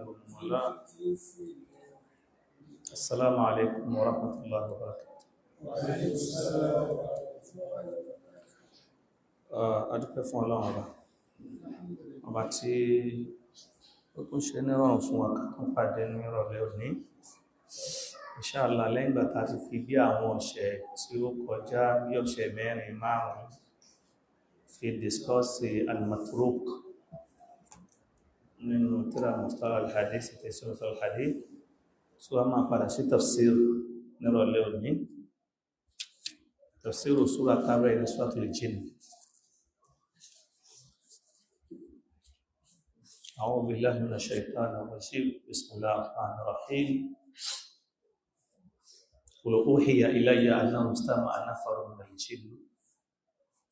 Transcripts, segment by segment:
وصحبه ومن والاه. السلام عليكم ورحمة الله وبركاته. A dúpẹ́ fún Ọlọ́run ọba, ọba tí ó tún ṣe ní rọrùn fún wa ká tún pàdé ní ìrọ̀lẹ́ òní. Inshallah, lẹ́yìn ìgbà tá a ti fi bí àwọn ọ̀sẹ̀ tí ó kọjá bí ọ̀sẹ̀ mẹ́rin márùn-ún fi discuss al-matruk nínú tírà Mustalah al-Hadith, tafsir Mustalah al-Hadith, so a máa padà sí tafsir nírọ̀lẹ́ òní. Tafsir súra tábẹ́ ní Suratul Jinn. أعوذ بالله من الشيطان الرجيم. بسم الله الرحمن الرحيم. قل أوحي إلي أنه استمع نفر من الجن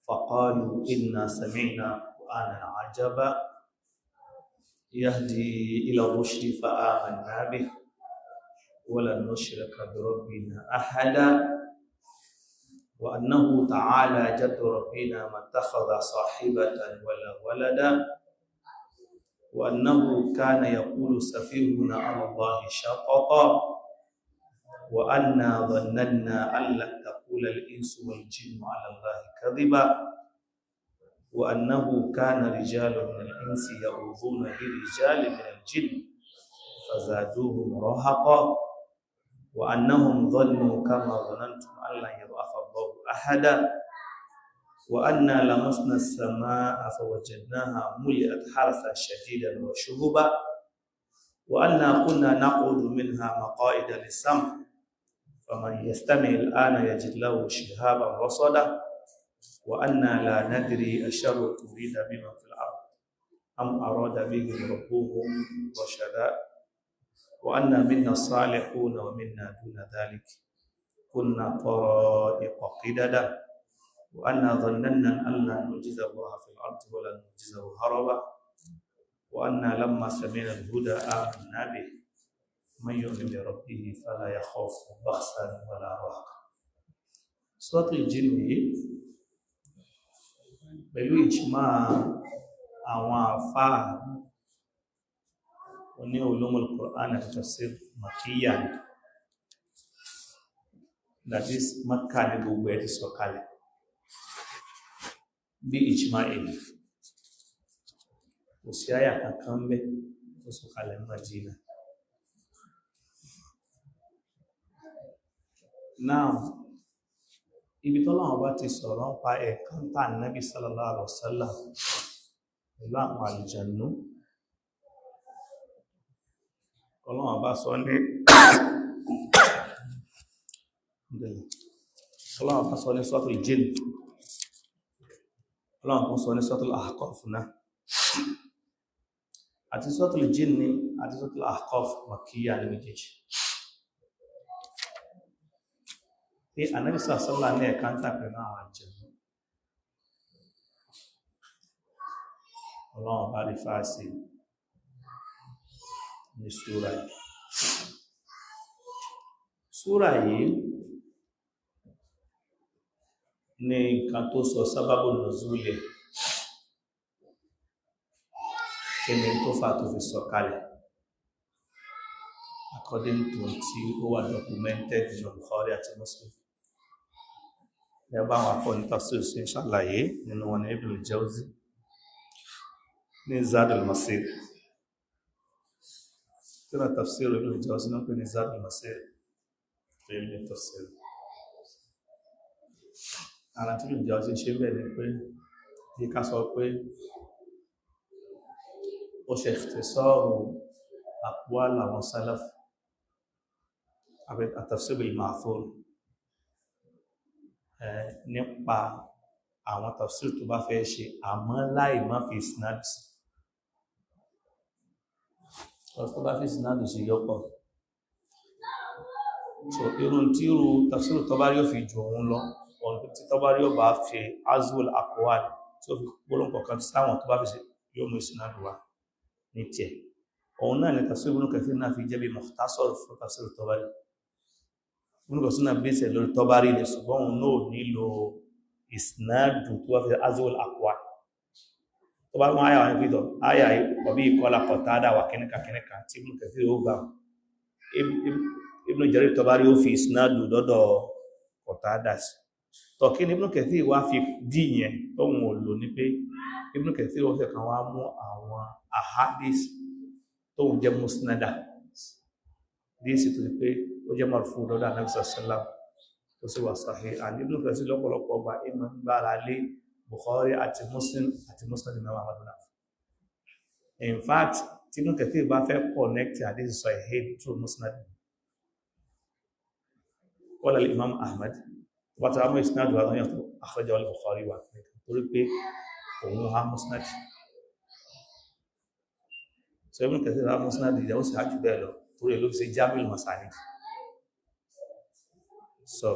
فقالوا إنا سمعنا قرآنا عجبا يهدي إلى الرشد فآمنا به ولن نشرك بربنا أحدا وأنه تعالى جد ربنا ما اتخذ صاحبة ولا ولدا وأنه كان يقول سفيهنا على الله شططا وأنا ظننا أن لن تقول الإنس والجن على الله كذبا وأنه كان رجال من الإنس يؤذون برجال من الجن فزادوهم رهقا وأنهم ظنوا كما ظننتم أن لن يبعث الله أحدا وأنا لمسنا السماء فوجدناها ملئت حرسا شديدا وشهبا وأنا كنا نقعد منها مقاعد للسمع فمن يستمع الآن يجد له شهابا رصدا وأنا لا ندري أشر أريد بمن في الأرض أم أراد بهم ربهم رشدا وأنا منا الصالحون ومنا دون ذلك كنا طرائق قددا وأنا ظننا أن لن نعجز الله في الأرض ولن نعجزه هربا وأنا لما سمعنا الهدى آمنا به من يؤمن بربه فلا يخاف بخسا ولا رهقا. Suratul Jinn yìí, pẹ̀lú ìjìmá àwọn àfáà oní ulumul Qur'an àti tafsir, makiyya, that is Makka ní gbogbo ẹ̀ ti sọ̀kalẹ̀ bí ìjìmá èyí. Kò sí àyà kankan ń bẹ tó sọ̀kalẹ̀ ní Madina. Now, ibi tọ́lọ́wọ́n bá ti sọ̀rọ̀ ń pa ẹ̀kántà Nábì sallallahu alaihi wasallam pẹ̀lú àwọn àlùjànnú, Ọlọ́wọ́n bá sọ ní Ọlọ́wọ́n bá sọ ní Suratul Jinn, Ọlọ́wọ́n kún sọ ní Suratul Ahqaf náà. Àti Suratul Jinn ní àti Suratul Ahqaf, makíyà ní méjèèjì, pé Ànábì sàṣọ́lá ní ẹ̀kántà pẹ̀lú àwọn àlùjànnú. Ọlọ́run bá rí fáàsì ní súra yìí. Súra yìí ní nǹkan tó sọ sábàbù nùzúlẹ̀, kí ni tó fà tó fi sọ kalẹ̀, according to tí ó wà documented nínú Bukhari àti Muslim. Ẹ bá àwọn afọ́ ní tafsir sí ṣàlàyé nínú wọn ní Ibn al-Jawzi ní Zadul Masir. Tírà tafsir Ibn al-Jawzi náà pè ní Zadul Masir fi ilmi tafsir. Ara tí Ibn al-Jawzi ṣe bẹ́ẹ̀ ni pé bí ká sọ pé ó ṣe ikhtisaru aqwal àwọn salaf at-tafsir bil-ma'thur nípa àwọn tafsir tó bá fẹ́ ṣe, àmọ́ láì má fi isnad sí. Tó bá fi isnad sí yọ́pọ̀, so irun tí irú tafsir tó bá rí ó fi jù òun lọ, ọ̀nà tí tó bá rí ó bá fi azul aqwal tí ó fi gbólóhùn kọ̀ọ̀kan sáwọn tó bá fi ṣe, yóò mú isnad wá ní tiẹ̀. Òun náà ni tafsir Ibn Kathir náà fi jẹ́ bí mukhtasar fún tafsir Tabari. Ibn Kathir náà bí ìṣẹ̀ lórí Tabari ni, ṣùgbọ́n òun náà nílò isnadu tó wá fi azul aqwal. Tó bá mú àyà wọn pítọ̀, àyà ọ̀bí ìkọlà Qatada wà kíníkà kíníkà tí Ibn Kathir ó gbà. Ibn Jarir Tabari ó fi isnadu dọ́dọ̀ Qatada sí. Tọ̀kí ni Ibn Kathir wá fi dí yẹn tó wọn ò lò ní pé Ibn Kathir ó fẹ́ kan wá mú àwọn ahadis tó ń jẹ́ musnada. Díìsì tó ti pé ó jẹ́ marfu lọ́dọ̀ Ànábì sallam tó sì wà sahih. And Ibn Kathir lọ́pọ̀lọpọ̀ ọgbà ìmọ̀ ń gbára lé Bukhari àti Muslim àti Musnad Imam Ahmad bin Hanbal. In fact, tí Ibn Kathir bá fẹ́ connect hadith sahih through Musnad. Qala al-Imam Ahmad, bá ti wá mú isnad wà lọ́yàn tó akhrajahu al-Bukhari wà torí pé òun ha Musnad. So Ibn Kathir ha Musnad ìyàwó sì ájú bẹ́ẹ̀ lọ torí ló fi ṣe Jami'ul Masanid. So,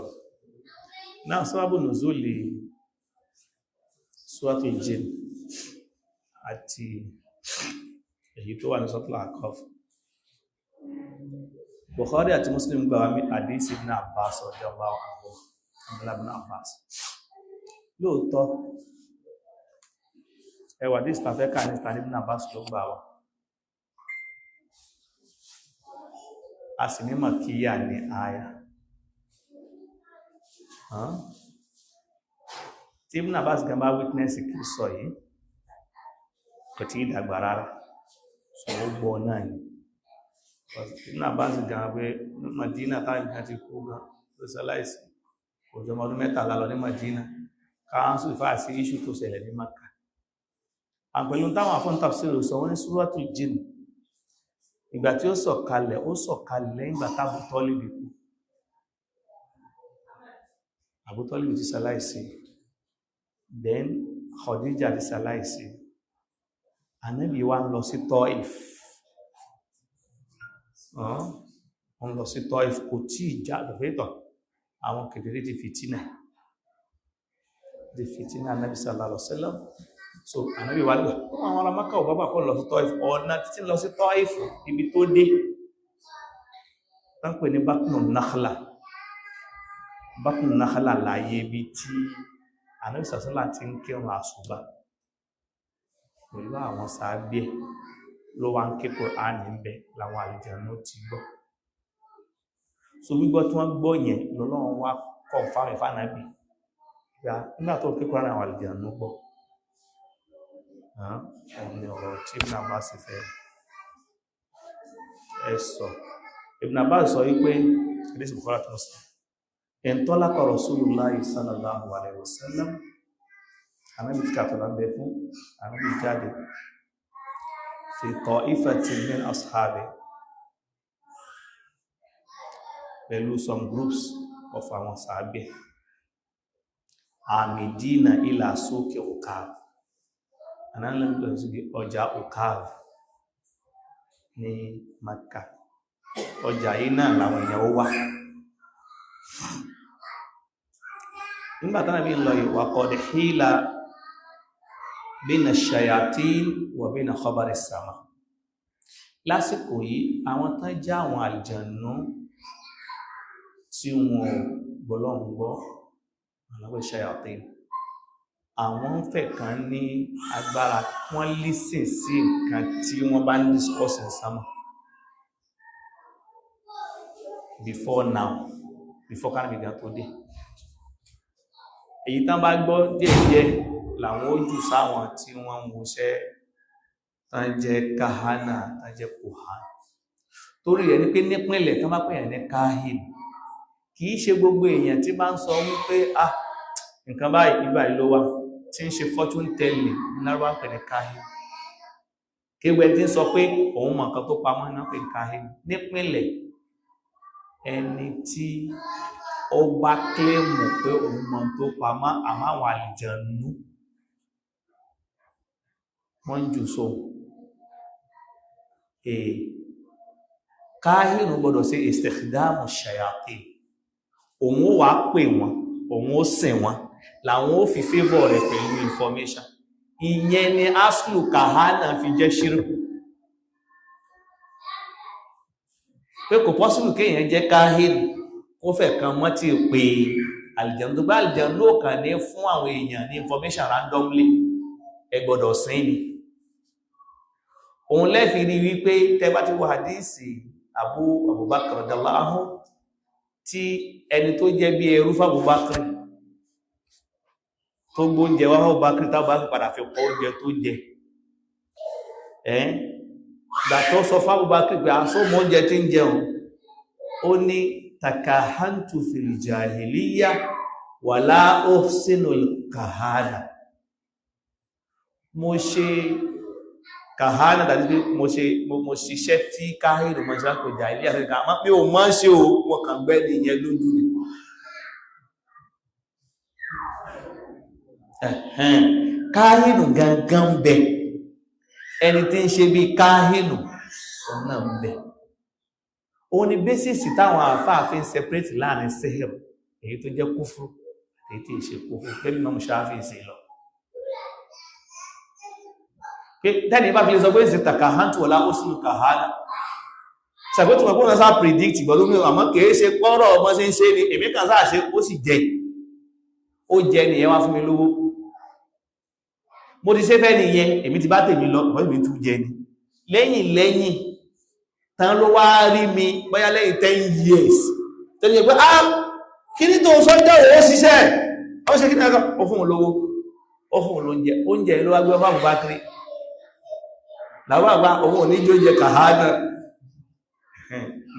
now sababu nuzuli Suratul Jinn àti èyí tó wà ní Suratul A'raf. Bukhari àti Muslim gbà wá hadith Ibn Abbas radiyallahu anhu, Abdullah ibn Abbas. Lóòótọ́, ẹwà hadith tafẹ́ ká ní tàbí Ibn Abbas ló gbà wá. A sì ní Makíyà ní àyà. Tí Ibn Abbas gan bá witness kì í sọ yìí, kò tí ì dàgbà rárá, sọ ó gbọ́ náà ni. Ibn Abbas gan pé Madina táwọn ìgbà ti kú gan ló ṣaláìsí, òjò ọmọ ọdún 13 lọ ní Madina, káńsù ìfà sí iṣu tó ṣẹlẹ̀ ní Maka. Àpẹẹlú táwọn afọ́n tafsir sọ wọ́n ní Suratul Jinn, ìgbà tí ó sọ̀kalẹ̀, ó sọ̀kalẹ̀ lẹ́yìn ìgbà tábù Tọ́líbì kú. Abu Talib ti ṣaláìsí, then Khadija ti ṣaláìsí, Ànábì wá ń lọ sí Taif, ń lọ sí Taif, kò tí ìjà lọ́fẹ́tọ̀ àwọn kèfèrí ti fìtínà, ti fìtínà Ànábì sallallahu alaihi wasallam. So Ànábì wá lọ, àwọn ará Mákà ò bábà kọ́ lọ sí Taif, ọ̀nà títí lọ sí Taif ibi tó dé tán pè ní Batnu Nakhla. Batnu Nakhla láyé ibi tí Ànábì sàṣọ́lá ti ń kírun àsùbá pẹ̀lú àwọn sàábé ló wá ń ké Kùránì ń bẹ làwọn àlùjànnú ti gbọ́. So gbígbọ́ tí wọ́n gbọ́ yẹn lọ́lọ́run wá confirm f'Ànábì nígbà tó ké Kùránì àwọn àlùjànnú gbọ́. Òun ni ọ̀rọ̀ tí Ibn Abbas fẹ́ ẹ sọ. Ibn Abbas sọ wípé hadith Bukhari àti Muslim, intalaqa Rasulullahi sallallahu alaihi wasallam, Ànábì tí kàtàlá ń bẹ fún Ànábì jáde fi ta'ifatin min ashabi, pẹ̀lú some groups of àwọn sàábẹ̀, àmìdínà ila suqi Ukaz, Ànábì lọ sí ọjà Ukaz ní Maka. Ọjà yìí náà làwọn èèyàn ó wà nígbà tánàbí ń lọ yìí. Wa qad hila bina shayatin wa bina khabari sama. Lásìkò yìí àwọn tán já àwọn àlìjànú tí wọn gbọ́lọ́ngbọ́, àwọn shayatin, àwọn ń fẹ́ kan ní agbára wọ́n lísìn sí nǹkan tí wọ́n bá ń discuss in sama before now, before kánàbí gan tó dé. Èyí tán bá gbọ́ díẹ̀díẹ̀ làwọn ó jù sáwọn tí wọ́n ń woṣẹ́, tán jẹ́ kahana, tán jẹ́ kohan. Torí rẹ̀ ní pé nípínlẹ̀ tán bá pèèyàn ní kahin, kìí ṣe gbogbo èèyàn tí bá ń sọ wípé ah nǹkan báyìí ìgbà ló wà tí ń ṣe fortune telling ní lárúbá ń pè ní kahin. Kéwẹ́ tí ń sọ pé òun mọ̀ nǹkan tó pamọ́ náà pè ní kahin. Nípínlẹ̀ ẹni tí ó bá kílèmù pé òun mọ̀ tó pamọ́, àmọ́ àwọn àlìjànú wọ́n ń jù sóhun. Káhínù gbọdọ̀ sí istikhdamu shayatin, òun ó wà pè wọ́n, òun ó sìn wọ́n, làwọn ó fi favour rẹ̀ pẹ̀lú information. Ìyẹn ni aslu kahana fi jẹ́ ṣírkù, pé kò possible kéèyàn jẹ́ káhínù kó fẹ́ kan mọ́ tí pé àlìjànú, tó bá àlìjànú ò kàn ní fún àwọn èèyàn ní information randomly, ẹ gbọ́dọ̀ sìn ni. Òun lẹ́fi rí wípé tẹ́ bá ti wọ hadisi Abubakar radiyallahu anhu, tí ẹni tó jẹ́ bí ẹrú f'Abubakar tó gbóúnjẹ wá f'Abubakar, tábùbakar padà fi kọ oúnjẹ tó jẹ. Ẹ́ gbà tó sọ f'Abubakar pé àsọ́mọ́ oúnjẹ tí ń jẹun, ó ní takahantu fil jahiliya wala uhsinul kahana. Mo ṣe kàhánà, tàbí pé mo ṣe, mo ṣiṣẹ́ tí káhìrì mọ́ ṣe lápò jahiliya àti kàhánà mi ò mọ́ ṣe o, wọ́n kàn gbẹ́ ní ìyẹn lójú ni. Káhìnù gangan bẹ, ẹni tí ń ṣe bí káhìnù ọ̀nà ń bẹ. Òun ni bẹ́sìsì táwọn àfáà fi ń separate láàrin sihir, èyí tó jẹ́ kúfúrú, èyí tí ì ṣe kúfúrú, pé mímọ́ Ṣáfì sí lọ. Pé tẹ́ni bá fi lè sọ pé ìsìn tàkàhántù ọ̀lá ó sínú kàhánà, ṣàpótùmọ̀ pé wọ́n sá predict gbọ́dọ̀ mi, àmọ́ kìí ṣe pọ́rọ̀ ọmọ sí ń ṣe ni, èmi kan sáà ṣe, ó sì jẹ, ó jẹ nìyẹn wá fún mi lówó. Mo ti ṣe fẹ́ nìyẹn, èmi ti bá tèmi lọ, ọ̀pọ̀ èmi tún jẹ ni. Lẹ́yìn lẹ́yìn tán ló wá rí mi bóyá lẹ́yìn 10 years tẹ́lẹ̀ pé ah, kí ní tó sọ jẹ́ òun ṣiṣẹ́, ó ṣe kí ní ẹ̀kọ́, ó fún òun lówó, ó fún òun lóúnjẹ, oúnjẹ ló wá gbé fún Abubakar. Làwọn àgbà òun ò ní jó jẹ kàhánà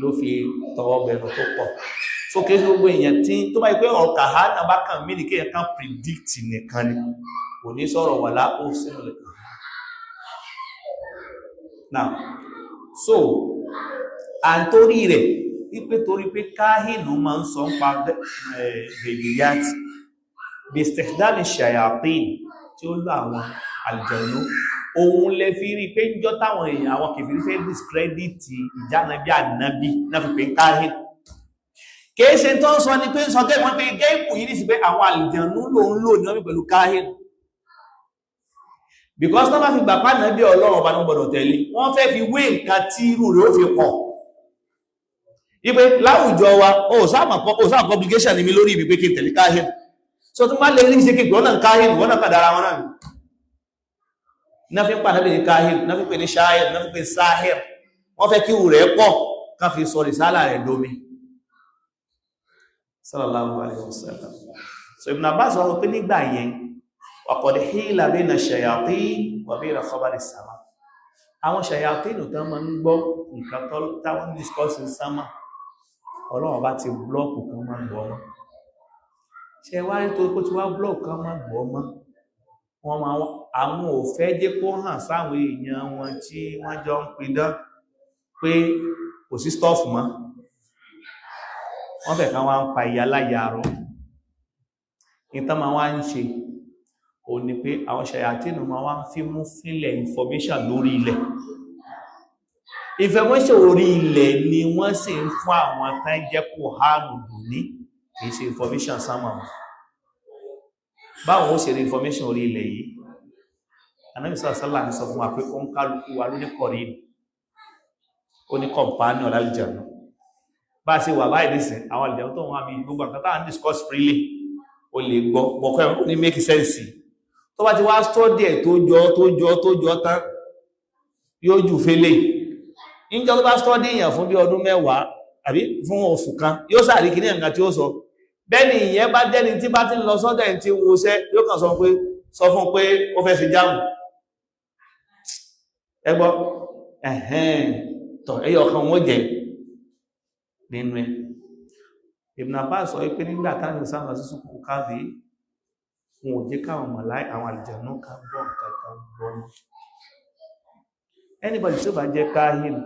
ló fi tọwọ́ bẹnu tó pọ̀. So kìí ṣe gbogbo èèyàn tí tó bá yí pé ọ̀rọ̀ kàhánà bá kàn mí ní kéèyàn kan predict nìkan ni, kò ní sọ̀rọ̀ wà lá ó sínú lè kàn. Now, so à ń torí rẹ̀ wípé torí pé káhìnù máa ń sọ ń pa ghaibiyat bí istikhdami shayatin, tí ó lọ àwọn àlùjànnú, òun lè fi rí pé ń jọ táwọn èèyàn àwọn kèfèrí fẹ́ discredit ìjánabi ànábì náà fi pé káhìnù. Kìí ṣe tó ń sọ ni pé ń sọ gẹ́ wọ́n pé gẹ́ẹ̀kù yìí ní sí pé àwọn àlùjànnú ló ń lò ní wọ́n pẹ̀lú káhìnù, because tó bá fi gbà pánà bí Ọlọ́run ọba ní gbọdọ̀ tẹ̀lé, wọ́n fẹ́ fi wé nǹkan tí irú rẹ̀ ó fi pọ̀. Wípé láwùjọ wa, ó sáà publication ni mi lórí ibi pé kí n tẹ̀lé káhìnù. So tó má lè rí ṣe kí wọ́n náà káhìnù, wọ́n náà kàdára wọn náà. Náà fi ń pàdé ní káhìnù, náà fi pè ní ṣáhìr, náà fi pè sáhìr. Wọ́n fẹ́ kí irú rẹ̀ pọ̀ ká fi sọ rìsálà rẹ̀ domi. Sallallahu alaihi wasallam. So Ibn Abbas wá pé nígbà yẹn, waqad hila bayna shayatin wa bayna khabari sama. Àwọn shayatin tán máa ń gbọ́ nǹkan táwọn discuss in sama, Ọlọ́run bá ti blọ́ọ̀kù kan máa ń gbọ́ mọ́. Ṣe wá rí tó kó ti wá blọ́ọ̀kù kan máa gbọ́ mọ́, wọ́n máa àwọn ò fẹ́ jẹ́ kó hàn sáwọn èèyàn wọn tí wọ́n jọ ń pidán pé kò sí stọ́ọ̀fù mọ́. Wọ́n fẹ́ kan wá ń pa ìyá láyà rọ. Ìtàn máa wá ń ṣe ò ní pé àwọn ṣàyàtínù máa wá ń fi mú fílẹ̀ information lórí ilẹ̀. Information orí ilẹ̀ ni wọ́n sì ń fún àwọn tán jẹ́ kó hánù dùn ní, kìí ṣe information sánmà wọn. Báwọn ó ṣe rí information orí ilẹ̀ yìí? Ànábì sallallahu alaihi wasallam sọ fún wa pé ó ń kálukú wa ló ní kọ̀rí, ó ní companion lálùjànnú. Bá a ṣe wà báyìí nísìn, àwọn àlùjànnú tó wọ́n àmì gbogbo nǹkan táà ń discuss freely, ó lè gbọ́, bọ̀kọ́ ẹ̀ ó ní make sense. Tó bá ti wá study ẹ̀ tó jọ tó jọ tó jọ tán, yóò jù fẹ́lẹ̀. Níjọ́ tó bá study èèyàn fún bí ọdún mẹ́wàá àbí fún oṣù kan, yóò sàrí kí ní nǹkan tí ó sọ. Bẹ́ẹ̀ni ìyẹn bá jẹ́ni tí bá ti ń lọ sọ́dọ̀ ẹni tí ń woṣẹ́, yóò kàn sọ pé sọ fún pé ó fẹ́ ṣe jáàmù. Ẹ gbọ́, ẹ̀hẹ́n, tọ̀ ẹyọ kan wọ́n jẹ nínú ẹ̀. Ibn Abbas sọ wípé nígbà táwọn sáwọn lọ sí sùkúrù káàdì, wọn ò jẹ́ káwọn mọ̀láì àwọn àlùjànnú ká gbọ́ nǹkan kan gbọ́ mọ́. Anybody tí ó bá jẹ́ káhìn,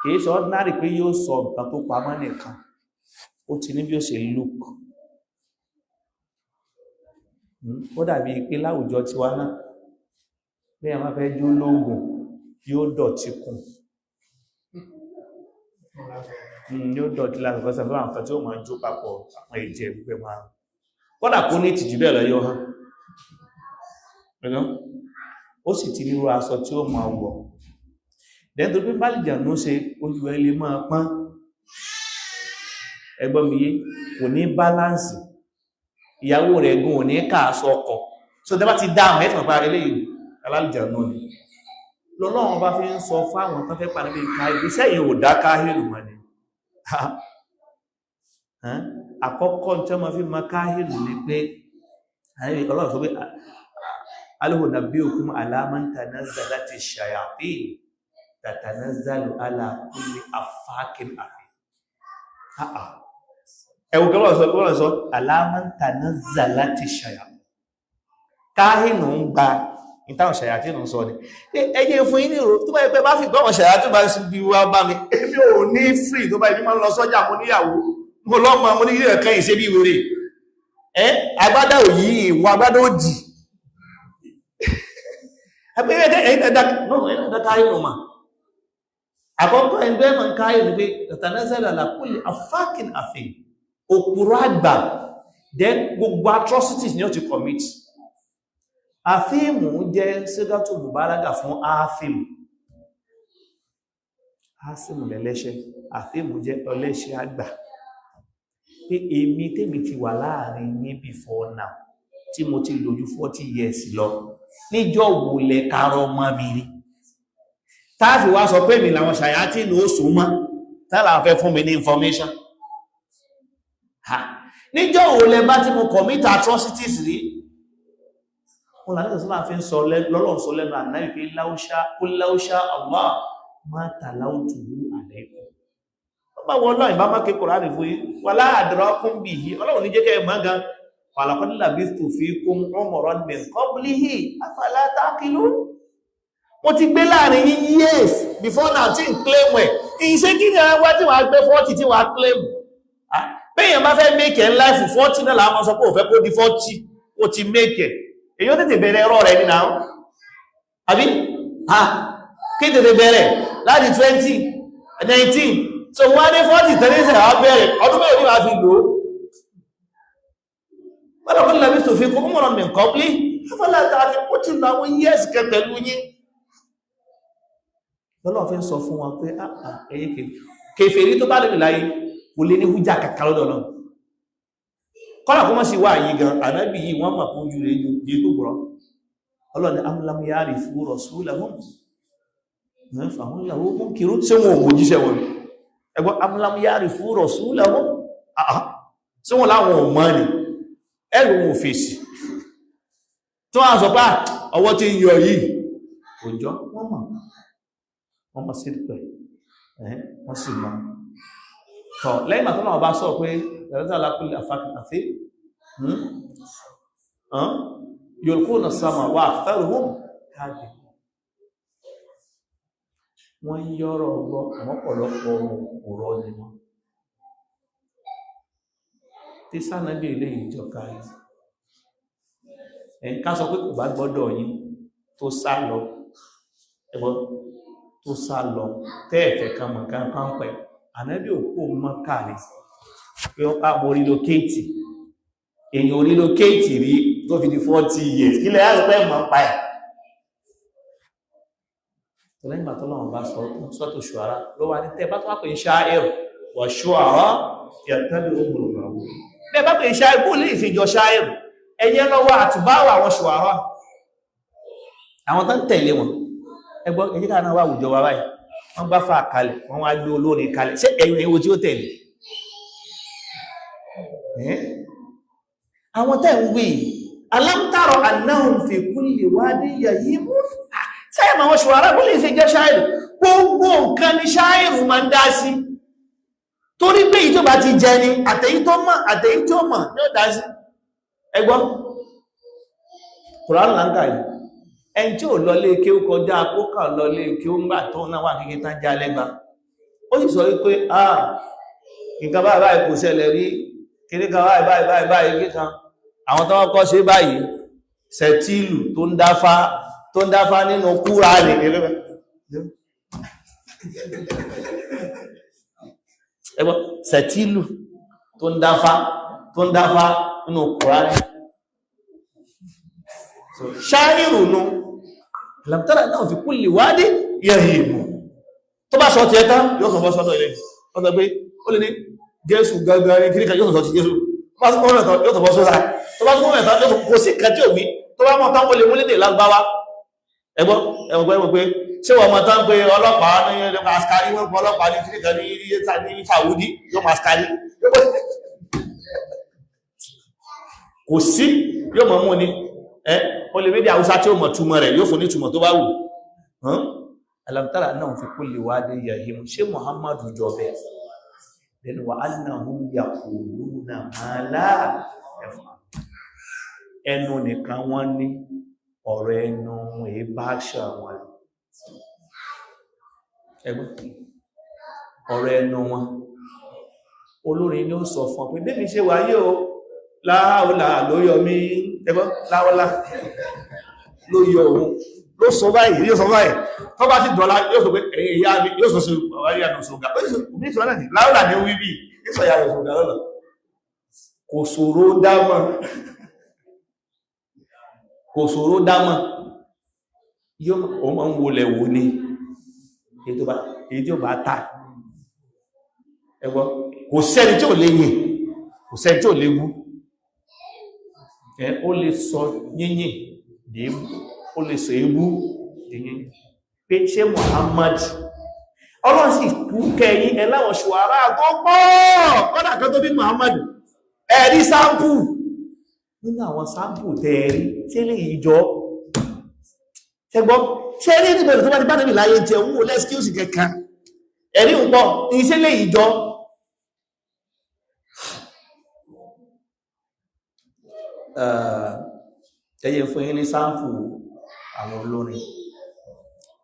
kìí sọ ordinary pé yóò sọ nǹkan tó pamọ́ nìkan, ó ti ní bí ó ṣe look. Ó dàbí pé láwùjọ tiwa náà, bí a máa fẹ́ jó lóògùn, yóò dọ̀tí kùn. Yóò dọ̀tí láti fọ́sẹ̀ fún àwọn nǹkan tí ó máa jó papọ̀, àwọn ẹ̀jẹ̀ gbogbo máa. Kódà kó ní ìtìjú bẹ́ẹ̀ lọ yóò hàn. Ó sì ti ríru aṣọ tí ó máa wọ̀. Then tó pé bálìjànú ṣe ojú ẹ lè máa pọ́n. Ẹgbọ́n mi yé, kò ní báláǹsì. Ìyàwó rẹ̀ gan ò ní káàsọ ọkọ̀. So tẹ́ bá ti dá àmọ́ ẹ̀tùmọ̀ pa eléyìí alálìjànú ni. Lọ́lọ́run bá fi ń sọ fáwọn tán fẹ́ pàdé bí ká ìgbésẹ̀ yìí ò dá káhìlù mọ́ ni. Àkọ́kọ́ tí wọ́n fi mọ káhìlù ni pé Ọlọ́run sọ pé alhu nabiyukum ala man tanazzalati shayatin tatanazzalu ala kulli affakin athim. Ẹ̀wù kí wọ́n sọ ala man tanazzalati shayatin. Káhìlù ń gba ìtàwọn ṣàyàtí nù sọ ni ẹjẹ́ fún yín ní ìrò tó bá yẹ pé bá fi gbọ́wọ̀n ṣàyàtí bá bí wá bá mi, èmi ò ní free tó bá ibi máa ń lọ sọ́jà, mo níyàwó, mo lọ́mọ, mo ní ilé ẹ̀kẹ́ ìṣe bí wèrè ẹ́ agbádá òyí ìwọ agbádá òdì àkọ́kọ́ ẹgbẹ́ mọ̀ ń káyè ní pé tàtàlẹ́sẹ̀lẹ̀ àlàkùnlé afákin àfin òpùrọ̀ àgbà, then gbogbo atrocities ni ó ti commit. Àfíìmù jẹ́ sígátù mùbárágà fún áfíìmù. Áfíìmù lẹ́lẹ́ṣẹ̀, àfíìmù jẹ́ ọlẹ́ṣẹ̀ àgbà. Pé èmi tèmi ti wà láàrin yín before now tí mo ti lò ju 40 years lọ, níjọ́ wo lẹ karọ mọ́ mi rí? Táàfì wá sọ pé mi làwọn ṣàyátì ló sùn mọ́, táàlà fẹ́ fún mi ní information. Níjọ́ wo lẹ bá tí mo commit atrocities rí? Wọ́n láti sọ́lá fi ń sọ lọ́lọ́ sọ lẹ́nu ànáyì pé láúṣá kó láúṣá Allah má tàláùtùrú àlẹ́kùn. Bá wọ́n lọ́yìn bá má ké Kùránì fún yí wà láàdọ́rọ́ kún bí yí Ọlọ́run ní jẹ́ kẹ́ mọ́ gan. Falaqad labistu fikum umran min qablihi afala taqilun. Mo ti gbé láàrin yín years before now tí ń claim ẹ̀. Ìṣe kí ni àwọn tí wàá gbé 40 tí wàá claim? Béèyàn bá fẹ́ make ẹ̀ life 40 náà làwọn sọ pé ò fẹ́ kó di 40, ó ti make ẹ̀. Èyí ó tètè bẹ̀rẹ̀ ẹ̀rọ rẹ̀ nínú àwọn àbí ha kí tètè bẹ̀rẹ̀ láti 20 19, so wọ́n ní 40 tẹ́lẹ̀sẹ̀ àwọn bẹ̀rẹ̀ ọdún mẹ́rin ní wàá fi lò ó. Wọ́n lọ́kọ́ lẹ́bí tó fi kún mọ̀rọ̀ mi nǹkan pé afọlá àti ó ti lọ àwọn years kẹ pẹ̀lú yín. Lọ́lọ́ fi ń sọ fún wọn pé ẹ̀yin kèfèrí tó bá lè láyé kò lè ní hújà kàkà lọ́dọ̀ náà. Kọ́nà kó mọ́ sí wà yìí gan, ànábì yìí wọ́n mọ̀ kún jù rẹ̀ ju jẹ́ gbogbo ọlọ́ni am lam ya'rifu rasulahum fahum lahu munkirun. Ṣé wọn ò mọ̀ jíṣẹ́ wọn? Ẹgbọ́n am lam ya'rifu rasulahum, ṣé wọn láwọn ò mọ̀ ni? Ẹ̀rù wọn ò fèsì tó wọ́n sọ pé ọwọ́ tí ń yọ yìí òjò wọ́n mọ̀, wọ́n mọ̀ sí pẹ̀ wọ́n sì mọ̀. Tọ̀ lẹ́yìn àtọ́nà ọba sọ pé yulquna sama wa aktharuhum kadhibun. Wọ́n yọ́rọ̀ ọgbọ́ àwọn ọ̀pọ̀lọpọ̀ òrọ̀ ni wọ́n tí sánàbí ilé ìjọka yìí. Ẹ̀ ká sọ pé kò bá gbọ́dọ̀ yín tó sá lọ, ẹgbọ́n tó sá lọ tẹ́ẹ̀fẹ̀ kan mọ̀ kan kan pẹ̀ ànábì òkú mọ́ káàrí pé wọ́n pàmò relocate, èyàn relocate rí tó fi di 40 years kí lẹ́yà pẹ́ mọ́ pa ẹ̀. Lẹ́yìn ìgbà tọ́lọ́run bá sọ sọ́tò ṣùárá ló wà ní tẹ́ bá tó wá pè ń ṣááìr wà ṣùárá yattabi'uhumul ghawun. Bẹ́ẹ̀ bá pè ń ṣááìr bó lè fi jọ ṣááìr ẹ̀yẹ lọ́wọ́ àtúbáwà àwọn ṣùárá àwọn tó ń tẹ̀lé wọn. Ẹgbọ́n ẹ̀yẹ́ ká náà wà àwùjọ wa báyìí, wọ́n bá fà kalẹ̀, wọ́n wá gbé olórin kalẹ̀, ṣé ẹ̀yìn ẹ̀wò tí ó tẹ̀lé àwọn tẹ́ ń wí alam tara annahum fi kulli wadin yahimun. Sẹ́yìn àwọn ṣùwárá bó lè ṣe jẹ́ ṣáìrù? Gbogbo nǹkan ni ṣáìrù máa ń dá sí, torí pé èyí tó bá ti jẹ ni àtẹ̀yí tó mọ̀ àtẹ̀yí tó mọ̀ ní ó dá sí. Ẹgbọ́n Kùránì láńkà yìí, ẹni tí ò lọ lé kí ó kọjá kókà lọ lé kí ó ń gbà tó náà wà kékeré tán já lẹ́gba, ó sì sọ wípé ah nǹkan báyìí báyìí kò ṣẹlẹ̀ rí, kiri kan báyìí báyìí báyìí báyìí kíkan àwọn tó kọ́ ṣe báyìí, sẹ̀tílù tó ń dáfá tó ń dáfá nínú kúrà ní ẹgbọ́n sẹ̀tílù tó ń dáfá nínú kúrà ní ṣáírù nù lamtara náà fi kulli wadi yahimu. Tó bá sọ ti ẹta yóò sọ bọ́ sọ́dọ̀ ilé wọ́n sọ pé ó lè ní Jésù gangan ní kíríkà, yóò sọ ti Jésù tó bá sọ mẹ́ta yóò sọ bọ́ sọ́dọ̀, tó bá sọ mẹ́ta yóò sọ kò sí kàtí òwí tó bá mọ́ tán ó lè mú lédè lágbáwá. Ẹgbọ́n ẹgbọ́n pé Ṣé wọ́n mọ̀ tán pé ọlọ́pàá ní askari, wọ́n pọ̀ ọlọ́pàá ní kíríkà ní ní Saudi, yóò máa askari. Kò sí, yóò mọ̀ mú ni. Ẹ́ o lè méjì Haúsá tí ó mọ̀ túmọ̀ rẹ̀, yóò fún ní túmọ̀ tó bá wù. Alam tara annahum fi kulli wadin yahimun. Ṣé Muhammadu jọ bẹ́ẹ̀? Then wa annahum yaquluna ma la yaf'alun. Ẹnu nìkan wọ́n ní, ọ̀rọ̀ ẹnu èé bá ṣe wọn. Ẹgbọ́n, ọ̀rọ̀ ẹnu wọn. Olórin ni ó sọ fún ọ pé bébí ṣe wáyé o, láàúlà ló yọ mí. Ẹgbọ́n, láàúlà ló yọ òun, ló sọ báyìí, yóò sọ báyìí. Tó bá ti dọ̀la, yóò sọ pé ẹ̀yìn ìyá mi, yóò sọ sí ọ̀rọ̀ ìyá mi òṣògà. Láàúlà ní wí bí, yóò sọ ìyá mi òṣògà lọ́nà. Kò ṣòro dámọ̀, kò ṣòro dámọ̀. Yóò máa ń wọlẹ̀ wò ní èyí tí ó bá ta. Ẹgbọ́, kò sẹ́ni tí ò lè yìn, kò sẹ́ni tí ò lè bú. Ẹ ó lè sọ yínyìn dèébú, ó lè sọ ebú dèyìn. Pé ṣé Muhammad, Ọlọ́run sì kú kẹyìn ẹ láwọn ṣùwárá tó pọ̀ kọ́dà kan tó bí Muhammad. Ẹ̀rí sample nínú àwọn sample tẹ́ẹ̀rí tí lè ìjọ ṣẹgbọ́ ṣe rí níbẹ̀rẹ̀ tó bá ti bá níbi láyé jẹ òun ò lẹ́skíùsì kankan. Ẹ̀rí ń pọ̀ iṣẹ́ lè ìjọ. Ẹyẹ fún yín ní sample àwọn olórin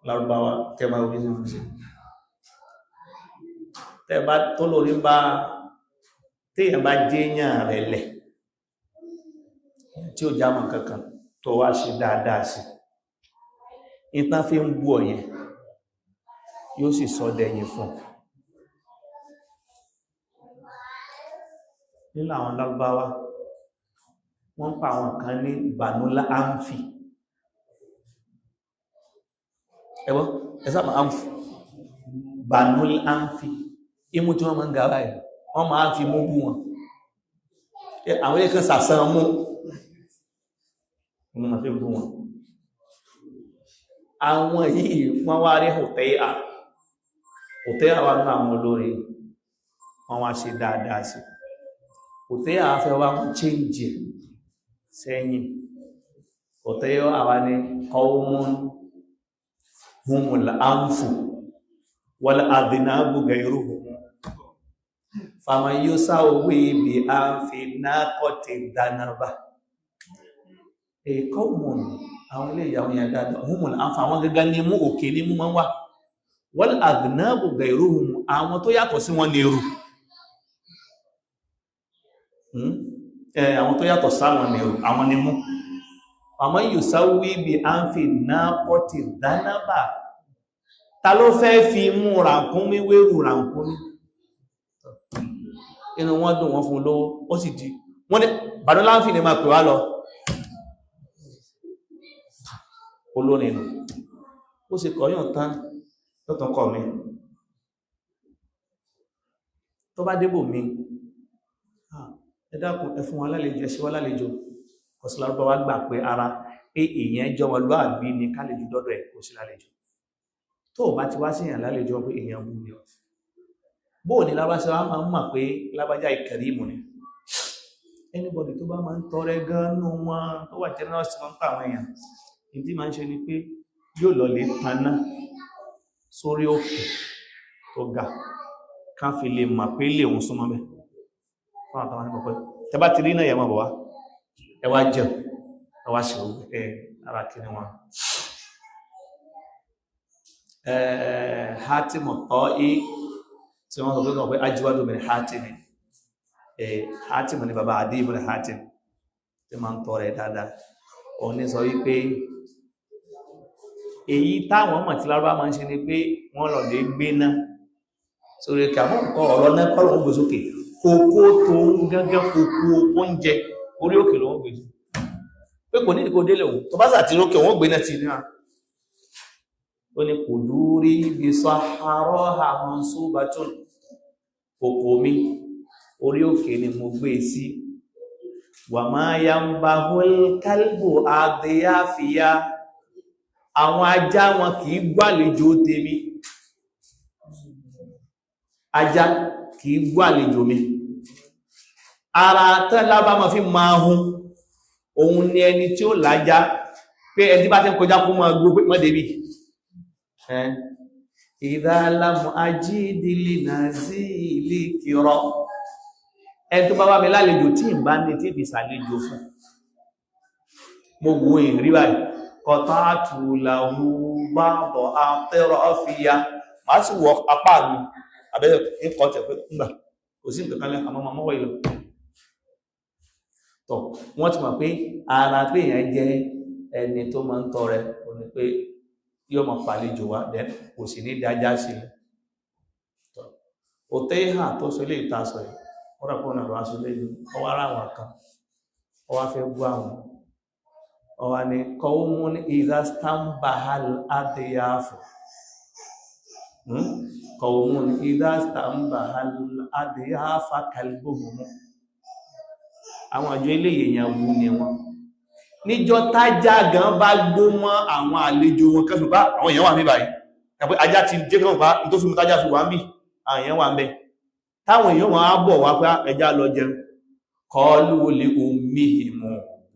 Lárúbáwá tẹ́ máa wí sí tẹ́ bá tó lórí bá téèyàn bá jẹ́yàn rẹ̀ lẹ̀ tí ó jámọ̀ kankan tó wá ṣe dáadáa sí ìtàn fi ń bú ọ̀yẹn, yóò sì sọ dẹ̀yìn fún. Nínú àwọn Lárúbáwá wọ́n pa àwọn kan ní Banula Amfi. Ẹgbọ́n, ẹ̀sàmà Amfi, Banula Amfi, imú tí wọ́n máa ń ga báyìí, wọ́n máa fi mú bú wọn. Àwọn ilé kan sàsán mú, wọ́n máa fi bú wọn. Àwọn yìí wọ́n wá rí Hùtẹ́yà. Hùtẹ́yà wà nínú àwọn olórin, wọ́n wá ṣe dáadáa sí. Hùtẹ́yà fẹ́ wá ń change sẹ́yìn. Hùtẹ́yà wà ní qawmun humul anfu wal adhnabu ghayruhum faman yusawwi bi anfi naqati dhanaba. Qawmun, àwọn ilé ìyàwó yẹn dáadáa, humul anfu, àwọn gẹ́gẹ́ ní mú òkè ní mú máa ń wà, wal adhnabu ghayruhum, àwọn tó yàtọ̀ sí wọn ní èrù, àwọn tó yàtọ̀ sáwọn ní èrù, àwọn ní mú. Faman yusawwi bi anfi naqati dhanaba, ta ló fẹ́ fi mú ràkúnmí wérù ràkúnmí? Inú wọn dùn, wọ́n fún lówó, ó sì di wọ́n ní Banu Lamfi ní máa pè wá lọ. Olórin nù, ó sì kọ̀ yóò tán lọ́tàn kọ̀ mi. Tó bá débò mi, ẹ dákun, ẹ fún wa lálejò, ẹ ṣe wá lálejò. Kọsílárúbá wá gbà pé ara pé èèyàn jọ wọn lóàbí ni kálejò dọ́dọ̀ ẹ̀ kò sí lálejò. Tó bá ti wá sí èèyàn lálejò pé èèyàn bú ni ọ. Bóò ní lábáṣẹ́ wá máa ń mọ̀ pé lábájá ìkẹrìmù ni. Anybody tó bá máa ń tọrẹ gan nú wọn tó wà generous máa ń pa àwọn èèyàn, ìdí máa ń ṣe ni pé yóò lọ lè taná sórí òkè tó ga ká fi lè mọ̀ pé lè òun súnmọ́ bẹ́ fún àtàwọn ní pọ̀pẹ́. Tẹ bá ti rí náà, yẹ máa bọ̀ wá, ẹ wá jẹun, ẹ wá ṣe ẹ ara kí ni wọn. Hátìmù Tọ́í tí wọ́n sọ pé wọ́n pé ajíwájú mi ni Hátìmù, Hátìmù ni bàbá Adí ibn Hátìmù tí máa ń tọrẹ dáadáa. Òun ní sọ wípé èyí táwọn ọmọ tí Lárúbá máa ń ṣe ni pé wọ́n lọ lè gbé náà sórí kí àwọn nǹkan ọ̀rọ̀ náà kọ́ lóun gbé sókè, kókó tó ń gángan kókó oúnjẹ orí òkè ló ń gbé sí, pé kò ní ìdíkò délé òun tó bá sà ti rókè òun gbé náà ti ní à. Ó ní kò dúrí bí sahara mansubatun, kòkó mi orí òkè ni mo gbé sí, wà máa ya ń bá kalbu adìyàfíà Àwọn ajá wọn kìí gbàlejò tèmi, ajá kìí gbàlejò mi. Ara tẹ́lábá ma fi máa hun òun ni ẹni tí ó lájá pé ẹni tí bá ti ń kọjá kó máa gbó pé mọ́ débi. Ìdálámù ajídìlì náà sí ilé kìrọ, ẹni tó bá wá mi lálejò tí ń bá ní tí fi sàlejò fún, mo wo ìrí báyìí, kọta tùlàhù bá bọ̀ àtẹ́rọ ọ́fíya, máa sì wọ apá mi àbẹ́rẹ̀ ikọ̀ tẹ̀ pé ńgbà kò sí nǹkan kan àmọ́ mọ́wọ́ ìlọ. Tọ̀ wọ́n ti mọ̀ pé ara pé èèyàn jẹ́ ẹni tó máa ń tọrẹ ò ní pé yóò máa pàlejò wá, then kò sì ní dájá sí i. Òtẹ́ ìhà tó sọ ilé ìta sọ yìí, wọ́n rà pọ̀ náà lọ́wọ́ sọ ilé yìí, ọwọ́ ara àwọn kan ọwọ́ fẹ́ bú àwọn, ọwọ́ ni qawmun idha stambahal adyafu, qawmun idha stambahal adyafa kalbuhum. Àwọn àjọ ilé èèyàn wú ni wọn, níjọ́ tájá gan bá gbó mọ́ àwọn àlejò wọn kẹfì bá àwọn èèyàn wà ní báyìí, pé ajá ti jẹ́ kẹfì bá tó fi mú tájá fi wà ń bí, àwọn èèyàn wà ń bẹ, táwọn èèyàn wọn á bọ̀ wá pé ẹjá lọ jẹun. Kọlu lè ummihim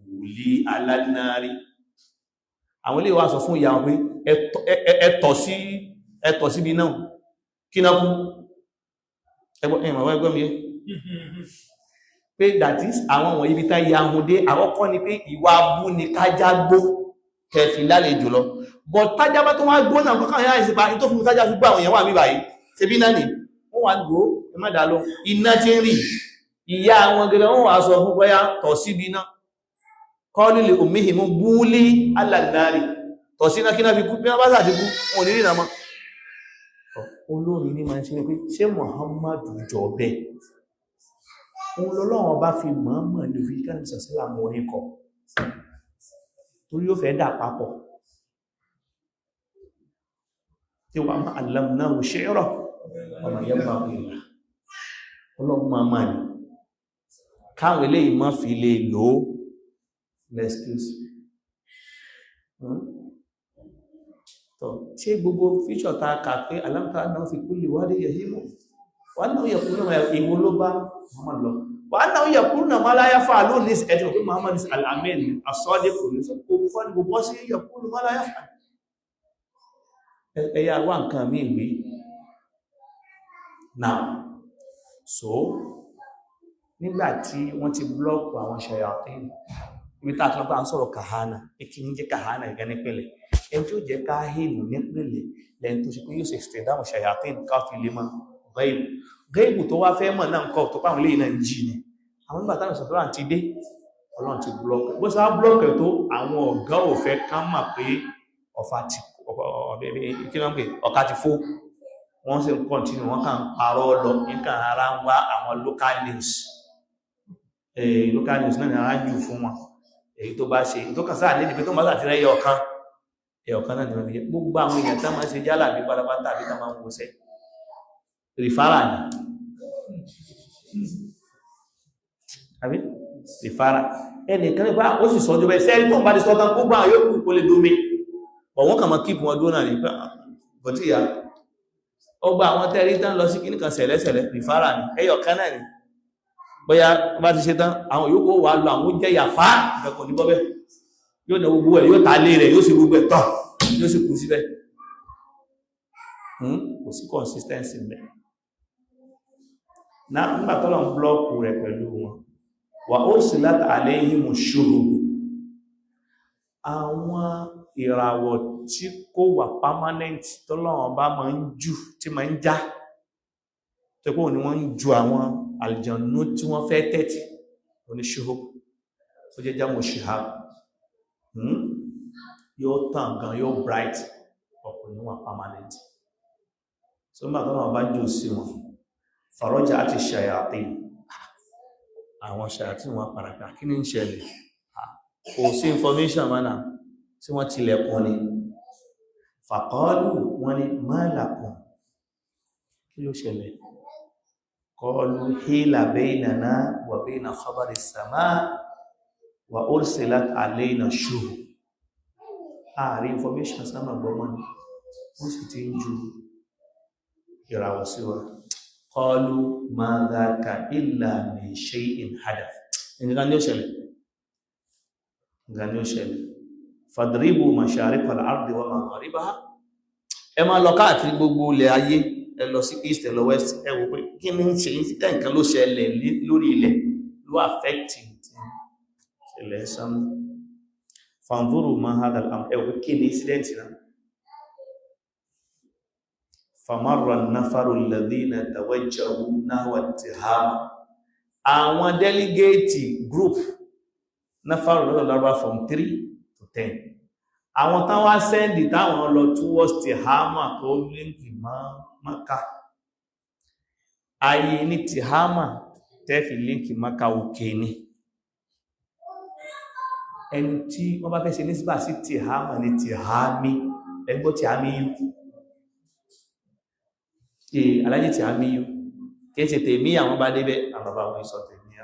wùlí alánàárí, àwọn ilé wa sọ fún ìyá wọn pé ẹ̀tọ̀ síbi náà kí náà kú ẹgbẹ́ mi pé that is àwọn wọ̀nyí ibi tá ya ahun dé. Àkọ́kọ́ ni pé ìwà abú ni kájá gbó kẹfì lálejò lọ, but tájá bá tó wá gbó náà kọ́kàn yá ìsìnpa tó fún tájá fi gbó àwọn èèyàn wà mí báyìí, ṣe bí náà ni wọ́n wá gbó ẹ má dá lọ, iná tí ń rì ìyá àwọn gẹ́gẹ́ wọ́n wá sọ fún bóyá tọ̀ síbi náà, kọ́ lílé òmíhìmú búlí alàgbàrí tọ̀ sí náà kí náà fi kú, bí wọ́n bá sàti kú wọn ò ní rí nàmọ́. Olórin ní máa ń ṣe pé ṣé Muhammadu jọ bẹ́ẹ̀, òun lọ́lọ́wọ́n bá fi mọ̀ọ́mọ̀ ní òfin kánú sàṣẹ́là mọ́ orin kọ, torí ó fẹ́ dà papọ̀ tí wà máa allamnahu shi'ra wa ma yanbaghi lahu, ọlọ́run máa máa ní káwọn eléyìí má fi lè lò ó lẹ́skús. Ṣé gbogbo fíṣọ̀ ta kà pé alam tara annahu fi kulli wadin yahimu wa annahu yaquluna ìwò ló bá Muhammad lọ, wa annahu yaquluna ma la yaf'alun ní ẹ̀tì òkú Muhammad al-amin as-sadiq ní kò bọ́ sí yaqulu ma la yaf'al. Ẹ̀yà wà nǹkan mí ìwé now. So nígbàtí wọ́n ti blọ́ọ̀kù àwọn ṣayatin, ibi tá a tún bá ń sọ̀rọ̀ kàhánà, kí ní jẹ́ kàhánà gẹ́gẹ́ nípìnlẹ̀, ẹni tí ó jẹ́ káhínù nípìnlẹ̀ lẹ́ni tó ṣe pé yóò ṣe ìdáhùn ṣayatin káfí lè mọ̀ gẹ́ìbù. Gẹ́ìbù tó wá fẹ́ mọ̀ náà kọ́ tó pàwọn léyìn náà ń jí ni. Àwọn nígbà táwọn sọ̀tọ́rà ti dé, Ọlọ́run ti blọ́ọ̀kù. Bó ṣe wá blọ́ọ̀kù tó, àwọn ọ̀gá ò fẹ́ ká mọ̀ pé ọ̀ka ti fó. Wọ́n sì ń kọ́ntínú, wọ́n kàn ń parọ́ lọ, nǹkan ara ń wá àwọn local news. Local news náà ni ara jù fún wọn. Èyí tó bá ṣe tó kàn sáà lédi pé tó máa sàtìrẹ́ ẹyọkan ẹyọkan náà ni wọ́n fi jẹ́. Gbogbo àwọn èèyàn tá máa ń ṣe jálà bí pátápátá àbí tá máa ń wọṣẹ́ rìfárà ni, àbí rìfárà ẹnìkan nípa ó sì sọ́jọ́ bẹ́ẹ̀ sẹ́ni tó ń bá ti sọ́tàn gbogbo àwọn yòókù kó lè domi bọ̀ wọ́n kàn máa kíìpù wọn dúró náà ní pé bọ̀tí ìyá ọgbà àwọn tẹ́rí tán lọ sí kíní kan sẹ̀lẹ́sẹ̀lẹ́ rìfárà ni ẹyọkan náà ni. Bóyá bá ti ṣe tán àwọn yòókù wà lọ àwọn jẹ́ yàfá ìfẹ́kọ̀ ní bọ́bẹ́ yóò ní gbogbo ẹ̀, yóò ta lé rẹ̀, yóò sì gbogbo ẹ̀ tán, yóò sì kú síbẹ̀. Kò sí consistency mẹ́. Náà nígbà tọ́lọ̀ ń blọ́ọ̀kù rẹ̀ pẹ̀lú wọn, wà ó sì láti alayhimu shuhub, àwọn ìràwọ̀ tí kò wà permanent tọ́lọ́wọ́n bá máa ń jù tí máa ń já, tó kó ní wọ́n ń ju àwọn àlùjànnú tí wọ́n fẹ́ tẹ́tì oníṣòwò, ó jẹ́ jámù shihab, yóò tàn gan, yóò bright, ọkùnrin wà permanent. So nígbà tọ́lọ́wọ́n bá jù sí wọn, fàrọ́jà àti ṣayatin, àwọn ṣayatin wọn parapà, kí ní ń ṣẹlẹ̀? Kò sí information mọ́nà tí wọ́n tilẹ̀kùn ni. Fàkọ́ọ̀lù wọn ni ma lakum, kí ló ṣẹlẹ̀? Kọlu hílà baynana wà bayna khabari samaa wà ursilat alayna shuhub. Ààrí information sánmà gbọmọ́ ni wọ́n sì ti ń ju ìràwọ̀ sí wa. Qalu ma dhaka illa min shay'in hadath. Nǹkan ní ó ṣẹlẹ̀, nǹkan ní ó ṣẹlẹ̀. Fadribu mashariqal ardi wa magharibaha. Ẹ máa lọ káàkiri gbogbo ilẹ̀ ayé, ẹ lọ sí east, ẹ lọ west, ẹ wò pé kí ní ṣe nǹkan ló ṣẹlẹ̀ lórí ilẹ̀ ló affect ṣẹlẹ̀ sánmà. Fanzuru ma hadha al-amr, ẹ wò pé kí ní incident náà. Famarra an-nafaru alladhina tawajjahu nahwa at-tihama. Àwọn delegate group nafaru lọ́dọ̀ lọ́rọ̀ from 3 to 10, àwọn táwọn sẹ́ndì táwọn lọ towards Tihama tó líǹkì mọ́ Maka. Ayé ní Tihama tẹ́fì líǹkì Maka òkè ni. Ẹni tí wọ́n bá fẹ́ ṣe nísbà sí Tihama ní Tihami, ẹgbọ́ Tihami yú, alájí Tihami yú, kìí ṣe tèmí. Àwọn bá débẹ̀, àwọn bàbá wọn sọ tèmí,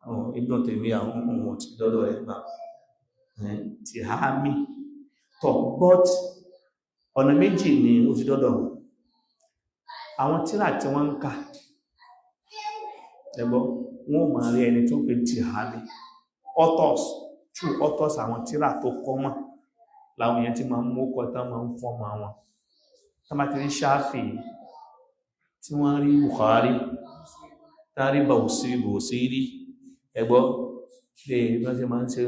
àwọn ibùn tèmí, àwọn ohun tí lọ́dọ̀ ẹ̀ gbà Tihami tọ̀. But ọ̀nà méjì ni ó fi dọ́dọ̀ wọn. Àwọn tírà tí wọ́n ń kà, ẹgbọ́, wọ́n máa rí ẹni tó pè Tihami. Authors, true authors, àwọn tírà tó kọ́mọ̀ láwọn èèyàn tí máa ń mú ọkọ̀ tán máa ń fọ́mọ wọn. Tán bá ti rí Ṣáfì, tí wọ́n rí Bukhari, tán rí Bàwùsírí, ẹgbọ́, lè bá ṣe máa ń ṣe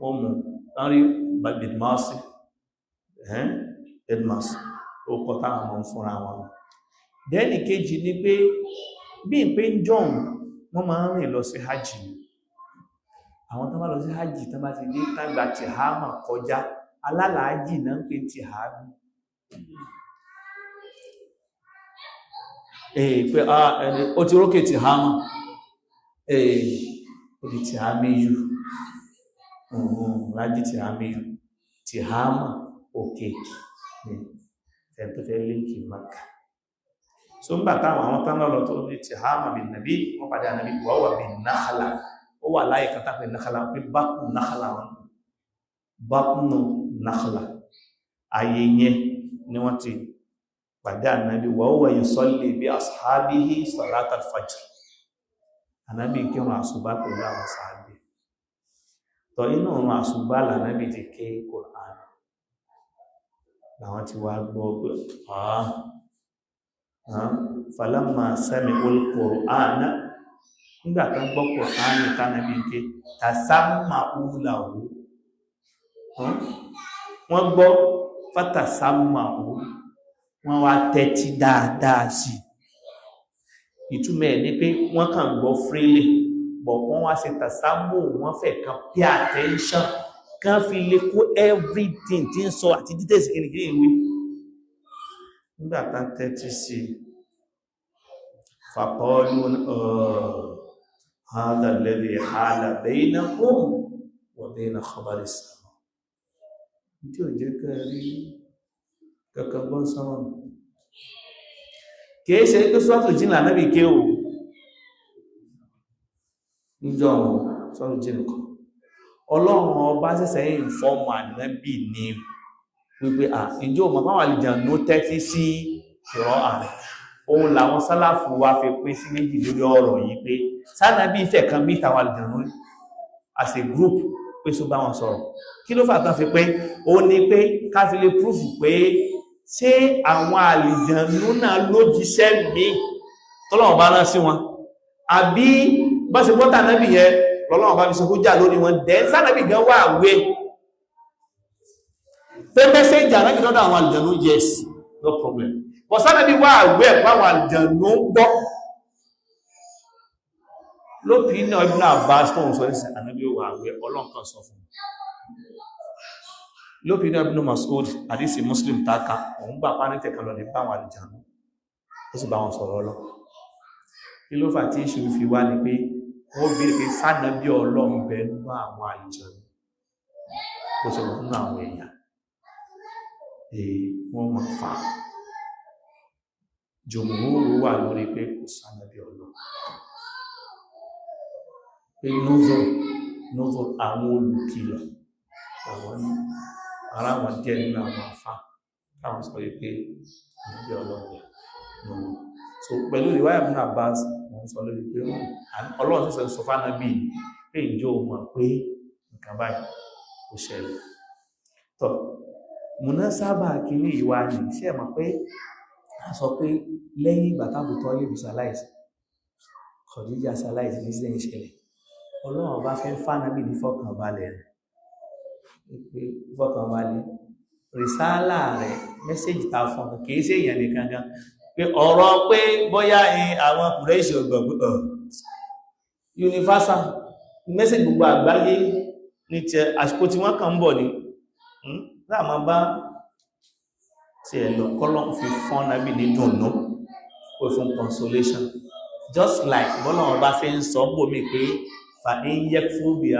wọ́n mú tán rí Bidmasi, Edmas, ó kọ táwọn mọ́ fúnra wọn. Dẹ́nì kejì ni pé bí n pé ń jọun wọ́n máa ń rìn lọ sí hajj. Àwọn tán bá lọ sí hajj, tán bá ti dé tàgbà Tihama kọjá, alálàájì náà ń pè Tihami. Pé ó ti rókè Tihama, ó di Tihami yù, rájí Tihami yù, Tihama òkè ẹ̀ tó fẹ́ líǹkì Maka. So ń gbà táwọn àwọn tán lọ́lọ́ tó ní Tihama bin Nabi, wọ́n padà Nàbí wọ́n wà bin Nakhla, ó wà láyé kan tápẹ̀ Nakhla, pé bákùn Nakhla, wọn bákùnù Nakhla, ayé yẹn ni wọ́n ti pàdé Ànábì. Wa huwa yusalli bi ashabihi salatal fajr. Ànábì kírun àsùbá pẹ̀lú àwọn sàábé. Tọ́ inú òun àsùbá lànábì ti ké Kùránì, làwọn ti wá gbọ́ pé falamma sami'ul Qur'ana, nígbà tán gbọ́ Kùránì tánàbí ké, tasamma'u lahu, wọ́n gbọ́ fatasamma'u, wọ́n wá tẹ́tí dáadáa sí. Ìtumọ̀ ẹ̀ ní pé wọ́n kàn gbọ́ freely, but wọ́n wá ṣe tàsámù, wọ́n fẹ́ kan pay attention kan fi lè kó everything tí ń sọ àti details kìnnìkìnnì ìwé. Nígbà tán tẹ́tí sí, faqalu hadha alladhi hala bainakum wa baina khabari as-sama, tí ò jẹ́ kẹ́ rí kankan gbọ́n sánmà. Kìí ṣe pé sọ́tù jìn ànábì ké o níjọ́ sọ́tù jìn kan. Ọlọ́run ọba ṣẹ̀ṣẹ̀ ìfọ́mù ànábì ní wípé à ìjọ ọmọ fáwọn àlìjànú tẹ́tí sí ìrọ́ ààrẹ. Òun làwọn sálàfù wa fi pín sí méjì lórí ọ̀rọ̀ yìí, pé sánàbí ìfẹ́ kan bí tàwọn àlìjànú as a group, pé só bá wọn sọ̀rọ̀. Kí ló fà tán fi pé ó ní pé ká fi lè prúfù pé ṣé àwọn àlìjànú náà lójíṣẹ́ mi tọ́lọ́wọ́n bá rán sí wọn, àbí bá ṣe gbọ́tà nábì yẹn lọ́lọ́wọ́n bá fi ṣe kó jà lórí wọn. Dẹ̀ sánàbì gan wà wé pé mẹ́sẹ̀jì ànábì lọ́dọ̀ àwọn àlìjànú, yes, no problem, but sánàbì wà wé ẹ̀pọ̀ àwọn àlìjànú gbọ́ lópin náà. Ibn Abbas tó ń sọ nísìn, ànábì wà wé, Ọlọ́run kan sọ fún lópin náà. Ibn Mas'ud, àdísì Muslim taka, òun gbà pánítẹ̀ kan lọ ní báwọn àlìjànú, ó sì bá wọn sọ̀rọ̀ lọ. Kí ló fà tí ìṣù fi wá ní pé wọ́n bí pé sánàbí Ọlọ́run bẹ nínú àwọn àlìjànú, ó sì wọ́n nínú àwọn èèyàn, èyí wọ́n máa fà jùmùhúrù wà lórí pé kò sánàbí Ọlọ́run, pé nuzur nuzur, àwọn olùkìlọ̀ àwọn ní. Ara wọn díẹ̀ nínú àwọn afá táwọn sọ wípé ànábì Ọlọ́run ni wọn. So pẹ̀lú ìwáyà Ibn Abbas, wọ́n sọ lórí pé Ọlọ́run ṣẹ̀ṣẹ̀ sọ fánàbí pé ìjọ mọ̀ pé nǹkan báyìí ó ṣẹlẹ̀. Tọ́ múnásábà kìíní ìwà ní ṣe mọ̀ pé a sọ pé lẹ́yìn ìgbà tábù Tọ́líbù ṣaláìsí, Khadija ṣaláìsí ní sílẹ̀ ìṣẹ̀lẹ̀, Ọlọ́run bá fẹ́ fánàbí ní fọkànbalẹ̀ rẹ̀, pé fọkànbalẹ̀ rìsálà rẹ̀, mẹ́sẹ̀jì ta fún ọ kìí ṣe èèyàn nìkan gan, pé ọ̀rọ̀ pé bóyá àwọn Kùrẹ́ṣì ọgbọ̀gbọ̀ universal mẹ́sẹ̀jì gbogbo àgbáyé ní tẹ àsìkò tí wọ́n kàn ń bọ̀ ní láàmà bá tí ẹ̀ lọ kọ́lọ̀ fi fọ́n nábì ní dùnnú, ó fún consolation, just like bọ́lọ̀wọ́n bá fi ń sọ ń bòmí pé fa in yakfur bi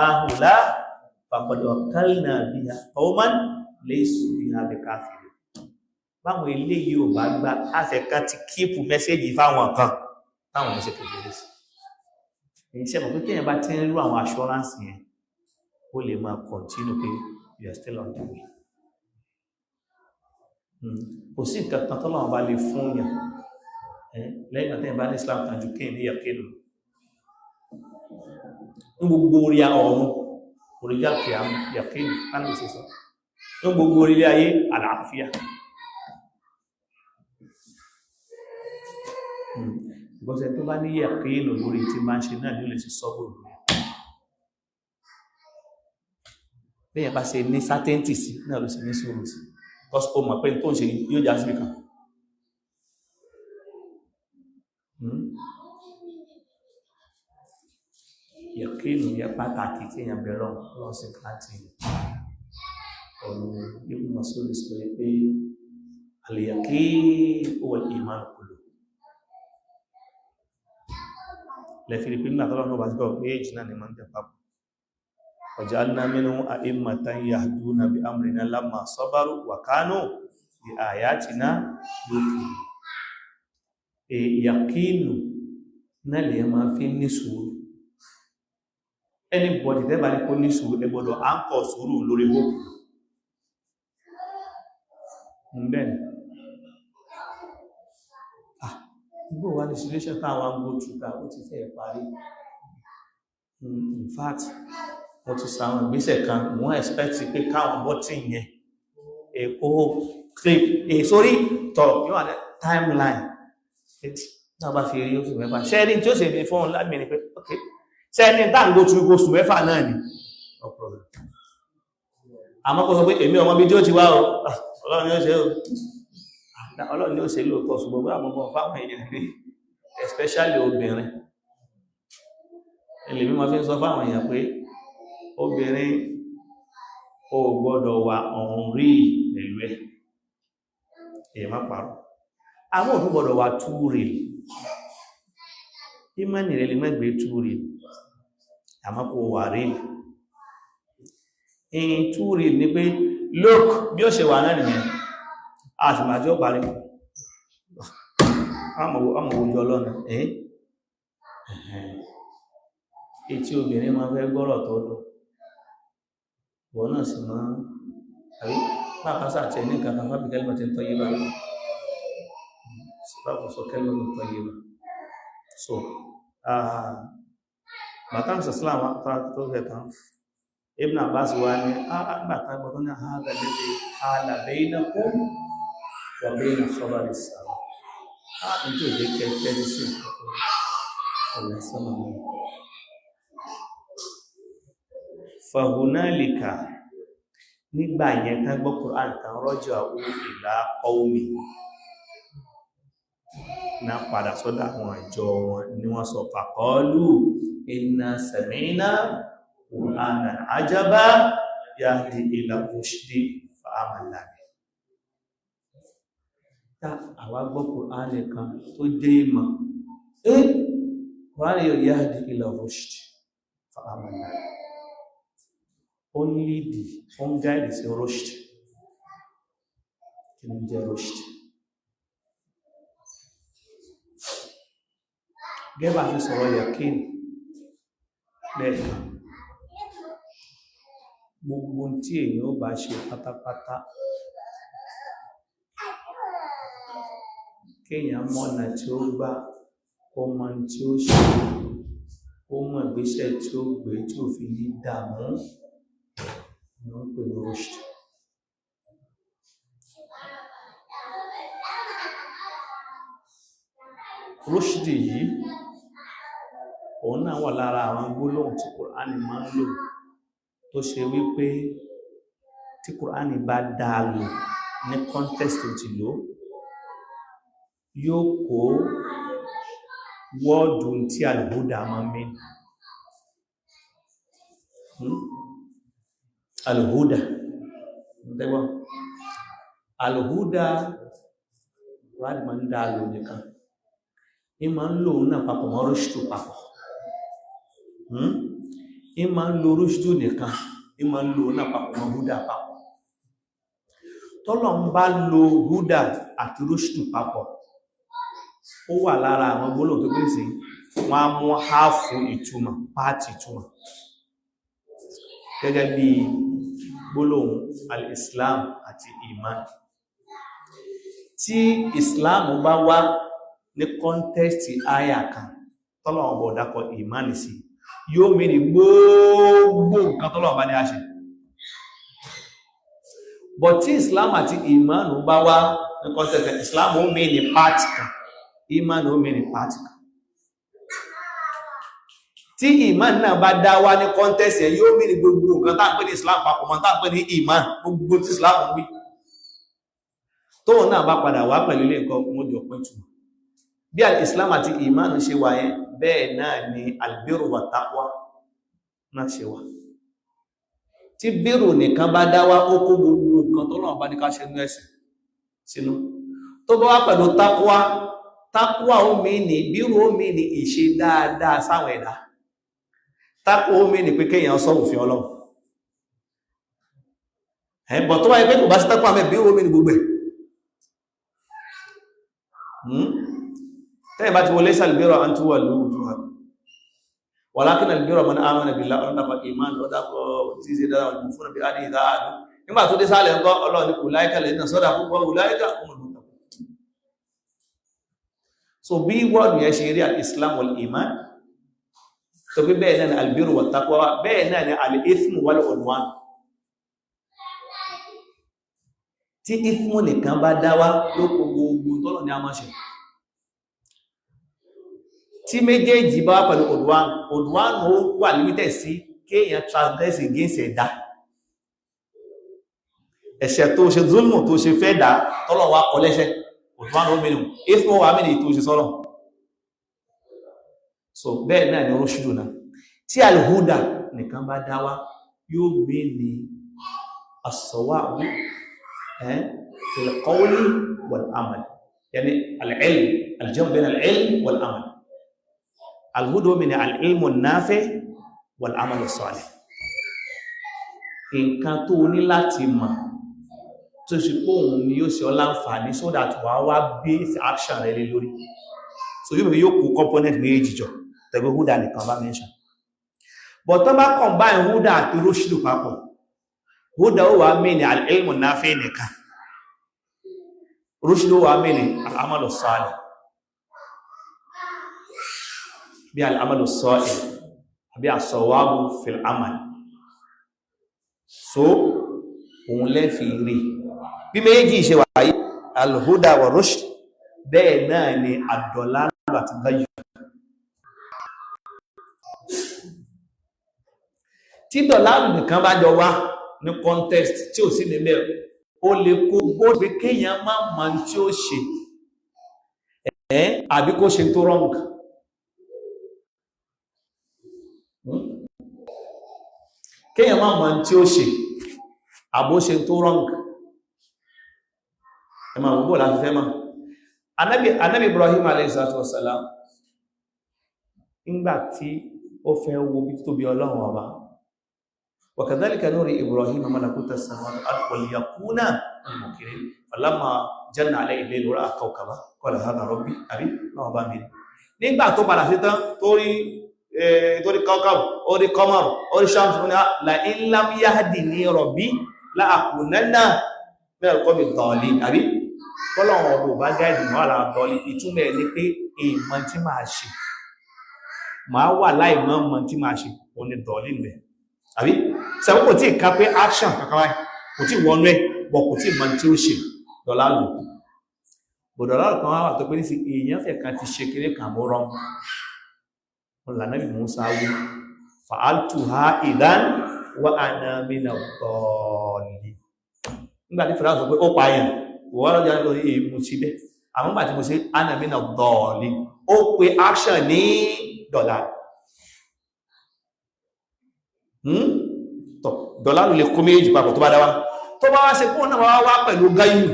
ahùlá faqad wakkalna biha qawman laysu biha bikafirin. Báwọn eléyìí ò bá gbà, àfẹ́ká ti kíìpù mẹ́sẹ́jì fáwọn kan táwọn ìṣe kékeré sí. Èyí ṣe mọ̀ pé téèyàn bá ti ń rú àwọn assurance yẹn, ó lè máa continue pé you are still on the way. Kò sí nǹkan kan tọ́lọ́run bá lè fún yàn lẹ́yìn ìgbà téèyàn bá ní Islam tàn ju kéèyàn ní yàkéènù ní gbogbo orí ọ̀run, orí yàkéènù láti ṣe sọ ní gbogbo orílẹ̀ ayé àlàáfíà. Ìgbọ́sẹ̀ tó bá ní yàkéènù lórí tí máa ń ṣe náà ní ó lè ṣe sọ́gbò ìlú. Bẹ́yẹn bá ṣe ní certainty sí náà ló ṣe ní sùúrù sí, because ó mọ̀ pé tó ń ṣe yóò já síbì kan. Yàkéènù yẹ pàtàkì tí èèyàn bẹ̀rẹ̀ lọ́wọ́ sí káàtì ọ̀nà. Ibn Mas'ud sọ pé al-yaqin huwa al-iman kullu. Lẹ́fìrí pé nígbà tọ́lọ́run bá ti gbọ́ méjì náà ni máa ń tẹ̀ papọ̀. Waja'alna minhum a'immatan yahduna bi amrina lamma sabaru wa kanu bi ayatina yuqinun. Yàkínù náà lè máa fi ní sùúrù. Anybody tẹ́bà ní kó ní sùúrù, ẹ gbọ́dọ̀ anchor sùúrù lórí hope. Bẹ́ẹ̀ ah, igbó wà ní situation táwọn ń go through ta ó ti fẹ́ parí. In fact, mo ti sàwọn ìgbésẹ̀ kan, mo ń expect pé káwọn bọ́tì yẹn èkó clip èsórí tọ̀ yóò wà ní timeline náà bá fi rí oṣù mẹ́fà. Ṣẹ́ni tí ó ṣe fi fún lámì ni pé ok, ṣẹ́ni tá ń go through oṣù mẹ́fà náà ni, no problem. Àmọ́ kó sọ pé èmi ọmọ bí tí ó ti wá o, Ọlọ́run ni ó ṣe o, Ọlọ́run ni ó ṣe lóòótọ́, ṣùgbọ́n bí àwọn ọmọ fáwọn èèyàn ní especially obìnrin, ẹlẹ́mí ma fi ń sọ fáwọn èèyàn pé obìnrin ó gbọ́dọ̀ wà ọ̀hún rí pẹ̀lú ẹ̀, èèyàn má parọ́. Àwọn òtún gbọ́dọ̀ wà too real. Ìmánì rẹ̀ lè má gbé too real, àmọ́ kò wà real. In too real ni pé look bí ó ṣe wà náà nìyẹn, a sì máa tí ó parí àmọ̀wò ojú ọlọ́nà. Etí obìnrin máa fẹ́ gbọ́rọ̀ tó dùn, wọ́n náà sì máa àbí bàbá sàtẹ̀ ní nǹkan kan fábí kẹ́lìmọ̀ tí ń tọ́ yé bá bábù sọ kẹ́lìmọ̀ tí ń tọ́ yé bá. So bàtà sàsílà tó fẹ́ tán, Ibn Abbas wá ní àgbàtà gbọ́dọ̀ ní àhádà lẹ́lẹ́ hálà bainakum wa baina khabari as-sama. Á ní tí ò jẹ́ kẹ́kẹ́ sí ọ̀rẹ́ sọ́nà náà. Fahunalika, nígbà yẹn tán gbọ́ Qur'an tán, raja'u ila qawmi, na padà sọ́dọ̀ àwọn àjọ wọn ni wọ́n sọ faqalu inna sami'na Qur'anan ajaba yahdi ila rushdi fa amanna bihi. Tá àwa gbọ́ Qur'an kan tó jẹ́ ìmọ̀, Qur'an yóò yahdi ila rushdi fa amanna bihi, ó ń lídì, ó ń gáìdì sí rushd. Kí ni jẹ́ rushd? Gẹ́bà fi sọ̀rọ̀ yakin lẹ́ẹ̀kan, Gbogbo tí èyàn ó bá ṣe pátápátá, kéèyàn mọ̀nà tí ó gbà, kó mọ̀ tí ó ṣe, kó mọ̀ ìgbésẹ̀ tí ó gbé tí ò fi ní dààmú, ni wọ́n ń pè ní rushd. Rushd yìí òun náà wà lára àwọn gbólóhùn tí Kùránì máa ń lò, tó ṣe wípé tí Kùránì bá dáa lò ní context tó ti lò, yóò kó wọ́ọ̀dù tí al-huda máa ń mí. Al-huda, tẹ́gbọ́n, al-huda Kùránì máa ń dáa lò nìkan, ní máa ń lò náà papọ̀ mọ́ rushdu papọ̀, ní máa ń lo rushdu nìkan, ní máa ń lò náà papọ̀ mọ́ huda papọ̀. Tọ́lọ̀ ń bá lo huda àti rushdu papọ̀, ó wà lára àwọn gbólóhùn tó gbé sí wọ́n á mú háàfù ìtumọ̀, pààtì ìtumọ̀, gẹ́gẹ́ bí gbólóhùn al-Islam àti iman. Tí Islam bá wá ní kọ́ntẹ́sì àyà kan tọ́lọ̀ ọ̀bọ̀ dákọ̀ iman sí, yóò mìírí gbogbo nǹkan tọ́lọ̀ bá ní a ṣe. But tí Islam àti iman bá wá ní kọ́ntẹ́sì, Islam ó mìírí pààtì kan, iman ó mìírí pààtì kan. Tí iman náà bá dá wá ní kọ́ntẹ́sì ẹ̀, yóò mìírí gbogbo nǹkan tá ń pè ní Islam papọ̀ mọ́ tá ń pè ní iman, gbogbo tí Islam wí. Tóun náà bá padà wá pẹ̀lú ilé nǹkan, wọ́n jọ pín túmọ̀. Bí al-Islam àti iman ṣe wà yẹn, bẹ́ẹ̀ náà ni al-birru wa taqwa náà ṣe wà. Tí bírù nìkan bá dá wá, ó kó gbogbo nǹkan tọ́lọ́run bá ní ká ṣe nínú ẹ̀sìn sínú. Tó bá wá pẹ̀lú taqwa, taqwa ó mí ní bírù, ó mí ní ìṣe dáadáa sáwọn ẹ̀dá. Taqwa ó mí ní pé kéèyàn sọ òfin Ọlọ́run. Ẹ̀bọ̀ tó wáyé pé kò bá sí taqwa mẹ́, bírù ó mí ní gbogbo ẹ̀. Tẹ́yìn bá ti wọlé sàlbírọ̀ an túwà lóòjú ha, walakin albirra man amana billahi, ọ̀dàpọ̀ iman, ọ̀dàpọ̀ tí ṣe dára ọ̀dùn fún bí adé ìdáàdù. Nígbà tó dé sálẹ̀ ńkọ́, Ọlọ́run ní ulaika lẹ́nà sọ́dà púpọ̀, ulaika humul muttaqun. So bí wọ́ọ̀dù yẹn ṣe rí al-Islam wal iman, tó bí bẹ́ẹ̀ náà ni albirru wat taqwa, bẹ́ẹ̀ náà ni al-ithmu wal udwan. Tí ithmu nìkan bá dá wá, ló kó gbogbo tọ́lọ̀ ní a máa ṣe. Tí méjèèjì bá wá pẹ̀lú udwan, udwan ó wà limited sí kéèyàn transgress against ẹ̀dá, ẹ̀ṣẹ̀ tó ṣe, zulmu tó ṣe fẹ́ dá, tọ́lọ̀ wá kọ lẹ́ṣẹ̀, udwan ó mìíràn. Ithmu wà mìíràn tó ṣe sọ́rọ̀. So bẹ́ẹ̀ náà ni rushdu náà. Tí alhuda nìkan bá dá wá, yóò gbé ní as-sawabu fil qawli wal amal, yani al-ilm, al-jam' bayna al-ilm wal amal. Alhuda min al-ilmu an-nafi wal amal as-salih. Nǹkan tó ní láti mọ̀ tó ṣe pé òun ni yóò ṣe ọ́ láǹfààní, so that wàá wá base action rẹ lé lórí. So yóò kó component méjì jọ tẹ̀gbẹ́ huda nìkan bá mention. But tó bá combine huda àti rushdu papọ̀, huda ó wà mí ní al-ilmu an-nafi nìkan, rushdu ó wà mí ní al-amalu as-salih, bí al-amalu as-salih àbí as-sawabu fil amal. So òun lẹ́fì rí bí méjì ṣe wà yí, al-huda wa rushd, bẹ́ẹ̀ náà ni ad-dalal àti gáyù. Tí dọ̀láàlù nìkan bá jọ wá ní context tí ò sí nílẹ̀, ó lè kó gbóògbé kéèyàn má mọ̀ tí ó ṣe ẹ́, àbí kó ṣe tó wrong. Kéèyàn má mọ̀ tí ó ṣe, àbó ṣe tó wrong. Ẹ máa wò bó láti fẹ́ mọ̀. Anábì Ibrahim alayhi salatu wassalam, nígbà tí ó fẹ́ wo bí tóbi Ọlọ́run ọba, wa kadhalika nuri Ibrahim malakuta samawati wal ardi waliyakuna minal muqinin, falamma janna alayhi al-laylu ra'a kawkaban qala hadha rabbi, àbí náà bá mi. Nígbà tó padà sí tán tó rí Torí kawkab, orí qamar, orí shams, ní la in lam yahdini rabbi la akunanna minal qawmi ddallin. Àbí tọ́lọ̀wọ̀n ọ̀bọ̀ bá gáìdì mọ́ àlà dọ̀lì. Ìtumọ̀ ẹ̀ ní pé ìmọ̀ tí máa ṣe máa wà láìmọ̀ mọ̀ tí máa ṣe, òun ni dọ̀lì mẹ́. Àbí sẹ́wọ́n kò tí ì ká pé action kankan báyìí kò tí wọnú ẹ̀ bọ̀, kò tí mọ̀ tí ó ṣe dọ̀là lò. Bọ̀dọ̀lá kan wà tó pé ní sí èèyàn fẹ̀ kan ti ṣe kéré kà mọ́ rán wọn lànà bí Musa wí fa'altuha idhan wa ana mina ddallin. Nígbà tí Fìràwọ̀ sọ pé ó pààyàn, wọ́n lọ́jọ́ lórí èèmù sí bẹ́, àmọ́ nígbà tí mo ṣe ana mina ddallin, ó pe action ní dọ̀là. Tọ̀ dọ̀là ló lè kó méjì papọ̀ tó bá dáwà, tó bá wá ṣe kó náà wá wá pẹ̀lú gáyù.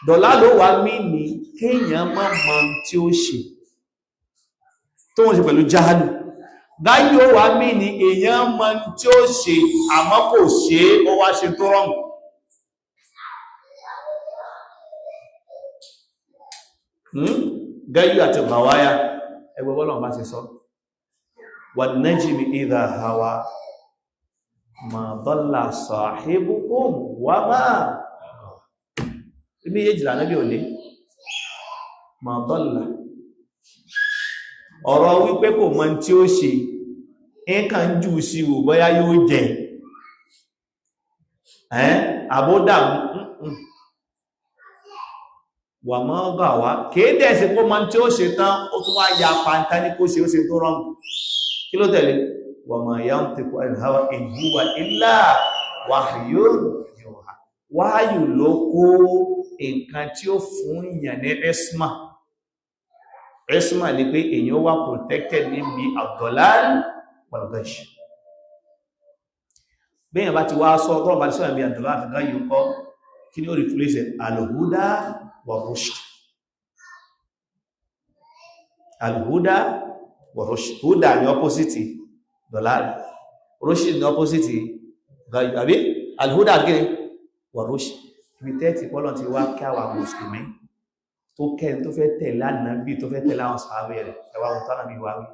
Dọ̀là ló wà mí ní kéèyàn má mọ̀ tí ó ṣe tó wọ́n ṣe pẹ̀lú jáhálù. Gáyù ó wà mí ní èèyàn mọ̀ tí ó ṣe àmọ́ kò ṣe, ó wá ṣe tó rọrùn. Gáyù àti gbàwáyà ẹgbẹ́ bọ́lọ̀ bá ṣe sọ, wan najmi idha hawa ma dalla sahibukum wa ma. Méjèèjì lànà bí òní ma dalla, ọ̀rọ̀ wípé kò mọ̀ tí ó ṣe nǹkan jù sí wò bóyá yóò jẹ àbódà wà mọ́ gbà wá kéèdè ẹ̀sìn kó mọ̀ tí ó ṣe tán, ó tún wá ya pàntá ní kó ṣe ó ṣe tó rọrùn. Kí ló tẹ̀lé? Wa ma yantiqu anil hawa in huwa illa wahyun yuha. Wáyù ló kó nǹkan tí ó fún ìyàn ní isma. Isma ni pé èyàn wà protected níbi ad-dalal wal-ghash. Bẹ́yàn bá ti wá sọ tọ́rọ bá ti sọ́yàn bí ad-dalal àti ghayy kọ́, kí ni ó replace? Al-huda wa-rushd. Al-huda wa-rushd. Huda ni opposite dalal, rushd ni opposite ghayy. Àbí al-huda kí ni? Wa-rushd. Ibi tẹ́ẹ̀tì pọ́lọ̀ ti wá kí àwọn mùsùlùmí tó kẹ́ni tó fẹ́ tẹ̀lé Ànábì, tó fẹ́ tẹ̀lé àwọn sàábẹ̀ rẹ̀, ẹwà wọn tánà bí wá wí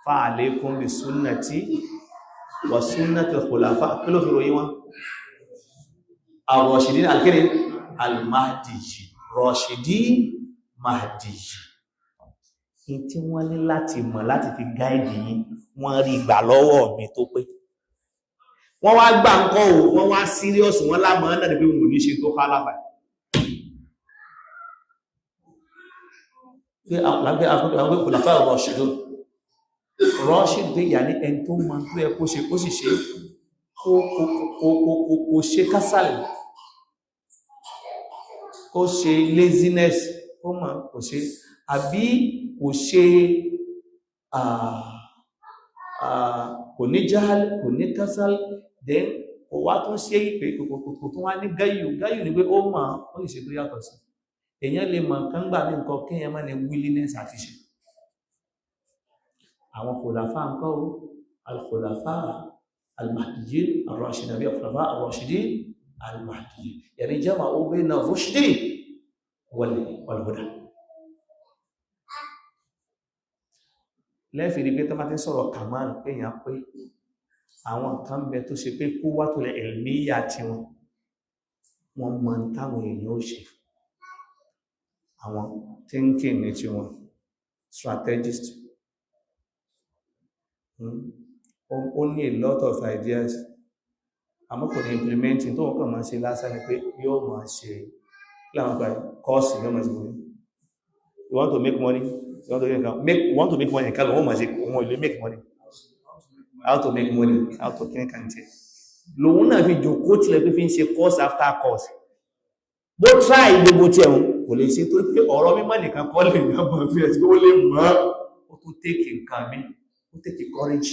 fa alaykum bi sunnati wa sunnati al-khulafa. Kí ló fi ròyìn wọn? Ar-rashidin al-kiri al-mahdiyyi, rashidin mahdiyyi. In tí wọ́n ní láti mọ̀ láti fi gáìdì yìí, wọ́n rí gbà lọ́wọ́ mi tó pé wọ́n wá gbà ń kọ́ ò, wọ́n wá síríọ̀sì, wọ́n lámọ̀ náà ní pé wọ́n ò ní ṣe tó kálàfà. Pé àwọn rọ̀ṣìdún rọ́ṣìd pé yà ní ẹni tó mọ̀ tó yẹ kó ṣe kó sì ṣe, kó ṣe kásàlẹ̀, kó ṣe laziness, kó mọ̀ kò ṣe, àbí kò ṣe, kò ní jáhálì, kò ní kásàlẹ̀, then kò wá tún ṣe ìpè kò tún wá ní gáyù. Gáyù ni pé ó mọ̀ ó sì ṣe tó yàtọ̀ sí. Èèyàn lè mọ̀ nǹkan gbà ní nǹkan kéèyàn má ní willingness àti ṣe. Àwọn khulafa ń kọ́ al-khulafa al-mahdiyyin ar-rashidin, àbí al-khulafa ar-rashidin al-mahdiyyin, yani jama'u bayna ar-rushdi wal-huda. Lẹ́fì rí pé tó bá ti ń sọ̀rọ̀ kamal pé èèyàn pé àwọn nǹkan bẹ tó ṣe pé quwwatul ilmiyya tí wọ́n mọ̀ táwọn èèyàn ó ṣe. Àwọn thinking ní tí wọ́n strategist, ó ní a lot of ideas, àmọ́ kò ní implementing. Tó wọ́n kàn máa ṣe lásán ni pé yóò máa ṣe láwọn gba course, yóò máa ṣe fún you want to make money, you want to make, you want to make money, nǹkan lọ́wọ́ máa ṣe òun ò lè make money, how to make money, how to kí ní kan tẹ́ lòun náà fi jòkó tilẹ̀ pé fi ń ṣe course after course. Bó try gbogbo tí ẹ̀hùn kò lè ṣe, torí pé ọ̀rọ̀ mímọ̀ nìkan kọ́ lè ní ọmọ fi ẹ̀ tí ó lè mọ́. Ó tún take nǹkan mi, ó take courage,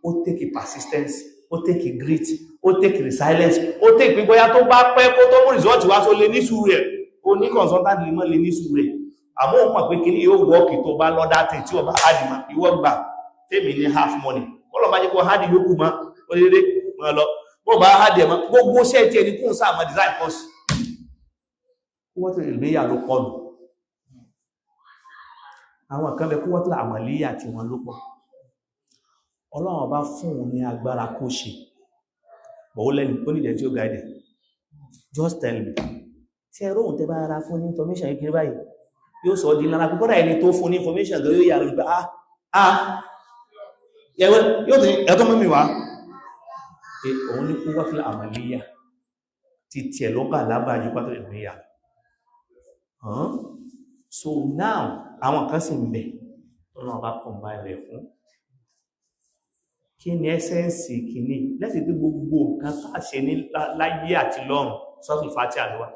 ó take persistence, ó take grit, ó take resilience, ó take pé bóyá tó bá pẹ́ kó tó mú result wá, tó lè ní sùúrù rẹ̀. Ó ní consultant lè mọ́ lè ní sùúrù rẹ̀, àmọ́ ó mọ̀ pé kí ní yóò wọ́ọ̀kì tó bá lọ́dá tẹ̀ tí ó bá hard mọ́. Ìwọ gbà tèmi ní half money, kọ́lọ̀ bá jẹ́ kó hard yókù mọ́, ó lè mọ́ lọ bó bá hard ẹ̀ mọ́ gbogbo iṣẹ́ tí ẹni kún sáà mọ́ design course wọ́n tó lè méyà ló pọ̀nù. Àwọn kan bẹ, quwwatul amaliyya tí wọ́n ló pọ̀. Ọlọ́run Ọba fún òun ní agbára kó ṣe bọ̀, ó lẹ́nu ó nídẹ̀ẹ́ tí ó guide. Just tell me tí ẹ róhùn tẹ́ bá ara fún ní information kékeré báyìí, yóò sọ di ńlá. Kódà ẹni tó fún ní information gan yóò yà lójú pé, "Ah, ah, yẹwẹ́ yóò tún ẹ̀tọ́ mọ́ mi wá." Òun ní quwwatul amaliyya ti tiẹ̀ ló bà lábàájú quwwatul ilmiyya. So now, àwọn kan sì ń bẹ Ọlọ́run bá combine rẹ̀ fún. Kí ni essence kìíní lẹ́sìn pé gbogbo nǹkan tá a ṣe ní láyé àti lọ́run, Suratul Fatiha ló wà.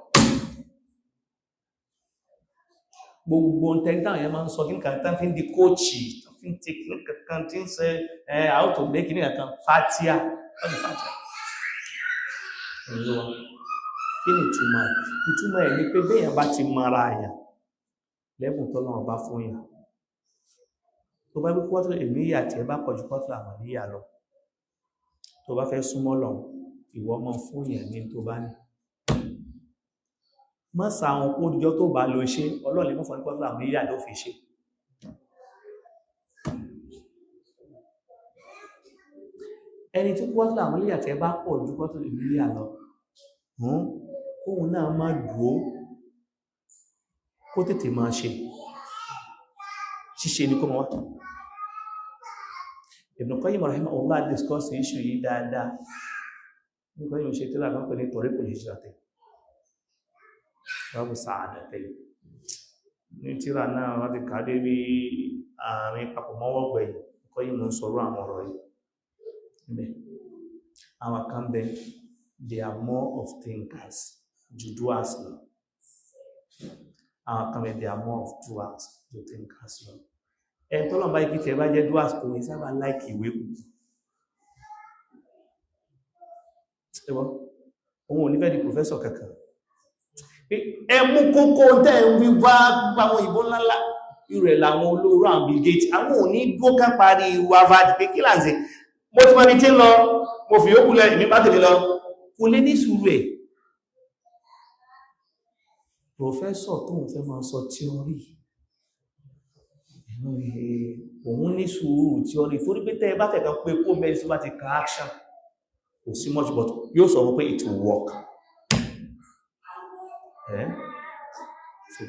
Gbogbo tẹ́lẹ̀ táwọn yẹn máa ń sọ kí nǹkan tán fi ń di coach, tán fi ń ti kí nǹkan tí ń ṣe ẹ how to make kí nǹkan, Fatiha, Suratul Fatiha ló wà. Kí ni ìtumọ̀ ẹ̀? Ìtumọ̀ ẹ̀ ni pé béèyàn bá ti mara àyàn lẹ́bùn tọ́lọ́run bá fún yàn, tó bá gbé quwwatul ilmiyya tí ẹ bá pọ̀ ju quwwatul amaliyya lọ, tó bá fẹ́ súnmọ́ lọ, ìwọ mọ́ fún yàn ní tó bá ní. Má sa àwọn kó díjọ́ tó bá lọ ṣe. Ọlọ́run lè mọ́ fún ní quwwatul amaliyya ló fi ṣe. Ẹni tí quwwatul amaliyya tí ẹ bá pọ̀ ju quwwatul ilmiyya lọ, kóhun náà má dúó, kó tètè máa ṣe. Ṣíṣe ní kó mọ́ wá. Ibn Qayyim rahimahullah discuss issue yìí dáadáa. Ibn Qayyim ṣe tírà kan pẹ̀lú Tariqul Hijratayn, Babu Sa'adatayn. Ní tírà náà, wọ́n ti kàdé bí àárín papọ̀ mọ́wọ́ gbẹ̀yìn, Ibn Qayyim ń sọ̀rọ̀ àwọn ọ̀rọ̀ yìí níbẹ̀. Àwọn kan bẹ, they are more of thinkers ju doers lọ. Àwọn kan bẹ, they are more of doers ju thinkers lọ. Ẹni tọ́lọ̀ bá ikú tí ẹ bá jẹ́ doers, kò ní sábà like ìwé kù. Ẹwọ́ òun ò ní fẹ́ di professor kankan. Ẹ mú kókó tẹ́ ń wí wá àwọn ìbò ńláńlá irú ẹ̀ làwọn olóró, àwọn Bill Gates. Àwọn ò ní dúó ká parí Harvard pé kí là ń ṣe. Mo ti mọ ibi tí ń lọ, mo fi yókù lẹ, ìmí bá tèmi lọ. Kò lè ní sùúrù ẹ̀. Professor tóun fẹ́ máa sọ theory, òun ní sùúrù theory, torí pé tẹ́ ẹ bá fẹ́ kan pé kó mẹ́rin sí bá ti ka action, kò sí much, but yóò sọ fún pé it will work. Ẹ́ so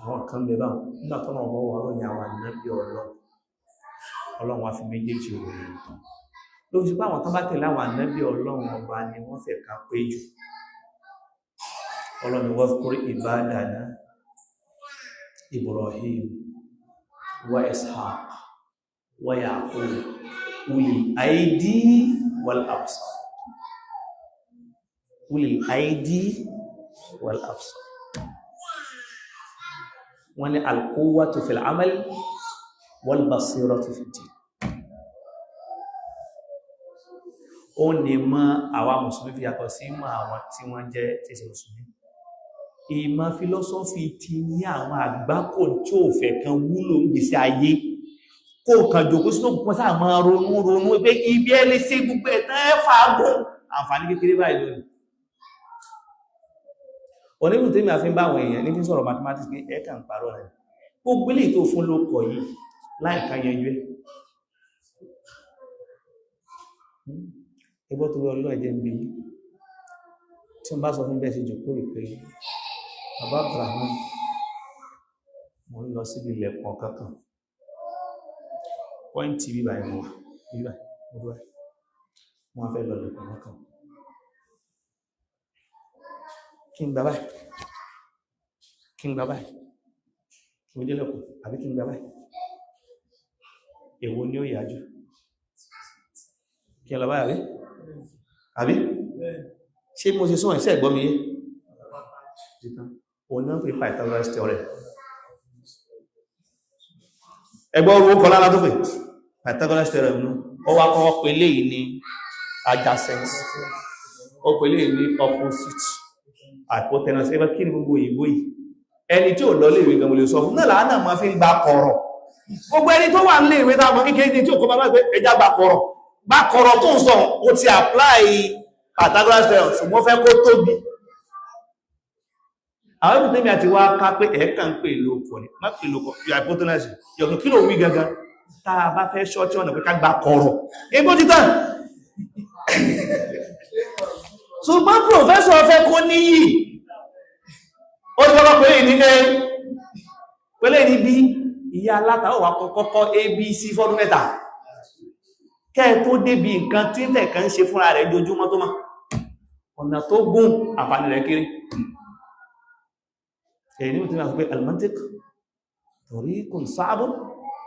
àwọn kan bẹ báwọn. Nígbà tó náà wọ́n wà ròyìn àwọn ànábì Ọlọ́run, Ọlọ́run wá fi méjèèjì ròyìn ló fi pé àwọn tán bá tẹ̀lé àwọn ànábì Ọlọ́run Ọba ni wọ́n fẹ́ ká pé jù. Ọlọ́run, wadhkur ibadana Ibrahim wa Ishaq wa Yaqub ulil aidi wal absar. Ulil aidi wal absar, wọ́n ní al-quwwatu fil amal wal basiratu fid din. Ó ní mọ́ àwa mùsùlùmí fi yàtọ̀ sí mọ́ àwọn tí wọ́n jẹ́ tí ṣe mùsùlùmí. Ìmọ̀ philosophy ti ní àwọn àgbákò tí ò fẹ́ kan wúlò ń gbèsè ayé. Kó kàn jòkó sínú òkùnkùn sáà máa ronú ronú pé ibi ẹ lè ṣe gbogbo ẹ̀ tán, ẹ fàágùn àǹfààní kékeré báyìí lónìí. Onígbù tí mi àfi ń bá àwọn èèyàn ní fi sọ̀rọ̀ mathematics pé ẹ kàn ń parọ́ rẹ̀. Gbogbo eléyìí tó fún ló kọ̀ yìí láìka yẹjú ẹ. Ẹgbọ́ tó lọ lọ́ẹ̀jẹ́ ń bí tí n bá sọ fún bẹ́ẹ̀ sí jòkó ìpé bàbá Abraham, mo ń lọ síbi ilẹ̀kùn kankan, pọ́ìntì bíbà ìmọ̀ wà bíbà mo wọ́n fẹ́ lọ lẹ̀kùn kankan, kí n gbà báyìí, kí n gbà báyìí, kí n délẹ̀kùn, àbí kí n gbà báyìí, èwo ni ó yá jù? Kí n lọ báyìí, àbí? Ṣé mo ṣe sọ́wọ́n iṣẹ́ ẹ̀gbọ́n mi yé? Òun náà pè Pythagoras theorem. Ẹgbọ́ orúkọ kọ lára tó pè Pythagoras theorem nú. Ó wá kọ́kọ́ pè léyìí ní adjacent, ó pè léyìí ní opposite, hypotenuse. Ẹgbẹ́ kí ni gbogbo òyìnbó yìí? Ẹni tí ò lọ léèwé gan mo lè sọ fún náà làánà máa fi ń gba kọ̀rọ̀. Gbogbo ẹni tó wà nílé ìwé táwọn kékeré ní tí ò kọ́ bá bá gbé ẹjá gba kọ̀rọ̀, gba kọ̀rọ̀ tó ń sọ, ó ti apply Pythagoras theorem, ṣùgbọ́n fẹ́ kó tóbi. Àwọn ibùdó tẹ́mi àti wá ká pé ẹ̀ẹ́kà ń pè lóko ni, má pè lóko, yọ hypotenuse, yọ̀kùn kí ló wí gangan? Tá a bá fẹ́ ṣọ́ọ̀tì ọ̀nà pé ká gba kọ̀rọ̀. Egbó títàn. Ṣùgbọ́n pòfẹ́sọ̀ fẹ́ kó níyì. Ó ti kọ́kọ́ pẹ̀lẹ́ ní A, pẹ̀lẹ́ ní B, ìyá aláta ó wà kọ́kọ́ ABC fọ́dún mẹ́ta. Kẹ́ tó débi nǹkan tí ń tẹ̀kan ṣe fúnra rẹ̀ dojúmọ́ tó mọ́. Ọ̀nà tó gùn àǹfààní rẹ̀ kéré. Èyí ni ó ti máa sọ pé al-mantiq tariqun sa'bun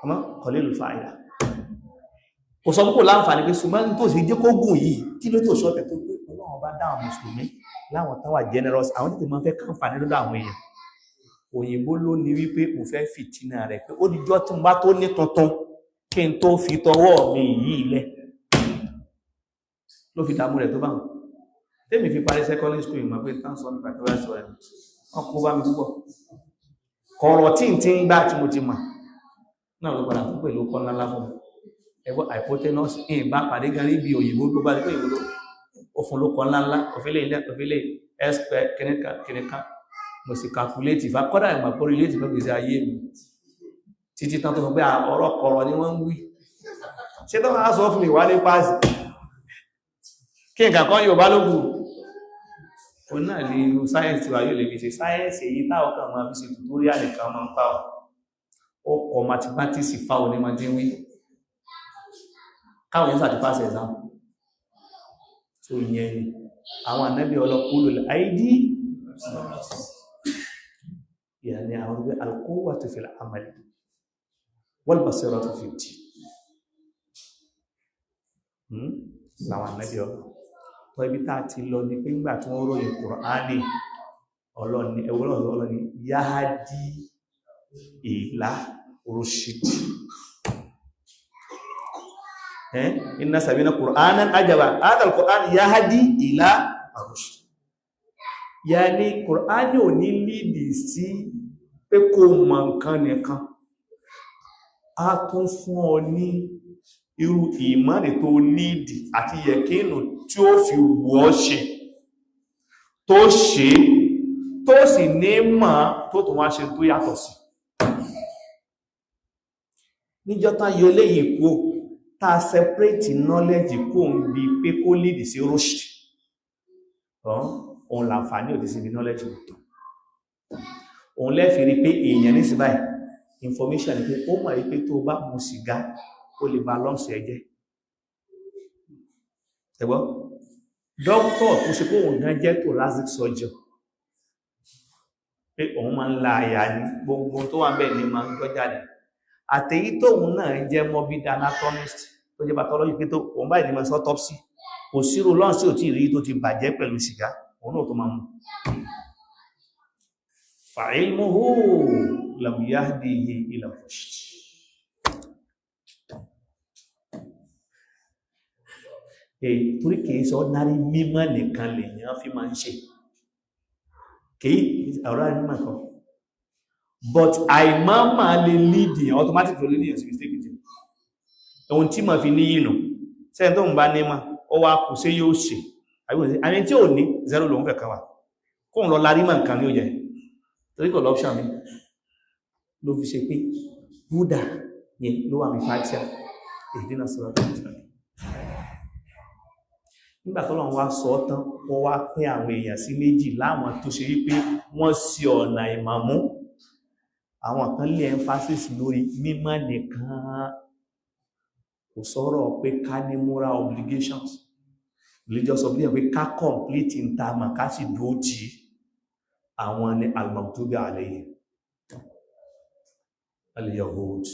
àmọ́ qalilul fa'ida. Kò sọ púpọ̀ láǹfààní pé ṣùgbọ́n tó sì jẹ́ kó gùn yìí kí ló tó ṣọ́tẹ̀ tó pé Ọlọ́run bá dá àwọn mùsùlùmí láwọn táwà generous, àwọn tètè máa fẹ́ káǹfààní lọ́dọ̀ àwọn èèyàn. Òyìnbó ló ní wípé mo fẹ́ fìtínà rẹ̀ pé ó dijọ́ tí mo bá tó ní tuntun kí n tó fi tọwọ́ mi yìí lẹ̀ ló fi dààmú rẹ̀ tó bá wọn. Tèmi fi parí secondary school ìmọ̀ pé tán sọ nípa tọ́wọ́ sọ ẹ̀ wọ́n kó bá mi púpọ̀. Kọ̀rọ̀ tí n ti ń gbá tí mo ti mọ̀ náà ló padà fún pẹ̀lú kọ́ ńlá fún mi. Ẹgbọ́ hypotenuse in bá pàdé gan níbi òyìnbó tó bá rí pé òyìnbó ló ó fún ló kọ́ ńláńlá òfílẹ̀ ilẹ̀ òfílẹ̀ ẹ̀sìpẹ̀ kìnìkan kìnìkan mo sì calculate ìfà kọ́dà ìmọ̀ pé relate pé gbèsè ayé mi títí tán tó sọ pé ọ̀rọ̀ kọ̀rọ̀ ni wọ́n ń wí. Ṣé tó máa sọ fún mi wá ní páàsì kí nǹkan kan yóò bá ló kù. Òun náà lè sáyẹ́ǹsì wa yóò lè fi ṣe sáyẹ́ǹsì èyí táwọn kan máa fi ṣe tutorial nìkan máa ń pa ọ́. Ó kọ mathematics fáwọn onímọ̀ tí ń wí káwọn yẹn sàti pass exam tó yẹn ni àwọn ànábì ọlọ́kúlù àìdí yàní àwọn ọgbẹ́ al-quwwatu fil amal wal basiratu fi ddin láwọn ànábì ọlọ́ tó ibi tá ti lọ ní pé ńgbà tí wọ́n ròyìn Kùránì ọlọ́ni ẹwọ́lọ́ni ọlọ́ni yahdi ila rushd. Inna sami'na Qur'anan ajaba hadha al-Qur'an yahdi ila ar-rushd. Yani Qur'ani ò ní lídì sí pé kó mọ̀ nǹkan nìkan, a tún fún ọ ní irú ìmánì tó nídì àti yẹ̀kínù tí ó fi wọ́ ṣe tó ṣe tó sì ní mọ̀ tó tún wá ṣe tó yàtọ̀ sí. Níjọ́ tán yọ léyìí kú tá separate knowledge kó ń bi pé kó lead sí rushd, òun làǹfààní ò ti sí ibi knowledge. Òun lẹ́fì rí pé èèyàn ní sí báyìí information ni pé ó mọ̀ rí pé tó bá mu sìgá ó lè ba lungs ẹ jẹ́. Ẹgbọ́ doctor tó ṣe pé òun gan jẹ́ thoracic surgeon pé òun máa ń la àyà ní gbogbo tó wà bẹ́ẹ̀ ni máa ń gbọ́ jáde, àtèyí tóun náà jẹ́ morbid anatomist tó jẹ́ pathology pé tó òun báyìí ní máa sọ autopsy, kò sírò lungs tí ò tí rí tó ti bàjẹ́ pẹ̀lú sìgá, òun náà tó máa mú. Fa'ilmuhu lam yahdihi ila rushd. Èyí torí kìí sọ ordinary mímọ̀ nìkan lèyàn fi máa ń ṣe, kìí ordinary mímọ̀ kan, but àìmọ́ máa lè lead yàn automatic lè lead yàn sí mistake jẹ́ ohun tí ma fi ní yìí nù. Sẹ́yìn tó ń bá ní ma ó wá kù sí yóò ṣe àmì tí ò ní zero lòun fẹ́ kan wà kóun lọ larí mọ̀ nǹkan ní ó jẹ torí kò lọ́pṣàn mi ló fi ṣe pé Buddha yẹn ló wà ní fatia ihdina siratal mustaqim. Nígbà tó lọ́n wá sọ tán, wọ́n wá pín àwọn èèyàn sí méjì láwọn tó ṣe wípé wọ́n sí ọ̀nà ìmọ̀mú. Àwọn kan lè emphasis lórí mímọ̀ nìkan, kò sọ̀rọ̀ pé ká ní moral obligations, religious obligation, pé ká complete ń ta mà ká sì dúó tí àwọn ní al-maghdubi alayhim al-yahud.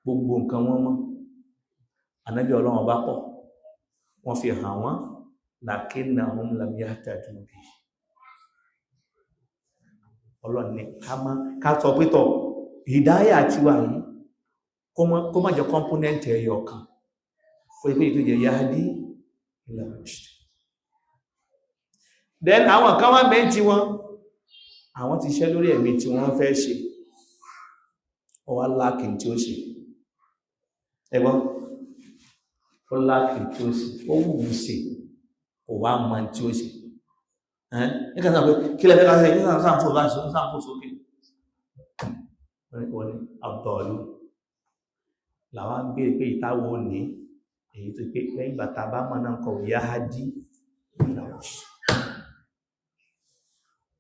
Gbogbo nǹkan wọn mọ́, ànábì Ọlọ́run bá pọ̀ wọ́n fi hàn wọ́n, lakinnahum lam yahtadu bi. Ọlọ́run ní ká sọ pé tọ̀ ìdáyà tí wà yìí kó má jẹ́ component ẹyọ kan, ó yẹ pé ètò jẹ́ yahdi ila rushd. Then àwọn kan wá bẹ́ẹ̀ tí wọ́n àwọn ti ṣẹ́ lórí ẹ̀mí tí wọ́n fẹ́ ṣe, ó wá láàkì tí ó ṣe, ẹgbọ́n ó láàkì tí ó ṣe, ó wù ú ṣe, kò wá mọ̀ tí ó ṣe. Nígbà sáà pé kí lẹ́fẹ́ ká sẹ́yìn nígbà sáà fò báyìí sáà fò sókè. Wọ́n ní àbọ̀lú làwọn ń béèrè pé ìtawọ̀ ní èyí tó pé lẹ́yìn bàtà bá mọ̀ náà kọ̀ yá á dí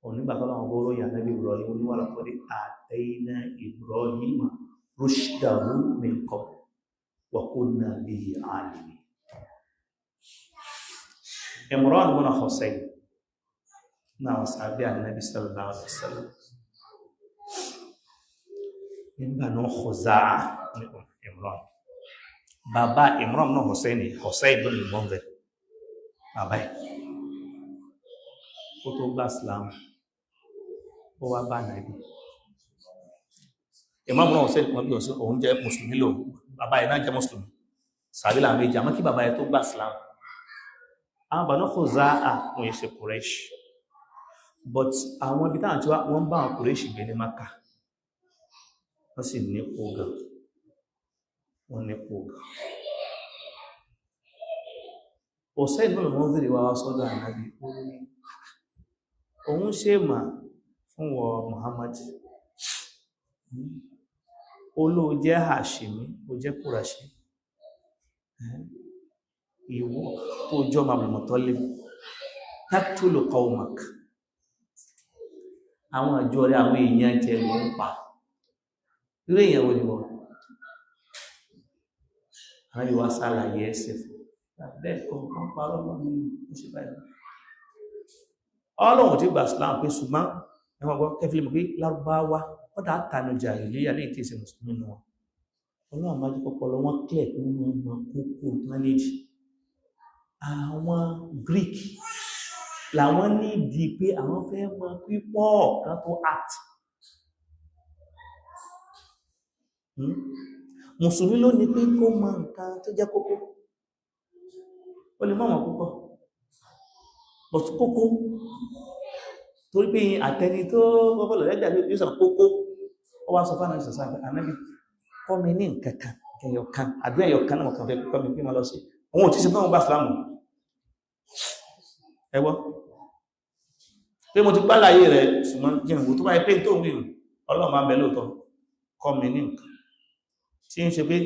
onígbà tó láwọn bóró yà nábì Ibrahim ní wà laqad atayna Ibrahima rushdahu min qabl wa kunna bihi alimin. Imran ibn Husayn náà sàbí ànábì sallallahu alaihi wasallam nígbà náà Khuza'a ní Imran, bàbá Imran náà Husayn, Husayn ibn al-Mundhir, bàbá ẹ̀ kó tó gbà Islam ó wá bá nàbí. Imam náà Husayn wọn bí òun jẹ́ mùsùlùmí lò, bàbá ẹ̀ náà jẹ́ mùsùlùmí, sàbí làwọn méjì. Àmọ́ kí bàbá ẹ̀ tó gbà Islam, àwọn Banu Khuza'a wọn yẹ ṣe Quraysh, but àwọn ibi táwọn tí wọ́n bá àwọn Quraysh gbé ní Maka, wọ́n sì nípò gan, wọ́n nípò gan. Husayn ibn al-Mundhir wá wá sọ́dọ̀ Ànábì, ó ní òun ṣe mà fún wọ Muhammad, olóò jẹ́ Hashimi, ó jẹ́ Qurashi, ìwọ tó jọ Abdul Muttalib, taqtulu qawmak, àwọn àjọ rẹ̀, àwọn èèyàn jẹ ló ń pa, irú èèyàn wo ni wọ́n? Àwọn ìwà sàlàyé ẹsẹ̀ fún bẹ́ẹ̀ kọ́, wọ́n parọ́ mọ́ mi, ó ṣe báyìí. Ọlọ́run tí gbà Islam pé, ṣùgbọ́n ẹwọ́n gbọ́ kẹfìlì mọ̀ pé lárúbáwá kọ́dà tànù jàhílíyà lè tí ì ṣe mùsùlùmí nù wọn. Ọlọ́run bá jẹ́ kọ́kọ́ lọ wọ́n clear pé wọ́n mọ kókó manage. Àwọn Greek làwọn nídìí pé àwọn fẹ́ mọ pípọ̀ kan tó act. Mùsùlùmí ló ní pé kó mọ nǹkan tó jẹ́ kókó, ó lè mọ̀mọ̀ púpọ̀, but kókó, torí pé àtẹni tó kọ́kọ́ lọ lẹ́gbẹ̀ẹ́ yóò sọ kókó. Ó wá sọ fún àwọn ìṣẹ̀ṣẹ̀ ànábì, kọ́ mi ní nǹkan kan, ẹyọ kan, àdúrà ẹyọ kan náà kàn fẹ́ kọ́ mi pé máa lọ sí. Òun ò tí ṣe fún àwọn bá sílámù ẹ gbọ́ pé mo ti gbá láyé rẹ̀, ṣùgbọ́n jẹun wò tó bá yẹ pé tó ń wí ọlọ́run máa ń bẹ lóòótọ́, kọ́ mi ní nǹkan tí ń ṣe pé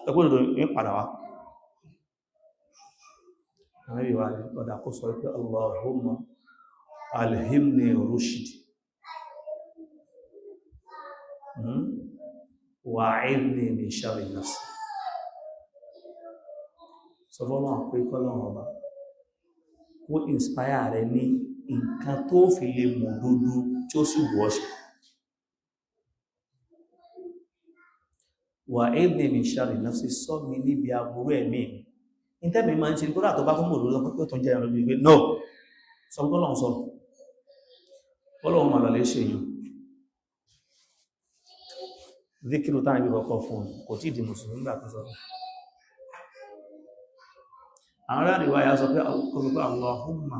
ẹgbẹ́ òdòdó ń padà wá. Ànábì wa ní ọ̀dà kó sọ pé Allahumma alhimni rushdi wa'idni min sharri nafsi. Sọ fọ́lọ́run pé kọ́lọ́run ọba kó inspire rẹ ní nǹkan tó fi lè mọ̀ dúdú tí ó sì wọ́ ṣe. Wa'idni min sharri nafsi, sọ mi níbi aburú ẹ̀mí mi. Ìtẹ́mi máa ń ṣe kódà tó bá fún mòrò lọ́pọ̀ tó tún jẹ́ ìrànlọ́bí gbé no sọ gbọ́lọ́run sọ gbọ́lọ́run mà lọ́lẹ́ ṣe yìí zikiru táwọn ibi kọ̀ọ̀kan fún un kò tí ì di mùsùlùmí nígbà tó sọ. Àwọn ará ìwáyà sọ pé kò Allahumma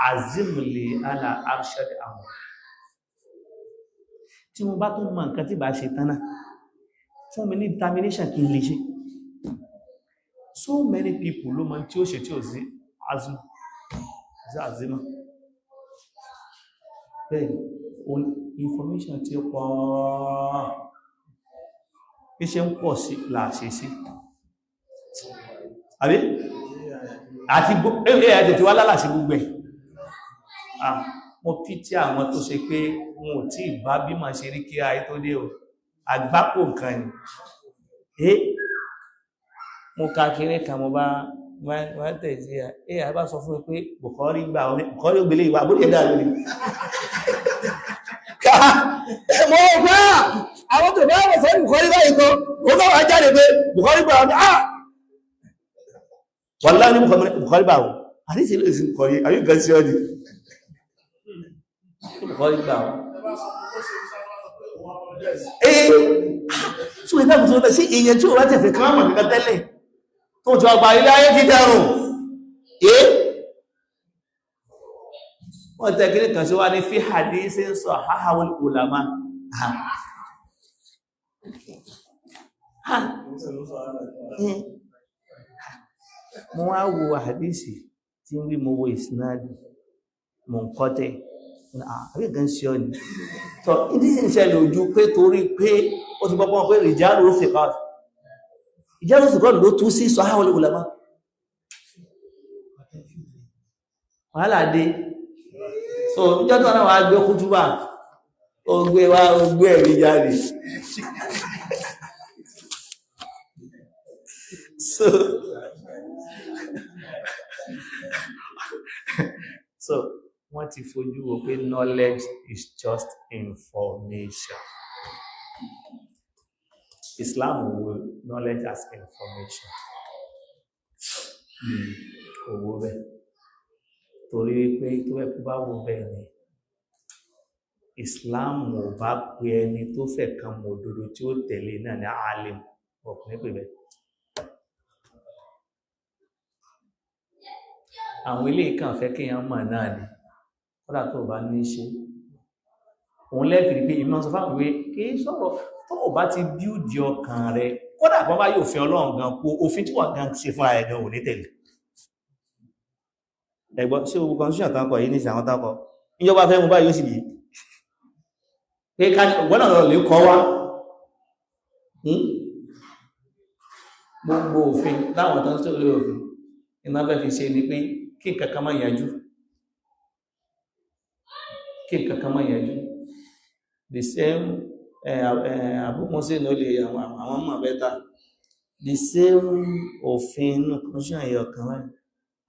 azimli ala arshad amr, tí mo bá tún mọ nǹkan tí bá ṣe tán náà fún mi ní determination kí n lè ṣe. So many people ló mọ tí ó ṣe tí ó sí azim sí azima. Bẹ́ẹ̀ information tí ó pọ̀ bí ṣe ń pọ̀ sí làṣẹ sí, àbí àti ẹ̀ẹ́dẹ̀ tí wá lálàṣẹ gbogbo ẹ̀. Mo fi tí àwọn tó ṣe pé wọn ò tí bá bí máa ṣe rí kí ayé tó dé o, àgbákò nǹkan ni. Mo ka kéré kan, mo bá wọ́n tẹ̀ sí ẹ̀ ẹ̀ bá sọ fún mi pé Bukhari gbà ọ́, Bukhari ó gbélé ìwà àbúrò ẹ̀dá lórí. Mo rò pé àwọn tó bá wọ̀ sọ Bukhari báyìí kan, ó bá wà jáde pé Bukhari gbà ọ́, ah Wallahi ní Bukhari gbà ọ́, àti ìṣẹ̀lẹ̀ ìsìn Bukhari àbí nǹkan sí ọ́ ni Bukhari gbà ọ́. Ee, tí wọ́n dákùn tó lọ sí èèyàn tí ó wá tẹ̀fẹ̀ kan mọ̀ nǹkan tẹ́lẹ̀ tó jọ ọgbà ilé ayé ti dẹrùn. Ee, wọ́n tẹ́ kí kan sí wá ní fi hadisi ń sọ hahawul ulama. Mo wá wo hadisi tí ń wí, mo wo ìsinadi, Munqati. Àbí nǹkan ṣe ọ ni. Tọ́ ìdí sì ń ṣẹlẹ̀ ojú pé torí pé ó ti gbọ́gbọ́n pé rìjálù thiqat, ìjálù thiqat ló tú sí sahahul ulama. Wàhálà dé. So ìjọ́ tó náà wà gbé kútúbà, ó gbé wá, ó gbé ẹ̀rí jáde. So wọ́n ti fojú wo pé knowledge is just information. Islam wo knowledge as information. Kò wo bẹ́ẹ̀. Torí pé tó bẹ́ẹ̀ kó bá wo bẹ́ẹ̀ ni, Islam ò bá pe ẹni tó fẹ́ kan mọ̀ òdodo tí ó tẹ̀lé náà ní alim, ọkùnrin pè bẹ́ẹ̀. Àwọn ilé kan fẹ́ kí èèyàn mọ̀ náà ni, kódà tó bá ní ṣe. Òun lẹ́fìrí pé ìmọ̀ sọ fáwọn ìwé kì í sọ̀rọ̀ tó o bá ti bíúdì ọkàn rẹ, kódà kan bá yóò fi Ọlọ́run gan kó òfin tí wọ́n gan ṣe fúnra rẹ̀ gan ò ní tẹ̀lé. Ẹ̀gbọ́n ṣé gbogbo constitution tán kọ yìí ní ìsìn àwọn tán kọ ìjọba fẹ́ mú báyìí ó sì yìí pé ká ọgbọ́n náà lọ lè kọ́ wá. Gbogbo òfin láwọn tán tó lé òfin iná fẹ́ fi ṣe ni pé kí nǹkan kan má yanjú, kí nǹkan kan má yanjú. The same Abu Musa ló lè àwọn ọmọ bẹ́ta the same òfin inú constitution ẹ̀yọ̀ kan wáyé.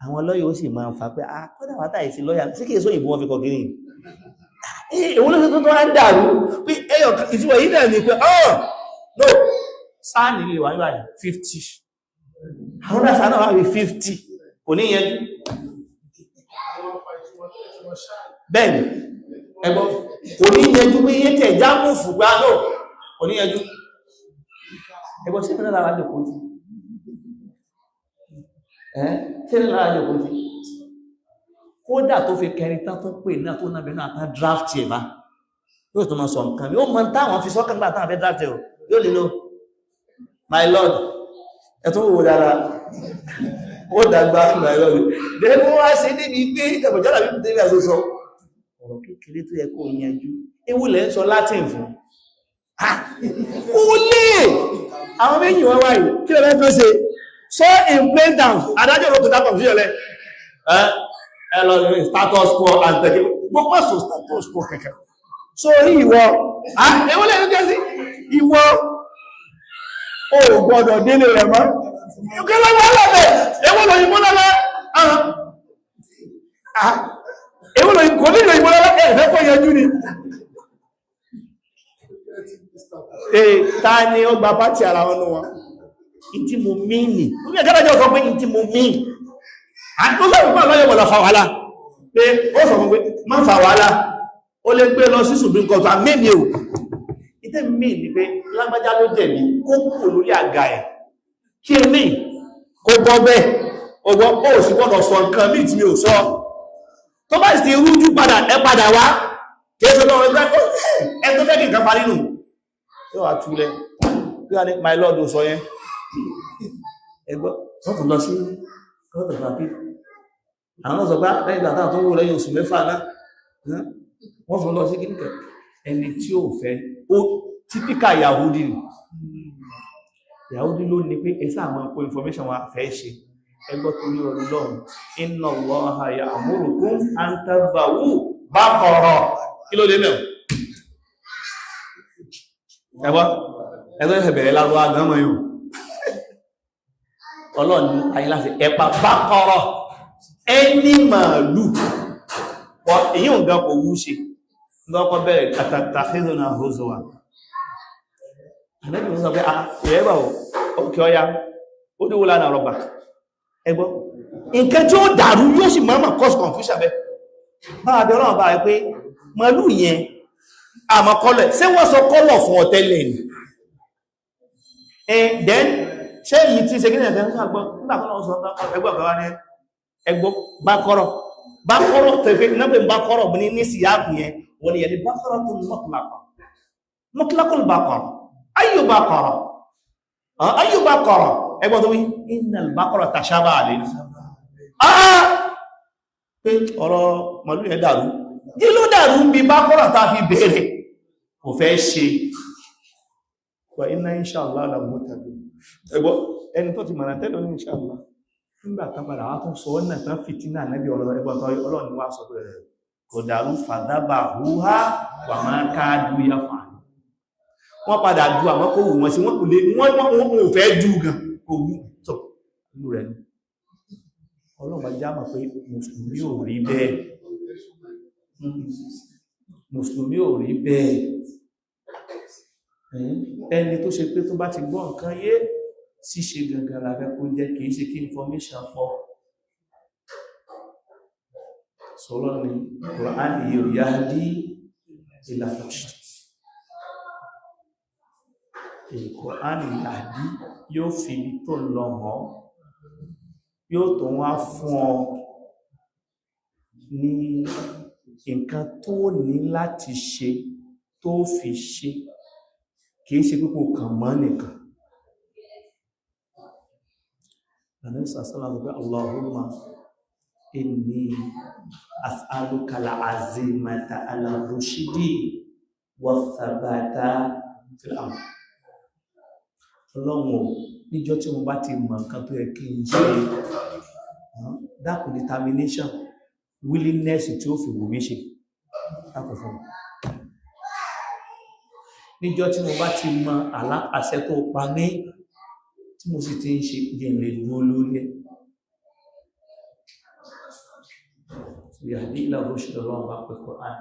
Àwọn lọ́yà ó sì máa ń fa pé ah kódà wátà ìsí lọ́yà sí kìí sóyìnbó wọn fi kọ kiri èwo ló tó tó wá ń dàrú pé ẹyọ ìtumọ̀ yìí náà ni pé oh no sáà nílé wà nígbà 50 àwọn náà sáà náà wà ní 50 kò ní yẹn bẹ́ẹ̀ni ẹgbọ́n kò ní yẹjú pé yé tẹ̀ já mú fùgbà náà kò ní yẹjú ẹgbọ́n sí ìpínlẹ̀ lára jòkó tí ẹ́ tí lára jòkó tí kódà tó fi kẹrin tán tó pè náà tó náà bẹ̀rẹ̀ àtà draft ẹ̀ bá yóò tó máa sọ nǹkan yóò mọ táwọn fi sọ́kàn gbà táwọn fẹ́ draft ẹ̀ o yóò lè lo my lord ẹ tún wò dára ó dàgbà my lord lẹ́nu wá sí níbi pé ẹ̀bọ̀jára bí tẹ́lẹ̀ àti sọ ọ̀rọ̀ kékeré tó yẹ kó yanjú ewu lẹ́ ń sọ Latin fún ó lè àwọn méjì wọ́n wáyìí kí lọ́lẹ́ tó ṣe so in plain terms adájọ́ ló tó dá confusion lẹ ẹ lọ rí status quo and tẹ̀kí gbogbo sọ status quo kẹ̀kẹ́ so rí ìwọ ewu lẹ́ ń jẹ́ sí ìwọ o gbọ́dọ̀ délé rẹ̀ mọ́ kí ló wà lọ́bẹ̀ ewu lọ ìmú lọ́lọ́ ewu lọ kò nílò ìmú lọ́lọ́ ẹ̀fẹ́ kọ́ yanjú ni. Ta ni ó gba pátì ara wọn nú wọn ìtí mo mìíní ní ẹ̀kẹ́rẹ́jọ́ sọ pé ìtí mo mìíní àti ó sọ̀rọ̀ pé ọlọ́yẹ̀ wọ̀lọ̀ fa wàhálà pé ó sọ fún pé má fa wàhálà ó lè gbé lọ sí Supreme Court àmì o ìtẹ́ mìíní pé lágbájá ló jẹ̀bi kó kú lórí àga ẹ̀ kí ní kó gbọ́ bẹ́ẹ̀ ọgbọ́ ó sì gbọ́dọ̀ sọ nǹkan míì tí mi ò sọ tó bá sì ti rújú padà ẹ padà wá kìí ṣe lọ́wọ́ ẹgbẹ́ ẹ tó fẹ́ kí nǹkan parí nù yóò wá túlẹ̀ yóò wá ní my lord ó sọ yẹn ẹgbọ́ wọ́n tún lọ sí court of appeal àwọn náà sọ pé lẹ́yìn ìgbà táwọn tó wò lẹ́yìn oṣù mẹ́fà náà wọ́n tún lọ sí kíníkẹ̀ ẹni tí ò fẹ́ ó típíkà Yahudi ni Yahudi ló ní pé ẹ sáà máa kó information wa fẹ́ ṣe ẹgbọ́ torí Ọlọ́run inna Allaha ya'murukum an tadhbahu baqara kí ló dé mẹ́wọ̀n ẹgbọ́ ẹgbọ́ ìfẹ̀bẹ̀rẹ̀ lárúwá gánmọ̀ yóò Ọlọ́run ayé láti ẹ̀pà baqara ẹni màálù èyí ò gan kò wú ṣe lọ́kọ́ bẹ̀rẹ̀ àtàtàkìzùnà huzwa ànábì sọ pé ìrẹ́bà òkè ọya ó dúwó lánàá rọgbà ẹgbọ́ nǹkan tí ó dàrú yóò sì máa cause confusion bẹ́ bá abẹ́ ọlọ́run bá rẹ̀ pé màálù yẹn àmọ́ kọ́lọ̀ ṣé wọ́n sọ kọ́lọ̀ fún ọ tẹ́lẹ̀ ni then ṣé èyí tí ṣe kí ní ẹ̀fẹ́ nígbà tó lọ́wọ́ sọ ẹgbọ́ ọ̀gá wa ní ẹgbọ́ bá kọ́rọ̀ bá kọ́rọ̀ tẹ̀fẹ́ náà pé bá kọ́rọ̀ ní ní síyáàkù yẹn wọ́n ni yẹn ni bá kọ́rọ̀ tó mọ́kànlápọ̀ mọ́kànlápọ̀ bá kọ́rọ̀ ayu baqara ayu baqara ẹgbọ́n tó wí innal baqara tashabaha alayna ah Pé ọ̀rọ̀ màlúù yẹn dàrú. Kí ló dàrú ń bi Bákọ́rà tá fi bẹ̀rẹ̀? Kò fẹ́ ṣe. Wa inna inshallah la muhtadun. Ẹgbọ́, ẹni tó ti mọ̀nà tẹ́lẹ̀ ní inshallah. Nígbà tán padà wá tún sọ ọ́nà tán fìtínà nẹ́bí ọ̀rọ̀ ẹgbọ́n tó Ọlọ́run ni wá sọ pé rẹ̀ kò dàrú fàdábà húhá wà máa káàdù yá fà. Wọ́n padà du àwọn kó wù wọ́n sí wọ́n kò lè wọ́n ò fẹ́ dù gan kò wù tọ̀ inú rẹ̀ ni. Ọlọ́run bá já mọ̀ pé Mùsùlùmí ò rí bẹ́ẹ̀. Mùsùlùmí ò rí bẹ́ẹ̀. Ẹni tó ṣe pé tó bá ti gbọ́ nǹkan yé ṣíṣe gangan la fẹ́ kó jẹ́, kìí ṣe kí information pọ̀. Sọ́lọ́ ni Quran yìí yahdi ila rushd. Quran yahdi yóò fi ibi tó lọ hàn, yóò tó wá fún ọ ní nǹkan tó ní láti ṣe tó fi ṣe, kìí ṣe pípò kàn mọ́ nìkan. Ànábì sallallahu alaihi wasallam, Allahumma inni as'aluka al-azimata ala rushdi wa thabata fil amr. Ọlọ́run, níjọ́ tí mo bá ti mọ̀ nǹkan tó yẹ kí n ṣe, dákun determination, willingness tí ó fi wù mí ṣe, dákun fún mi. Níjọ́ tí mo bá ti mọ̀ àṣẹ tó pa mí, tí mo sì ti ń ṣe, jẹ́ lè dúró lórí ẹ̀. Yahdi ila rushd Ọlọ́run bá pẹ̀ Quran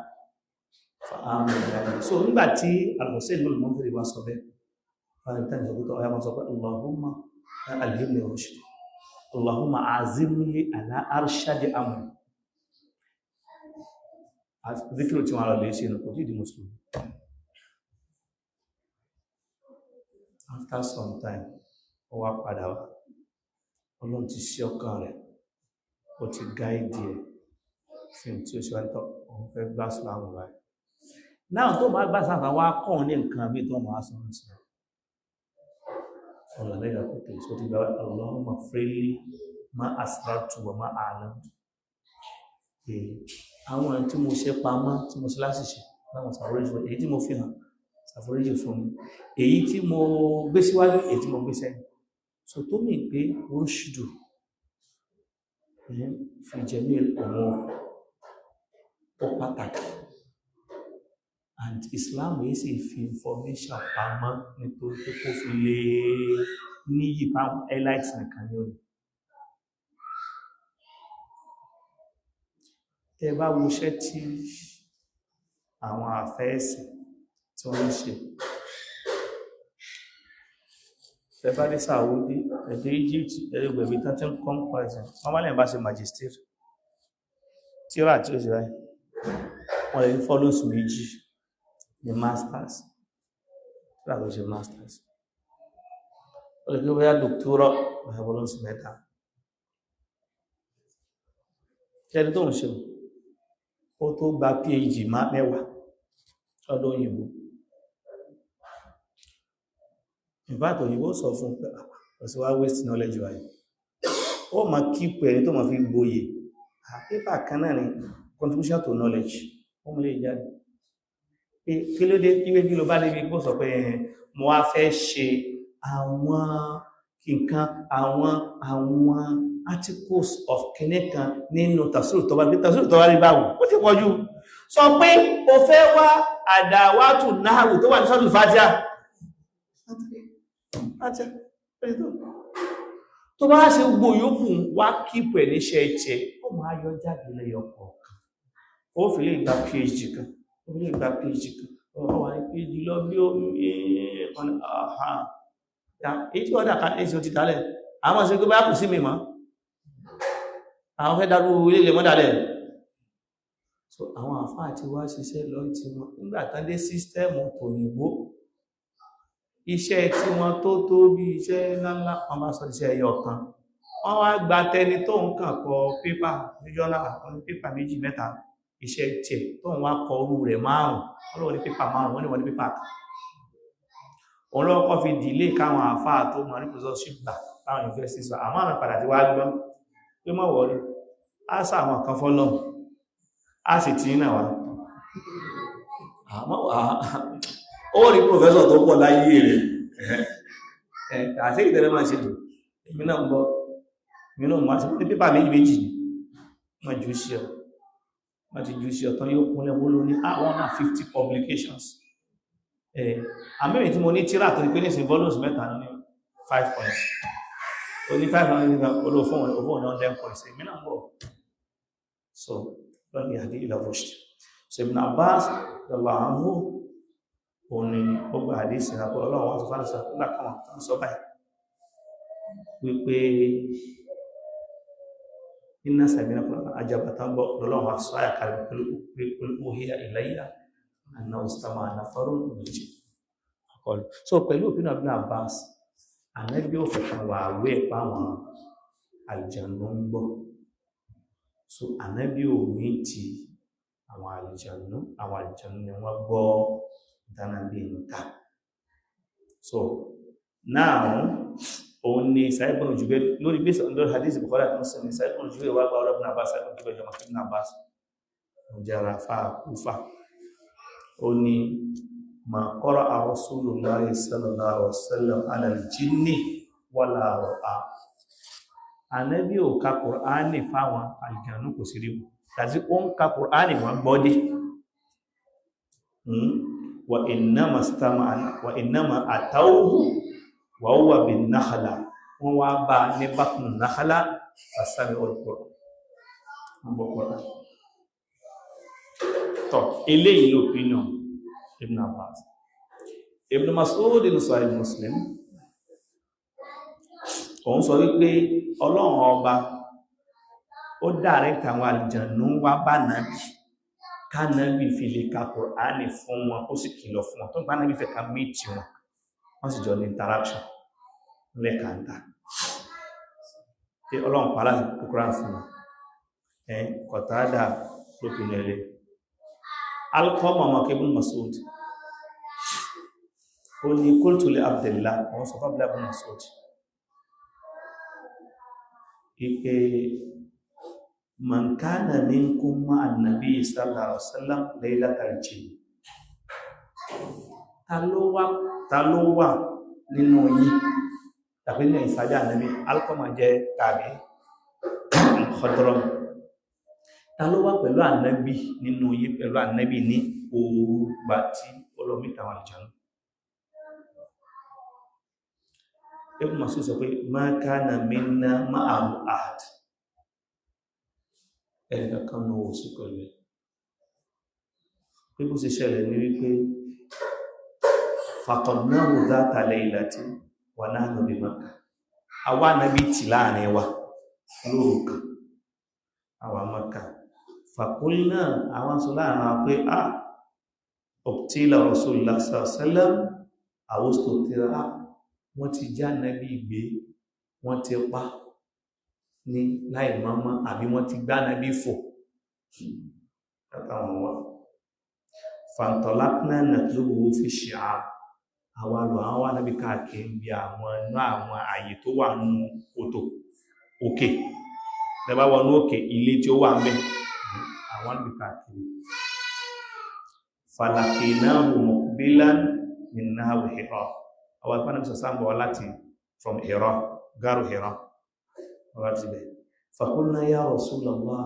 fa àmì ìyàwó. So nígbà tí Al-Hussein ibn al-Mundhir wá sọ bẹ́ẹ̀, Valentine sọ pé ọ̀yá máa sọ pé Allahumma alhimni rushd, Allahumma azimni ala arshadi amri. Zikiru tí wọ́n lọ lè ṣe nù kò tí di Mùsùlùmí. After some time, ó wá padà wá. Ọlọ́run ti ṣí ọkàn rẹ̀, ó ti gáìdì ẹ̀ sí tí ó ṣe wá ń tọ́, òun fẹ́ gbá Ìsìlámù báyìí. Náà tó máa gbá Ìsìlámù wá kọ́ ní nǹkan bí tó máa sọ ń sọ. Ọ̀rọ̀ lẹ́yìn àkókò tó ti gbá Allahumma freely ma asrartu wa ma a'lamtu. Àwọn tí mo ṣe pamọ́, tí mo ṣe láṣìṣe, láwọn ṣàforíjì fún mi, èyí tí mo fi hàn, ṣàforíjì fún mi, èyí tí mo gbé síwájú, èyí tí mo gbé sẹ́yìn. So tó mì pé rushdu fi jamil umur ó pàtàkì, and Islam yìí sì fi information pamọ́ nítorí pé kó fi lè níyì fáwọn elites nìkan ní òní. Tẹ́ bá wo iṣẹ́ tí àwọn àfẹ́ẹ̀sì tí wọ́n ń ṣe, tẹ́ bá dé Saudi, ẹ̀dẹ́ Egypt, ẹ̀dẹ́gbẹ̀bí tán tí ń kọ́ ń pa ẹ̀sìn, wọ́n bá lẹ́yìn bá ṣe magister tíra tí ó ṣe báyìí, wọ́n lè ní follows méjì ní masters, tíra tó ṣe masters, ó lè gbé bóyá doctoral, bóyá follows mẹ́ta. Kẹ́ni tó ń ṣe ó tó gba PhD mẹ́wàá lọ́dọ̀ òyìnbó. In fact, òyìnbó sọ fún pé ọ̀sẹ̀ wá waste knowledge wáyé, ó ma keep ẹni tó ma fi gboyè. Pépà kan náà ni contribution to knowledge, ó mú lè jáde. Kí ló dé kíwé kí ló bá débi kó sọ pé mo wá fẹ́ ṣe àwọn nǹkan, àwọn articles of kinní kan nínú tafsir tó bá rí, tafsir tó bá rí báwo, ó ti pọ̀jù. Sọ pé o fẹ́ wá àdáwátù náàwù tó wà ní sọ́dún Fatiha. Tó bá ṣe gbogbo yòókù wá kíìpù ẹ̀ níṣẹ́ ẹ̀jẹ̀, ó máa yọ jáde lẹ́yọ kọ̀ọ̀kan. Ó fi lè gba PhD kan, ó fi lè gba PhD kan, ó wà ní PhD lọ bí ó ní èyí tí wọ́n dà ká ní ṣe ó ti dálẹ̀. Àwọn ṣe pé bá kù sí mi mọ́, àwọn fẹ́ dárú ilé ilẹ̀ mọ́ dálẹ̀. So àwọn àfáà tí wá ṣiṣẹ́ lọ tí wọ́n nígbà tán dé sístẹ́mù tòyìnbó, iṣẹ́ tí wọ́n tó tó bí iṣẹ́ ńláńlá, wọ́n bá sọ iṣẹ́ ẹyọ kan. Wọ́n wá gba tẹni tó ń kàn kọ pépà níjọ́lá, wọ́n ní pépà méjì mẹ́ta, iṣẹ́ tiẹ̀ tó ń wá kọ orú rẹ̀ márùn-ún, wọ́n lọ́wọ́ ní pépà márùn-ún, wọ́n ní wọ́n ní pépà kan. Òun lọ́wọ́ kọ́ fi dìlé káwọn àfáà tó mọ̀ ní professorship gbà táwọn universities wà. Àmọ́ àwọn padà ti wá gbọ́n pé mọ̀ wọ́rí, Á sá àwọn kan fọ́lọ́, á sì tí náà wá. Ó rí pòfẹ́sọ̀ tó pọ̀ láyé rẹ̀ àti ìtẹ́lẹ̀ máa ṣe dùn. Èmi náà ń bọ́, èmi náà máa ṣe ní pépà méjì méjì wọ́n jù sí ọ, wọ́n ti jù sí ọ tán, yóò kúnlẹ̀ wó ló ní 150 publications. Àmì tí mo ní tíra tó ní pé nísìn volumes mẹ́ta ní 5 points, ó ní 500 olófún òfún 100 points. Èmi náà ń bọ̀. So lọ́nà yahdi ila rushd. So Ibn Abbas radiyallahu anhu, òun ni ó gba àdísì náà pé Ọlọ́run wọ́n sọ fánà sọ nígbà kan tán sọ báyìí wípé iná sàmìnà kúrò ajabata ń bọ̀, lọ́lọ́run wá sọ àyàkálẹ̀ pẹ̀lú pẹ̀lú uhiya ilayya annahu istama'a nafarun minal jinn àkọlù. So pẹ̀lú òpin Ibn Abbas, ànábì ò fẹ́ kan wà wé páwọn àlùjànnú ń gbọ́. So ànábì ò ní ti àwọn àlùjànnú, àwọn àlùjànnú ni wọ́n gbọ́ dánábì nǹka. So now, òun ni Sa'id ibn Jubayr lórí based on the hadith Bukhari àti Muslim ni Sa'id ibn Jubayr wá gba ọ̀rọ̀ Ibn Abbas. Sa'id ibn Jubayr jọmọ Ibn Abbas, òun jẹ́ ara fa Kúfà. Ó ní ma qara'a Rasulullahi sallallahu alaihi wasallam ala al-jinni wala ra'a. Ànábì ò ka Kùránì fáwọn àlùjànnú, kò sí rí wọn tàbí ó ń ka Kùránì, wọn gbọ́dé. Wa innama istama'a wa innama atawhu wa huwa bin nakhla, wọ́n wá bá ní batnu nakhla, fasami'u al-Qur'an, wọ́n gbọ́ Kùránì. Tọ́ eléyìí ló opinion Ibn Abbas. Ibn Mas'ud nínú Sahih Muslim, òun sọ wípé Ọlọ́run ọba ó direct àwọn àlùjànnú wá bá nàbì, kánábì fi lè ka Kùránì fún wọn, ó sì kìlọ̀ fún wọn tó ń bá nàbì fẹ́ ká meet wọn, wọ́n sì jọ ní interaction lẹ́kàntà tí Ọlọ́run pa láti Kùránì fún wọn. Ẹ̀ Qatada lópin ẹ̀rẹ́ Alqama ọmọ Ibn Mas'ud, ó ní qultu li Abdillah, àwọn sọ fún Abdullah ibn Mas'ud ipe man kana minkum ma'a an-nabi sallallahu alaihi wasallam laylatal jinn, ta ló wà, ta ló wà nínú yín tàbí ní ìsájá ànábì? Alqama jẹ́ tàbí Khadram. Ta ló wà pẹ̀lú ànábì nínú yín, pẹ̀lú ànábì ní òògbà tí olómìta wà lìjọ́nù? Ibn Mas'ud sọ pé ma kana minna ma'ahu ahad, ẹnìkankan náà ò sí pẹ̀lú ẹ̀. Pé bó ṣe ṣẹlẹ̀ ní wípé faqadnahu dhata laylatin wa nahnu bi Makkah, àwa ànábì tì láàrin wa lóru kan, àwa Makkah. Faqulna, àwọn sọ láàrin wa pé a uqtila Rasulullah sallallahu alaihi wasallam àwòsàn, wọ́n ti já ànábì gbé, wọ́n ti pa ní láì mọ́mọ́, àbí wọ́n ti gbá ànábì fò látàwọn wà. Fantalaqna natlubuhu fi shi'ab, àwa lọ àwọn ànábì káàkiri bí àwọn inú àwọn àyè tó wà nínú kòtò òkè lẹ́bàá wọnú òkè, ilé tí ó wà ń bẹ̀, àwọn ànábì káàkiri. Falaqinahu muqbilan min nahwi Hira, àwọn ìpánà bí sọ̀sá ń bọ̀ wá láti from Hira, garu Hira, wọ́n láti bẹ̀. Faqulna ya Rasulallah,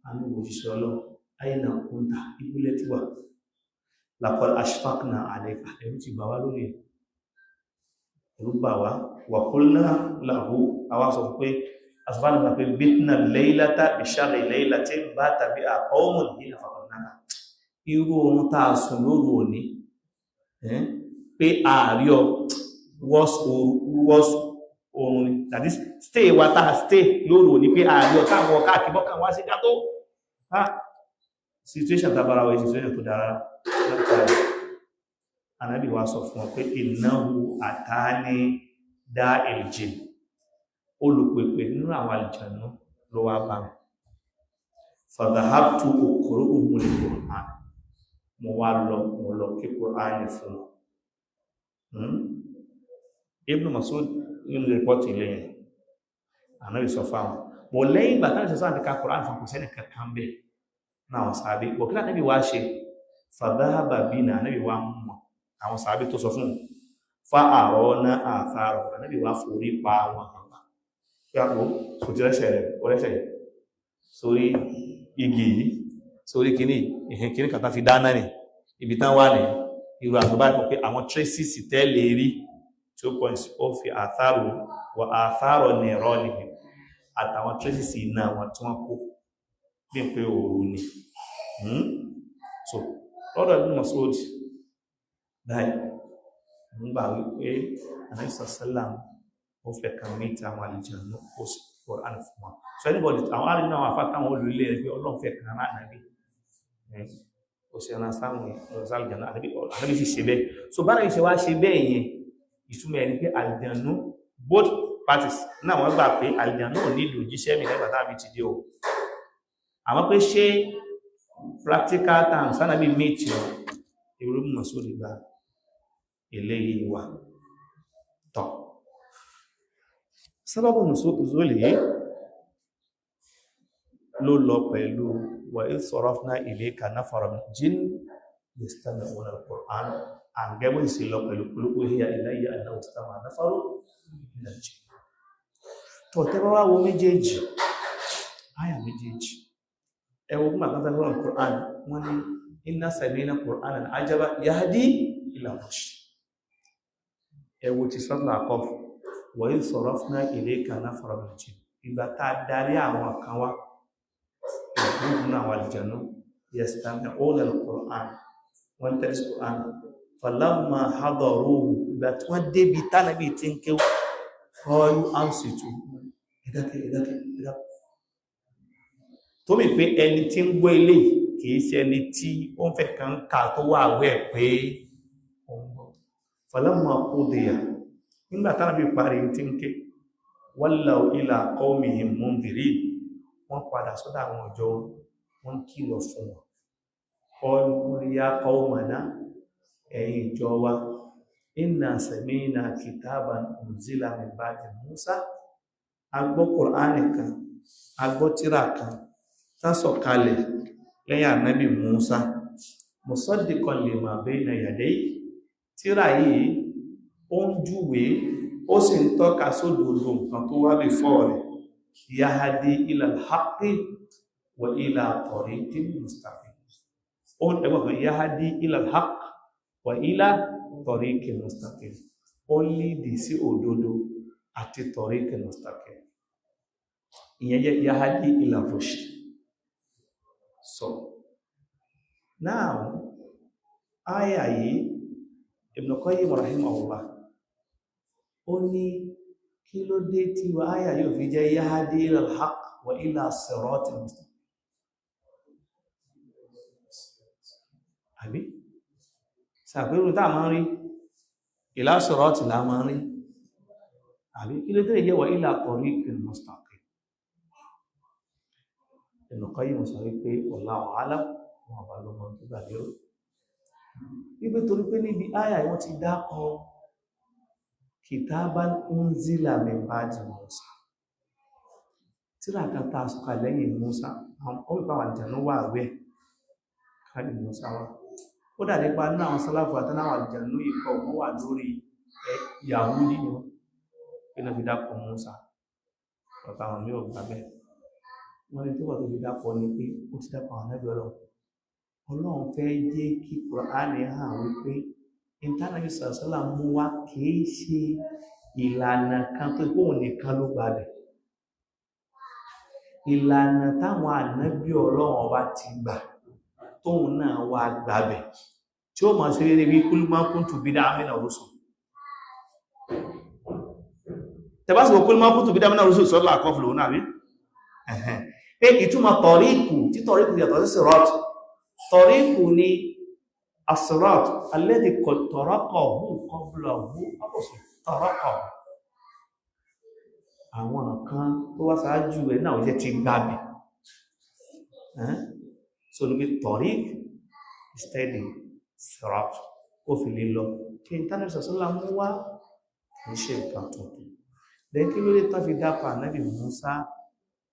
àmì òjíṣẹ́ Ọlọ́run, aina kunta, ibúlẹ̀ tí wà? Laqad ashfaqna alayka, ẹ̀rù ti bà wá lórí ẹ̀, ẹ̀rù bà wá. Wa qulna lahu, àwọn sọ pé asùfáàlù pé bitna laylata bi sharri laylatin bata biha qawmun hina faqadnaka, irú oorun tá a sùn lóru òní pé ààrí ọ, worst oorun ni. That is, stay wa tá a stay lóru òní pé ààrí ọ, táwọn káàkiri bọ́kàn wá sí gátó situation tabara wa, situation tó dára látara. Ànábì wa sọ fún ọ pé innahu atani da'il jinn, olùpèpè nínú àwọn àlùjànnú ló wá bá mi. Fadhahabtu uqri'uhum al-Qur'an, mo wá lọ, mo lọ kí Qur'an fún wọn. Ibn Mas'ud nínú rìpọ́tì ilé yẹn, Ànábì sọ fáwọn Bọ̀ lẹ́yìn ìgbà táwọn ìṣẹ̀sọ́ àti ka Kùránì fún, kò sẹ́nì kankan bẹ́ẹ̀ náà. Sàábé wọ̀kílá níbi wá ṣe fàdáhàbà bí náà níbi wá mú wọn, àwọn sàábé tó sọ fún fa àrọ́ náà àfààrọ̀ níbi wá forí pa àwọn àgbà pé àpò kò ti rẹ́ṣẹ̀ rẹ̀ rẹ́ṣẹ̀ sórí igi yìí, sórí kíní ìhìn kíní kàtà fi dáná ní ibi tán wà ní irú àgbà ìpọ̀ pé àwọn traces tẹ́lẹ̀ rí tí ó points ó fi àthárò wà àthárò ní ẹ̀rọ nìyí àtàwọn traces iná àwọn tí wọ́n kó bí n pé òru ni. So lọ́dọ̀ Ibn Mas'ud báyìí ń gbà wípé Ànábì sallam ó fẹ́ kan mẹ́ta àwọn àlùjànnú, ó sì Quran fún wọn. So anybody, àwọn arìnrìn àwọn afátáwọn olùlé rẹ̀ pé Ọlọ́run fẹ́ kan rán Ànábì, ó sì rán sáwọn àlùjànnú, Ànábì sì ṣe bẹ́ẹ̀. So bá náà ṣe wá ṣe bẹ́ẹ̀ yẹn, ìtumọ̀ ẹni pé àlùjànnú, both parties náà, wọ́n gbà pé àlùjànnú ò nílò òjíṣẹ́ mi lẹ́gbàá tàbí ti dé o. Àmọ́ pé ṣé practical terms sánàbí méjì ọ irú mọ̀ sórí gba eléyìí wà tọ̀. Sábàbù nùsùlù yìí ló lọ pẹ̀lú wa idh sarafna ilayka nafaran min jinn yastami'una al-Qur'an, àgẹ́bù sì lọ pẹ̀lú qul uhiya ilayya annahu istama'a nafarun min al-jinn. Tọ̀ tẹ́ bá wá wo méjèèjì, áyà méjèèjì, ẹwọ fún àkàtà fún Qur'an, wọ́n ní inna sami'na Qur'anan ajaba yahdi ila rushd. Ẹwọ ti suratul A'raf, wa idh sarafna ilayka nafaran min al-jinn, ìgbà tá a darí àwọn kan wá ìgbógun àwọn àlùjànnú, yastami'una al-Qur'an, wọ́n tẹ́lẹ̀ sí Qur'an, falamma hadaruhu, ìgbà tí wọ́n débi tánàbí tí ń kéwú, qalu ansitu, ẹ̀dákẹ́, ẹ̀dákẹ́, ẹ̀dákẹ́. Tó mi pé ẹni tí ń gbọ́ ilé kìí ṣe ẹni tí ó ń fẹ́ kan ká tó wà wẹ́ pé ó ń gbọ́. Falamma qudiya, nígbà tánàbí parí tí ń ké, wallaw ila qawmihim mundhirin, wọ́n padà sọ́dọ̀ àwọn ọjọ́ wọn, kìlọ̀ fún wọn. Qalu ya qawmana, ẹ̀yin ìjọ wa, inna sami'na kitaban unzila min ba'di Musa, a gbọ́ Kùránì kan, a gbọ́ tírà kan tá sọ̀kalẹ̀ lẹ́yìn ànábì Musa, musaddiqan lima bayna yadayhi, tírà yìí ó ń júwe, ó sì ń tọ́ka sódòdó nǹkan tó wá before rẹ̀, yahadi ila al-haqqi wa ila tariqin mustaqim. Ó ń ẹgbọ́n kan, yahadi ila al-haqq wa ila tariqin mustaqim, ó ń lídì sí òdodo àti tariqin mustaqim. Ìyẹn jẹ́ yahadi ila rushd. So now, aya yìí, Ibn Qayyim rahimahullah ó ní kí ló dé tí wa aya yóò fi jẹ́ yahadi ila al-haqq wa ila siratin mustaqim? Àbí sàpérù tá máa ń rí ila sirati la máa ń rí, àbí kí ló dé jẹ́ wa ila tariqin mustaqim? Ibn Qayyim sọ wípé wallahu a'lam, wọn bá lọ́mọ tó gbà lérò wípé torí pé níbi áyà wọ́n ti dákọ kitaban unzila min ba'di Musa, tíra kan tá a sọ̀kà lẹ́yìn Musa, àwọn ọmọ ìpá àlùjànnú wà wẹ́ káàdì Musa wá. Ó dà nípa nínú àwọn sálàfù àtàwọn àlùjànnú ikọ̀ wọ́n wà lórí Yahudi ni wọ́n pé náà fi dákọ Musa. Ọ̀tá àwọn mí ò gbà bẹ́ẹ̀. Wọ́n ní tó wà tó fi dákọ ni pé ó ti dákọ àwọn ànábì Ọlọ́run. Ọlọ́run fẹ́ jẹ́ kí Kùránì hàn wípé ìtànàbí sàṣálà mú wá kìí ṣe ìlànà kan tó kóhùn nìkan ló gbàbẹ̀, ìlànà táwọn ànábì Ọlọ́run ọba ti gbà tóun náà wá gbàbẹ̀, tí ó mọ̀ sí rí bí kúlùmọ́kúntù bí dámínà rúsùn. Tẹbásìkò kúlùmọ́kúntù bí dámínà rúsùn sọ́lá àkọfùlò náà rí pé ìtumọ̀ tọ̀ríkù tí tọ̀ríkù yàtọ̀ sí sírọ́tù. Tọ̀ríkù ni asírọ́tù alladhi qad tarakahu qablahu ar-rusul, tarakahu, àwọn kan tó wá sáájú ẹ̀ náà jẹ́ ti gbàbẹ̀. So ní pé tọ̀ríkù instead sirat ó fi lè lọ kí n tánà sọ̀sọ́lá mú wá kìí ṣe nǹkan tuntun. Lẹ́yìn kí ló lè tán fi dápa ànábì Musa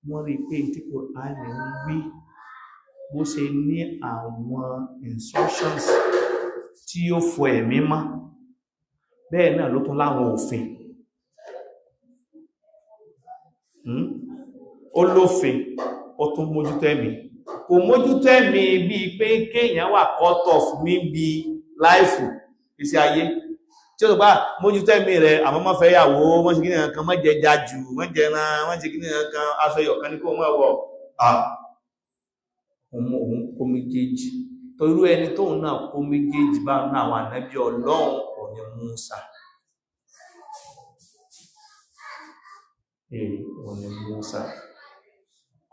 Wọ́n rí pé tí Kùránì ń wí, bó ṣe ní àwọn instructions tí ó fọ ẹ̀mí mọ́, bẹ́ẹ̀ náà ló tún láwọn òfin. Ó lófin, ó tún mójútó ẹ̀mí. Kò mójútó ẹ̀mí bíi pé kéèyàn wà cut off níbi láìfù iṣẹ́ ayé tí ó tó bá mójútó ẹ̀mí rẹ̀, àmọ́ má fẹ́ yàwó, wọ́n ṣe kíní kan, má jẹ jajù, wọ́n jẹ ẹran, wọ́n ṣe kíní kan, aṣọ ìyọ̀kan ní kó mọ́ ẹ̀wọ̀. Òun kó méjèèjì. Torí ẹni tóun náà kó méjèèjì bá náà àwọn ànábì Ọlọ́run ò ní Mùsá. Ò ní Mùsá.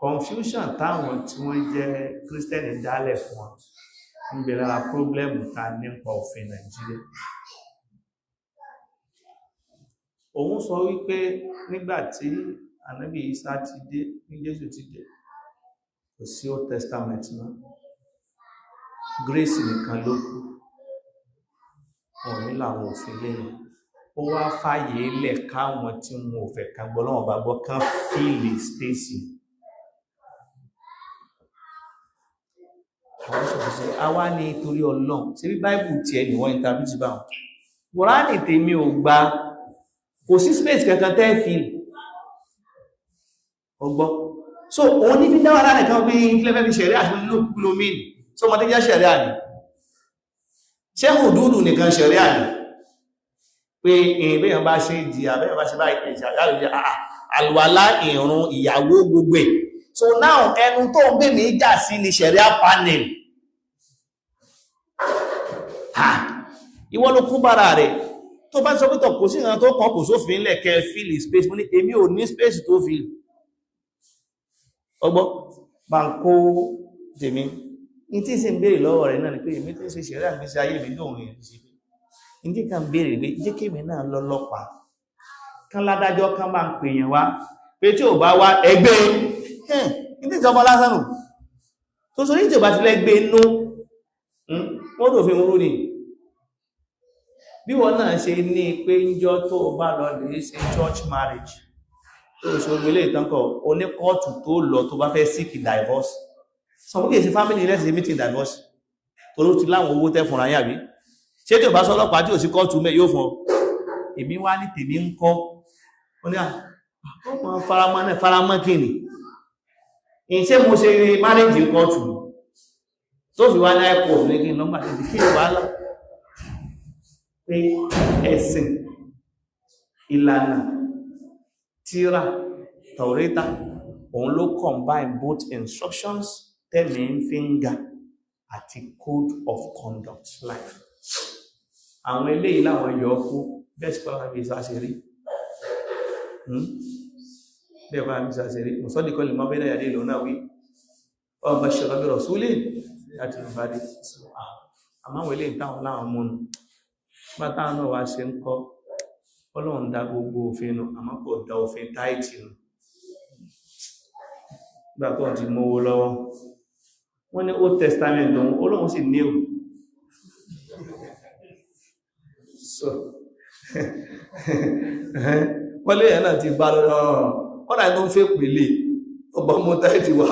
Confusion táwọn tí wọ́n jẹ́ Kírísítẹ́nì dálẹ̀ fún wọn ń bẹ lára pírọ́blẹ́mù ta nípa òfin Nàìjíríà. Òun sọ wípé nígbàtí ànábì Ìsá ti dé, ní Jésù ti dé, kò sí Old Testament mọ́, Grace nìkan ló kù, wọn nílò àwọn òfin lẹ́yìn. Ó wá fàyè lẹ̀ káwọn tí wọn ò fẹ́ kan gbọ́ lọ́wọ́ bá gbọ́ kán fíìlì space. Àwọn sọ̀rọ̀ sí àwa ní torí Ọlọ́run, ṣe bí Báíbù tiẹ̀ ní wọ́n interpret bá wọn. Kùránì tèmi ò gba, kò sí space kankan tẹ́ fíìlì ọgbọ́. So òun ní fi dáwà láàrin kan pé ìfilẹ́fẹ́ fi ṣẹ̀rí àti nínú kúlómìn. So ọmọdé jẹ́ ṣẹ̀rí àní, ṣé hùdúdù nìkan ṣẹ̀rí àní pé ìbéyàn bá ṣe ìjìyà, bẹ́yàn bá ṣe bá ìjìyà, àlùwàlá, ìrun, ìyàwó, gbogbo ẹ̀. So now ẹnu tó ń gbé mi jà sí ni ṣẹ̀ríà panel. Ìwọ ló kún bára rẹ̀ tó bá sọ pé tọ̀ kò sí ìran tó kàn, kò sófin lẹ̀kẹ́ fill space. Mo ní èmi ò ní space tó fill. Ọgbọ́ bá ń kó tèmi ní tí sì ń béèrè lọ́wọ́ rẹ̀ náà ni pé èmi tí ń ṣe ṣẹ̀ríà ìgbésí ayé mi lóhun èyí ṣe ní tí kàn béèrè pé jẹ́ kémi náà lọ́lọ́pàá kán ládájọ́ kán bá ń pè yẹn wá pé tí ò bá wá ẹgbẹ́ ní tí ìjọba lásán nù tó sọ ní tí ò bá ti lẹ́gbẹ́ inú wọ́n tó fi ń rú ni. Bí wọ́n náà ṣe ní pé ń jọ tó bá lọ lè ṣe church marriage tó ṣe ogun ilé ìtànkọ̀ oníkọ́ọ̀tù tó lọ tó bá fẹ́ seek divorce. Sọ fún kìí ṣe family lẹ́sìn meeting divorce tó ló ti láwọn owó tẹ́ fúnra yàbí ṣé tí ò bá sọ ọlọ́pàá tí ò sí kọ́ọ̀tù mẹ́ yóò fún ọ. Èmi wá ní tèmi ń kọ́ ó ní ọmọ faramọ́ náà faramọ́ kí ni ìṣe mo ṣe marriage kọ́ọ̀tù tó fi wá ní airport ní kí n lọ́gbà tó fi kí wàhálà pé ẹ̀sìn ìlànà tíra tàwórítà òun ló combine both instructions tẹ́mi ń fi ń ga àti code of conduct life. Àwọn eléyìí láwọn yọ ọkú bẹ́ẹ̀ sí pàápàá bí ìsá ṣe rí, bẹ́ẹ̀ pàápàá bí ìsá ṣe rí mùsọ́dìkọ́ lè mọ́ bẹ́ẹ̀ yàdé ìlú náà wí ọba ṣe rọ́bẹ̀rọ̀ súlẹ̀ láti lọ bá dé. Àmọ́ àwọn eléyìí táwọn láwọn múnu bá táwọn náà wá ṣe ń kọ́, Ọlọ́run dá gbogbo òfin nù àmọ́ kò dá òfin táìtì nù. Nígbà tó ti mówó lọ́wọ́ wọ́n ní Old Testament òun Ọlọ́run sì ní ò so wọ́n lè yẹn náà ti bá lọ́rọ̀ kọ́nà tó ń fẹ́ pèlè ọba mú táìtì wá,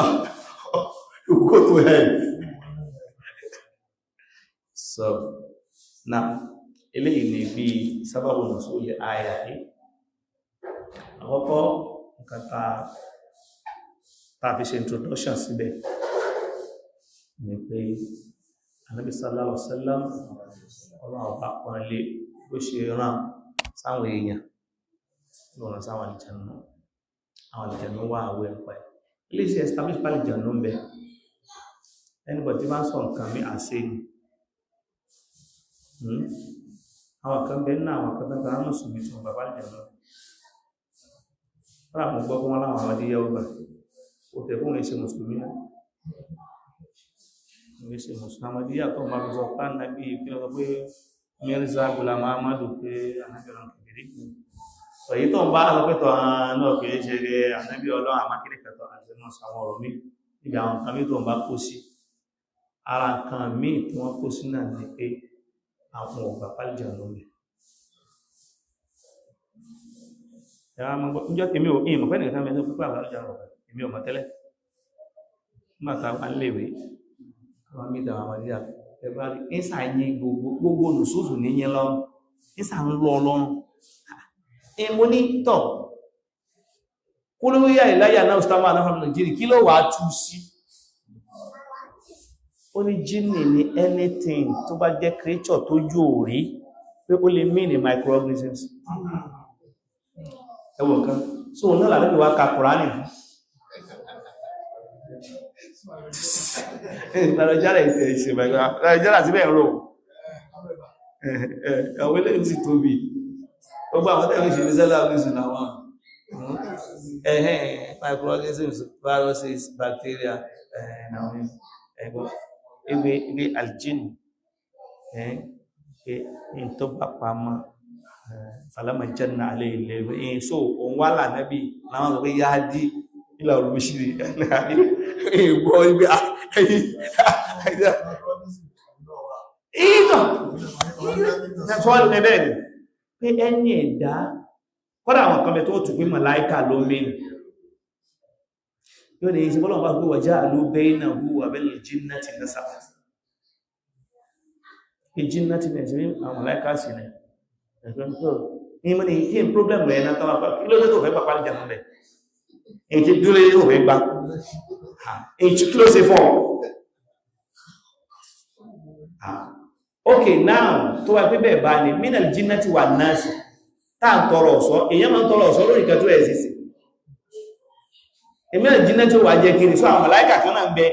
you go to hell. So now eléyìí ni bí sábàbù nùsùlù àyà yìí. Àkọ́kọ́ nǹkan tá fi ṣe introduction síbẹ̀ ni pé Ànábì sallallahu alaihi wasallam Ọlọ́run bá pọ́n lé bó ṣe rán sáwọn èèyàn lọ́nà sáwọn àlùjànnú, àwọn àlùjànnú wà àwẹ̀ ń pa ẹ̀. Eléyìí ṣe establish pálí àlùjànnú ń bẹ. Anybody tí bá ń sọ nǹkan mi àṣẹ ni. Àwọn kan bẹ nínú àwọn kan tán mùsùlùmí tí wọ́n bàbá àlùjànnú. Wọ́n rà mọ́ gbọ́ pé wọ́n láwọn àwọn adéyẹ ọgbà. Ó tẹ̀ fún ìṣe mùsùlùmí náà. Ìṣe mùsùlùmí Ahmadiyya tó máa fi sọ pé ànábì kí ló sọ pé Mirza Ghulam Ahmadu pé ànábì Ọlọ́run kìkìrí. Èyí tó ń bá sọ pé tọ̀ náà kì í ṣe ànábì Ọlọ́run àmákìrì kẹtọ̀ àti náà sọ àwọn ọ̀rọ̀ mi níbi àwọn nǹkan mi tó ń bá kó sí. Ara nǹkan míì tí wọ́n kó sí náà ni pé àwọn ọ̀gbà pálíjà lómi. Níjọ́ tèmi ò ìmọ̀ pẹ́ nìkan mẹ́sàn pípẹ́ àwọn àlùjànnú ọ̀gbà Èmi ò mọ̀ tẹ́lẹ̀. Nígbà tá a wà níléèwé, àwọn mítà àwọn àmàdíyà, ẹ̀bá rí ìsà yín gbogbo gbogbo nùsùsù ní yín lọ́rùn, ìsà ń lọ lọ́rùn. Mo ní tọ̀, kúlúwíyà ìláyà náà stama náà fún Nàìjíríà, kí ló wàá tú sí? Ó ní jíní ní anything tó bá jẹ́ creature tó jù ò rí pé ó lè mean in microorganisms. Ẹwọ̀n kan so náà lànà wá ka Kùránì fún. Nàìjíríà ìtẹ̀ ìṣe Nàìjíríà sí bẹ́ẹ̀ rò. Àwọn ilé sì tóbi. Gbogbo àwọn tẹ́lẹ̀ ṣe ní sẹ́lá orísun làwọn. Ẹ̀hẹ́n, microorganisms, viruses, bacteria, ẹ̀gbọ́n. Ewé ewé aljin, pé n tó bá pamọ́, falama janna alẹ́ ilẹ̀ ìwé. So òun wá lànàbí láwọn sọ pé yá dí ìlà olùmíṣìírí ìgbọ́ ibi ìtọ̀ ẹ̀bẹ̀ ni pé ẹni ẹ̀dá kọ́dà àwọn kan bẹ tó tù pé màláíkà ló mẹ́rin yóò ní ìṣẹ́ bọ́lọ̀ bá gbé wà já ló bẹ́ẹ̀nà hù àbẹ́lẹ̀ jinnati nasaba jinnati nàìjírí àwọn màláíkà sí ni ní mọ́ ní kí n problem rẹ̀ náà tọ́wọ́ kí ló dé tó fẹ́ pàpà jẹun rẹ̀ èyí tí dúró tó fẹ́ gbá èyí tí kí ló ṣe fún ọ. Ok, now tó wá pé bẹ́ẹ̀ bá ní minal jinnati wà náà sí tá à ń tọrọ ọ̀sọ́, èyàn máa ń tọrọ ọ̀sọ́ lórí ìkẹtù ẹ̀ sísì minal jinnati wà jẹ́ kiri. So àwọn màláíkà kan náà ń bẹ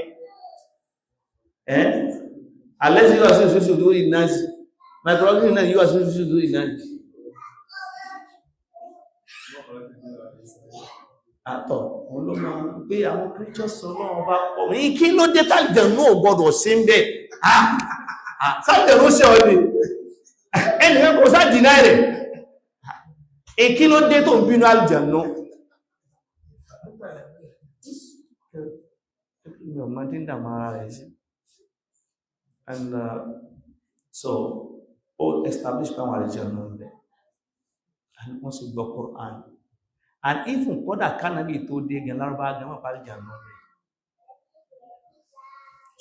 ẹ́ alẹ́ sí yíwá sí ìṣúṣù lórí náà sí microorganism náà yíwá sí ìṣúṣù lórí náà àtọ̀ òun ló máa ń gbé àwọn creatures Ọlọ́run bá pọ̀ ní kí ló dé tàjẹ̀nú ò gbọdọ̀ sí ń bẹ̀ sájẹ̀nú ṣe ọ ni ẹnìyàn kò sáà dìnnà rẹ̀ kí ló dé tó ń bínú àlùjànnú. Mi ò mọ tí ń dààmú ara rẹ̀ sí. And so ó establish pé àwọn àlùjànnú ń bẹ and wọ́n sì gbọ́ Quran, and even kódà kánábì tó dé gan, lárúbá gan wọ́n parí jà náà rẹ̀.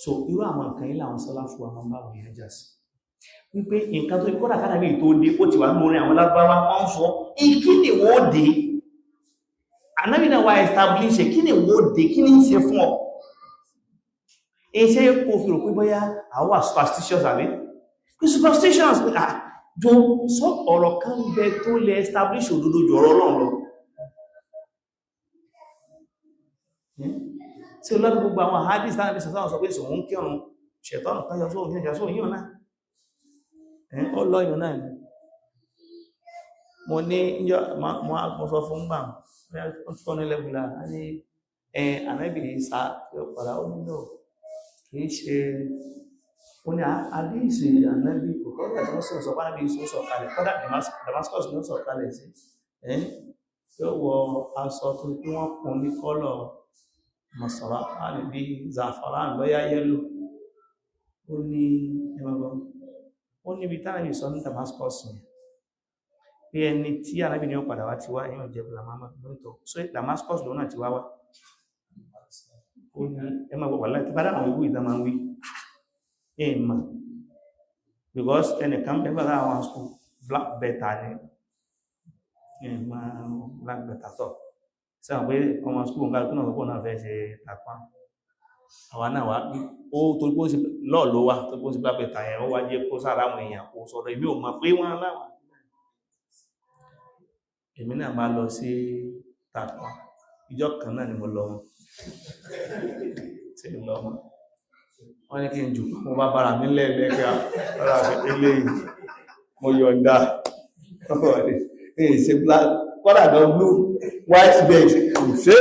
So irú àwọn nǹkan yìí làwọn sálàfù àwọn bá wọn yẹn jà sí wípé nǹkan tó kódà kánábì tó dé ó ti wà nínú orin àwọn lárúbáwá, wọ́n sọ kí ni wọ́n dé, ànábì náà wá establish kí ni wọ́n dé, kí ni ń ṣe fún ọ iṣẹ́ kò fi rò pé bóyá àwọn wà superstitious àbí pé superstitious pé ah jọ sọ ọ̀rọ̀ kan bẹ tó lè establish òdodo jù ọ̀rọ̀ Ọlọ́run lọ tí olóògbé gbogbo àwọn hadith tánàbí sọ̀sọ́ sọ pé sòun ń kírun ṣẹ̀tọ́nù kan yọ sóhun kí ní sóhun yíò náà ó lọ́yìn náà ni. Mo ní mo sọ fún gbà ó ní lẹ́bùlà ní ànábì Ìsá tí ó padà ó nílò kìí ṣe ó ní àdíìsì ànábì kò kọ́dà tí wọ́n sì sọ pánábì Ìsá sọ kalẹ̀ kọ́dà Damascus ló sọ kalẹ̀ sí tí ó wọ aṣọ tó pé wọ́n kùn ní kọ́lọ̀ masara bí zafaran lọ́yá yẹ́lò. Ó ní ẹmọ́gbọ́n ó níbi tánàbì sọ ní Damascus yẹn pé ẹni tí ànábì ní ó padà wá ti wá ẹ̀yàn jẹ́ lóòótọ́. So Damascus lòun náà ti wá wá. Ó ní ẹmọ́gbọ́n wà láì tí bá dáwọn ìwú ìdá máa ń wí ẹ̀ mà because ẹnìkan bẹ́ẹ̀ bá àwọn school black belt ni ẹ̀ máa black belt àtọ̀ sẹ́wọ̀n pé ọmọ skúl nǹkan tó náà sọ pé òun náà fẹ́ ṣe tàpá àwa náà wá ó torí pé ó ṣe lọ́ọ̀ ló wà torí pé ó ṣe bá pẹ̀tà yẹn ó wá jẹ́ kó sára àwọn èèyàn kó sọ̀rọ̀ èmi ò mọ̀ pé wọ́n láwọn èmi náà máa lọ sí tàpá ìjọ kan náà ni mo lọ wọn tí mo lọ wọn wọ́n ní kí n jù mo bá bára mi lẹ́ẹ̀lẹ́gbẹ̀ẹ́ ara mi eléyìí mo yọ̀ǹda ṣe black kọ́dà gan blue white belt kò ṣe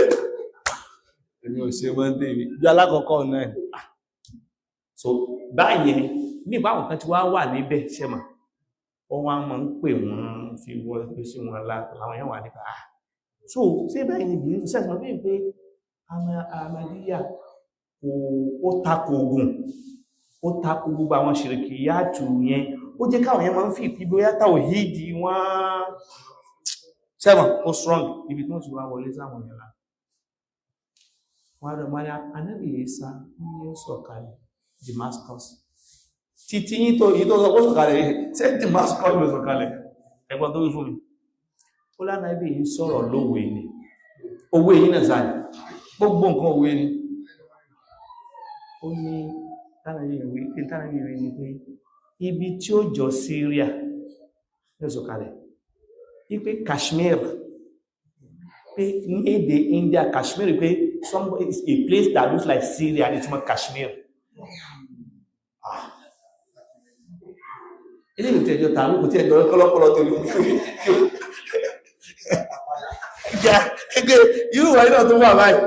èmi ò ṣe mọ́ tèmi bí alákọ̀ọ́kọ́ náà. So báyẹn ní ìbáwọn kan tí wá wà níbẹ̀ ṣe mà ó wá máa ń pè wọ́n fi wọ́n pé sí wọn láwọn yẹn wà nípa ah so ṣé báyìí ni bìrì ṣe àti mọ̀ pé Ahmadiyya kò ó tako ogun, ó tako gbogbo àwọn ṣìrìkì yáàtù yẹn, ó jẹ́ káwọn yẹn máa ń fi ìpí bóyá tàwhídì wọ́n sẹ́wọ̀n ó strong ibi tí wọ́n ti wá wọlé sáwọn yẹn lá. Wọ́n rẹ̀ wọ́n ní Ànábì Ìsá ní ó sọ̀kalẹ̀ Damascus. Títí yín tó yí tó sọ pé sọ̀kalẹ̀ yìí, ṣé Damascus ló sọ̀kalẹ̀? Ẹgbọ́n tó wí fún mi, ó lánàbì yìí sọ̀rọ̀ lówe ni. Owó èyí náà sáà ní gbogbo nǹkan òwe ni. Ó ní tánàbì wí pé, tánàbì wí ni pé ibi tí ó jọ Syria ló sọ̀kalẹ̀, wípé Kashmir, pé ní èdè India Kashmir, pé somewhere is a place that looks like Syria ní túmọ̀ Kashmir. Ilé ìlú tí ẹjọ́ tààrù kò tí ẹjọ́ kọ́lọ́kọ́lọ́ tó lù ìjà gẹ́gẹ́ irú wà náà tó wà báyìí.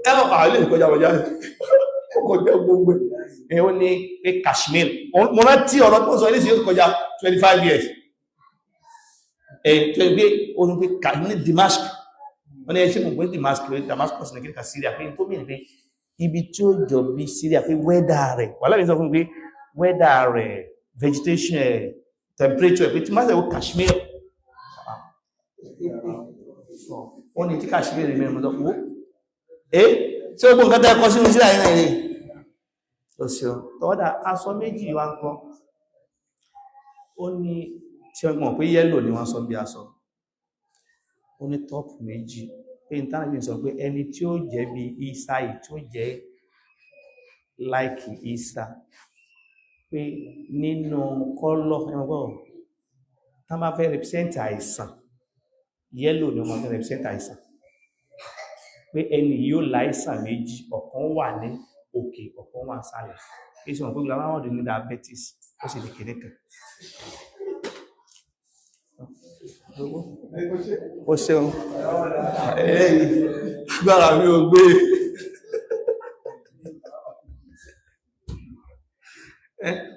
Ẹwọ̀n àwọn ilé ìkọjá wọjá ó kọjá gbogbo Ẹ ó ní pé Kashmir. Mo rántí ọ̀rọ̀ tó sọ ilé ìsìn yóò kọjá 25 years. Ẹ tó ẹgbẹ́ ó ní pé ní Damascus, wọ́n ní ẹṣẹ́ mọ̀ pé Damascus, Damascus ní kíríkà Syria, pé tó mìíràn pé ibi tí ó jọ bí Syria, pé wẹ́dà rẹ̀ wà láàrin, sọ fún mi pé wẹ́dà rẹ̀, vegetation ẹ̀, temperature ẹ̀, pé tí má sẹ̀ wọ Kashmir. Wọ́n ní tí Kashmir mẹ́rin mọ́tọ́ wó. Eh, ṣé gbogbo nǹkan tẹ́ kọ sínú sílẹ̀ yìí náà ni? Ó ṣeun. Tọ́wọ́dà aṣọ méjì wá ń kọ́, ó ní tí wọ́n mọ̀ pé yẹ́lò ni wọ́n sọ bí aṣọ. Ó ní tọ́pù méjì, pé ní tánàbí sọ pé ẹni tí ó jẹ́ bí Isa yìí, tí ó jẹ́ láìkì Isa, pé nínú kọ́lọ̀ ẹmọ́gbọ́n tán bá fẹ́ represent àìsàn, yẹ́lò ni wọ́n fẹ́ represent àìsàn, pé ẹni yóò láìsàn méjì, ọ̀kan wà ní òkè, ọ̀kan wà sálẹ̀, pé sọ pé gbogbo ní diabetes ó sì lè kéde kan. Ó ṣeun. Eléyìí agbára mi ò gbé.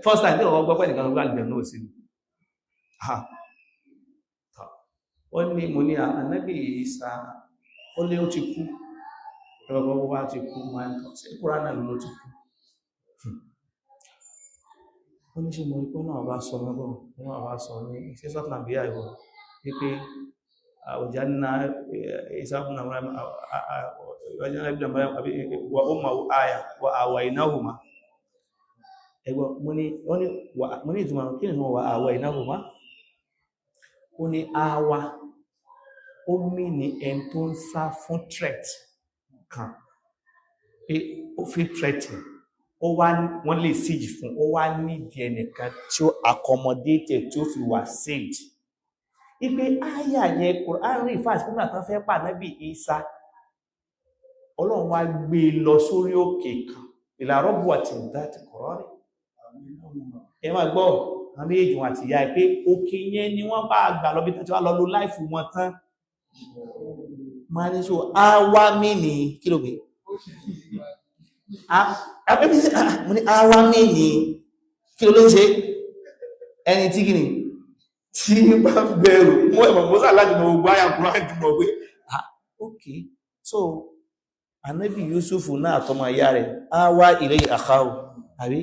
First time tí ọ̀wọ́ gbọ́ pẹ́ nìkan gbọ́ àlùjànnú náà sí ni. Ó ní mo ní Ànábì Ìsá, ó lé ó ti kú, ẹgbẹ̀gbẹ̀ wá ti kú, máa ń tọ́ sí Kúránà ló ti kú. Ó ní ṣe mo rí pé náà bá sọ mẹ́gbọ́n náà bá sọ ní ṣe sọ́tàn bí àìwọ̀ wípé àwùjánná ìsáfúnà wà ó ma àyà wà àwà ìnáhùmá. Ẹgbọ́n mo ní ìtumọ̀, kí ni ìtumọ̀ wà àwà ìnáhùmá? Ó ní àwa, ó mí ní ẹni tó ń sá fún threat kan, pé ó fi threaten, ó wá wọ́n lè siege fún, ó wá nídìí ẹnìkan tí ó accommodate tí ó fi wà saved. Ipe àyà yẹn Quran rí fast nígbà tán fẹ́ pa Nábì Isa, Ọlọ́run wá gbé e lọ sórí òkè kan, ìlàrọ́bù àti ìdáàtì kọ̀rọ̀ rẹ̀. Ẹ máa gbọ́ àwọn méjèèjì wọn àti ìyá ẹ, pé òkè yẹn ni wọ́n bá gbà lọ bí tán tí wọ́n lọ lo láìfù wọn tán. Máa ní so àwa mí ní kí ló gbé? Mo ní àwa mí ní kí ló ló ń ṣe? Ẹni tí kí ni? Tí bá bẹ̀rù, mú ẹ̀mọ̀ mọ́sà láti mọ̀ gbogbo àyà Kùránì ti mọ̀ pé, ah, Okay, so Ànábì Yusuf náà àtọmọ ìyá rẹ̀ á wá ilé àkáwò àbí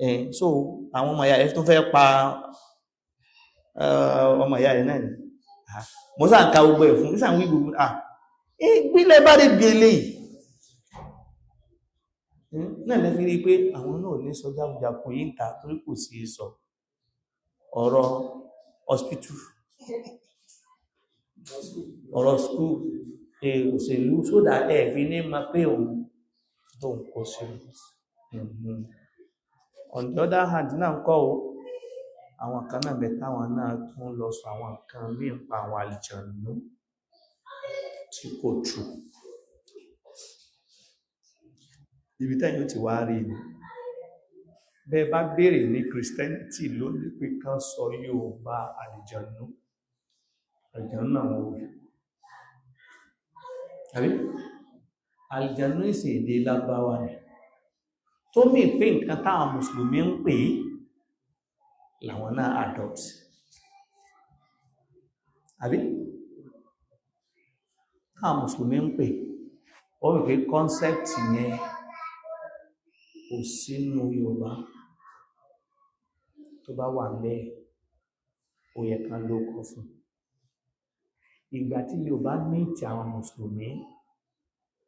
ẹ̀, so àwọn ọmọ ìyá rẹ̀ tó fẹ́ pa ọmọ ìyá rẹ̀ náà ni. Mọ́sà ń ka gbogbo ẹ̀ fún nísà ń wí gbogbo ah ìgbìlẹ̀ bá dé bí eléyìí náà lẹ́fi rí pé àwọn náà ní sọ jákujàku yìí ń ta torí kò sí sọ ọ̀rọ̀ hospital, ọ̀rọ̀ school, òṣèlú, sódà ẹ̀ fi ní ma pé òun tó ń kó sí. On the other hand náà ń kọ́ o, àwọn kan náà bẹ táwọn náà tún lọ sọ àwọn nǹkan míì pa àwọn àlìjànú tí kò true. Ibi tẹ́yìn ó ti wá rí ni bẹ́ẹ̀ bá béèrè ní Christianity lónìí pé kán sọ Yorùbá àlìjànú, àlìjànú náà wọ́n wí àbí àlìjànú ìsìn èdè Lárúbáwá ni, tó mì pé nǹkan táwọn mùsùlùmí ń pè é làwọn náà adopt, àbí táwọn mùsùlùmí ń pè ó rí pé concept yẹn kò sínú Yorùbá. Tó bá wà ńbẹ̀, ó yẹ kán ló kọ fún. Ìgbà tí Yorùbá mìtì àwọn mùsùlùmí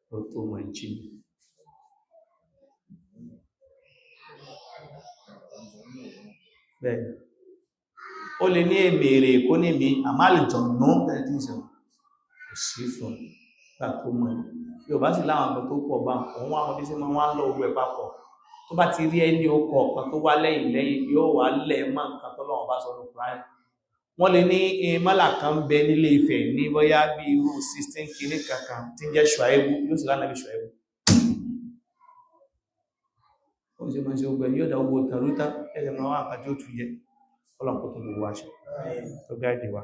ló tó mọ̀ jí. Bẹ́ẹ̀ ó lè ní èmèrè kó ní mi àmàlìjọ̀nú tẹ́tí sọ kò sí fún gbà tó mọ̀. Yorùbá sì láwọn nǹkan tó pọ̀ bá òun wá wọn bí sí máa wá ń lọ ogun ẹ̀ papọ̀. Tó bá ti rí ẹni okọ̀ ọ̀kan tó wá lẹ́yìn lẹ́yìn yóò wá lẹ̀ mọ́ nǹkan tọ́lọ́run bá sọ ní Kùránì. Wọ́n lè ní mọ́là kan bẹ nílé Ifẹ̀ ní bóyá bí irú 16 kìíní kankan tí ń jẹ́ Ṣùáìbù, yóò sì lánàá bí Ṣùáìbù. Ó sì máa ṣe ogun ẹ̀ yóò dá ogun tàrútà ẹ̀sẹ̀ máa wá nǹkan tí ó tún jẹ. Ọlọ́run kó tó gbogbo wa ṣe, tó gáàdì wa,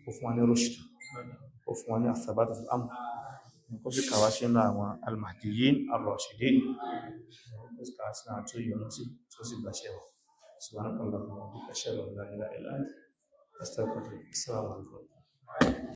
ó fún wa ní rushd, ó fún wa ní athabatu fil amr, kó sì kàwá sínú àwọn al-mahdiyyin ar-rashidin, kó sì kàwá sínú àwọn tó yọ́nú sí tó sì gbàṣẹ wọn. Subhanakallahumma wa bihamdika ashhadu an la ilaha illa anta astaghfiruka. Assalamu alaikum.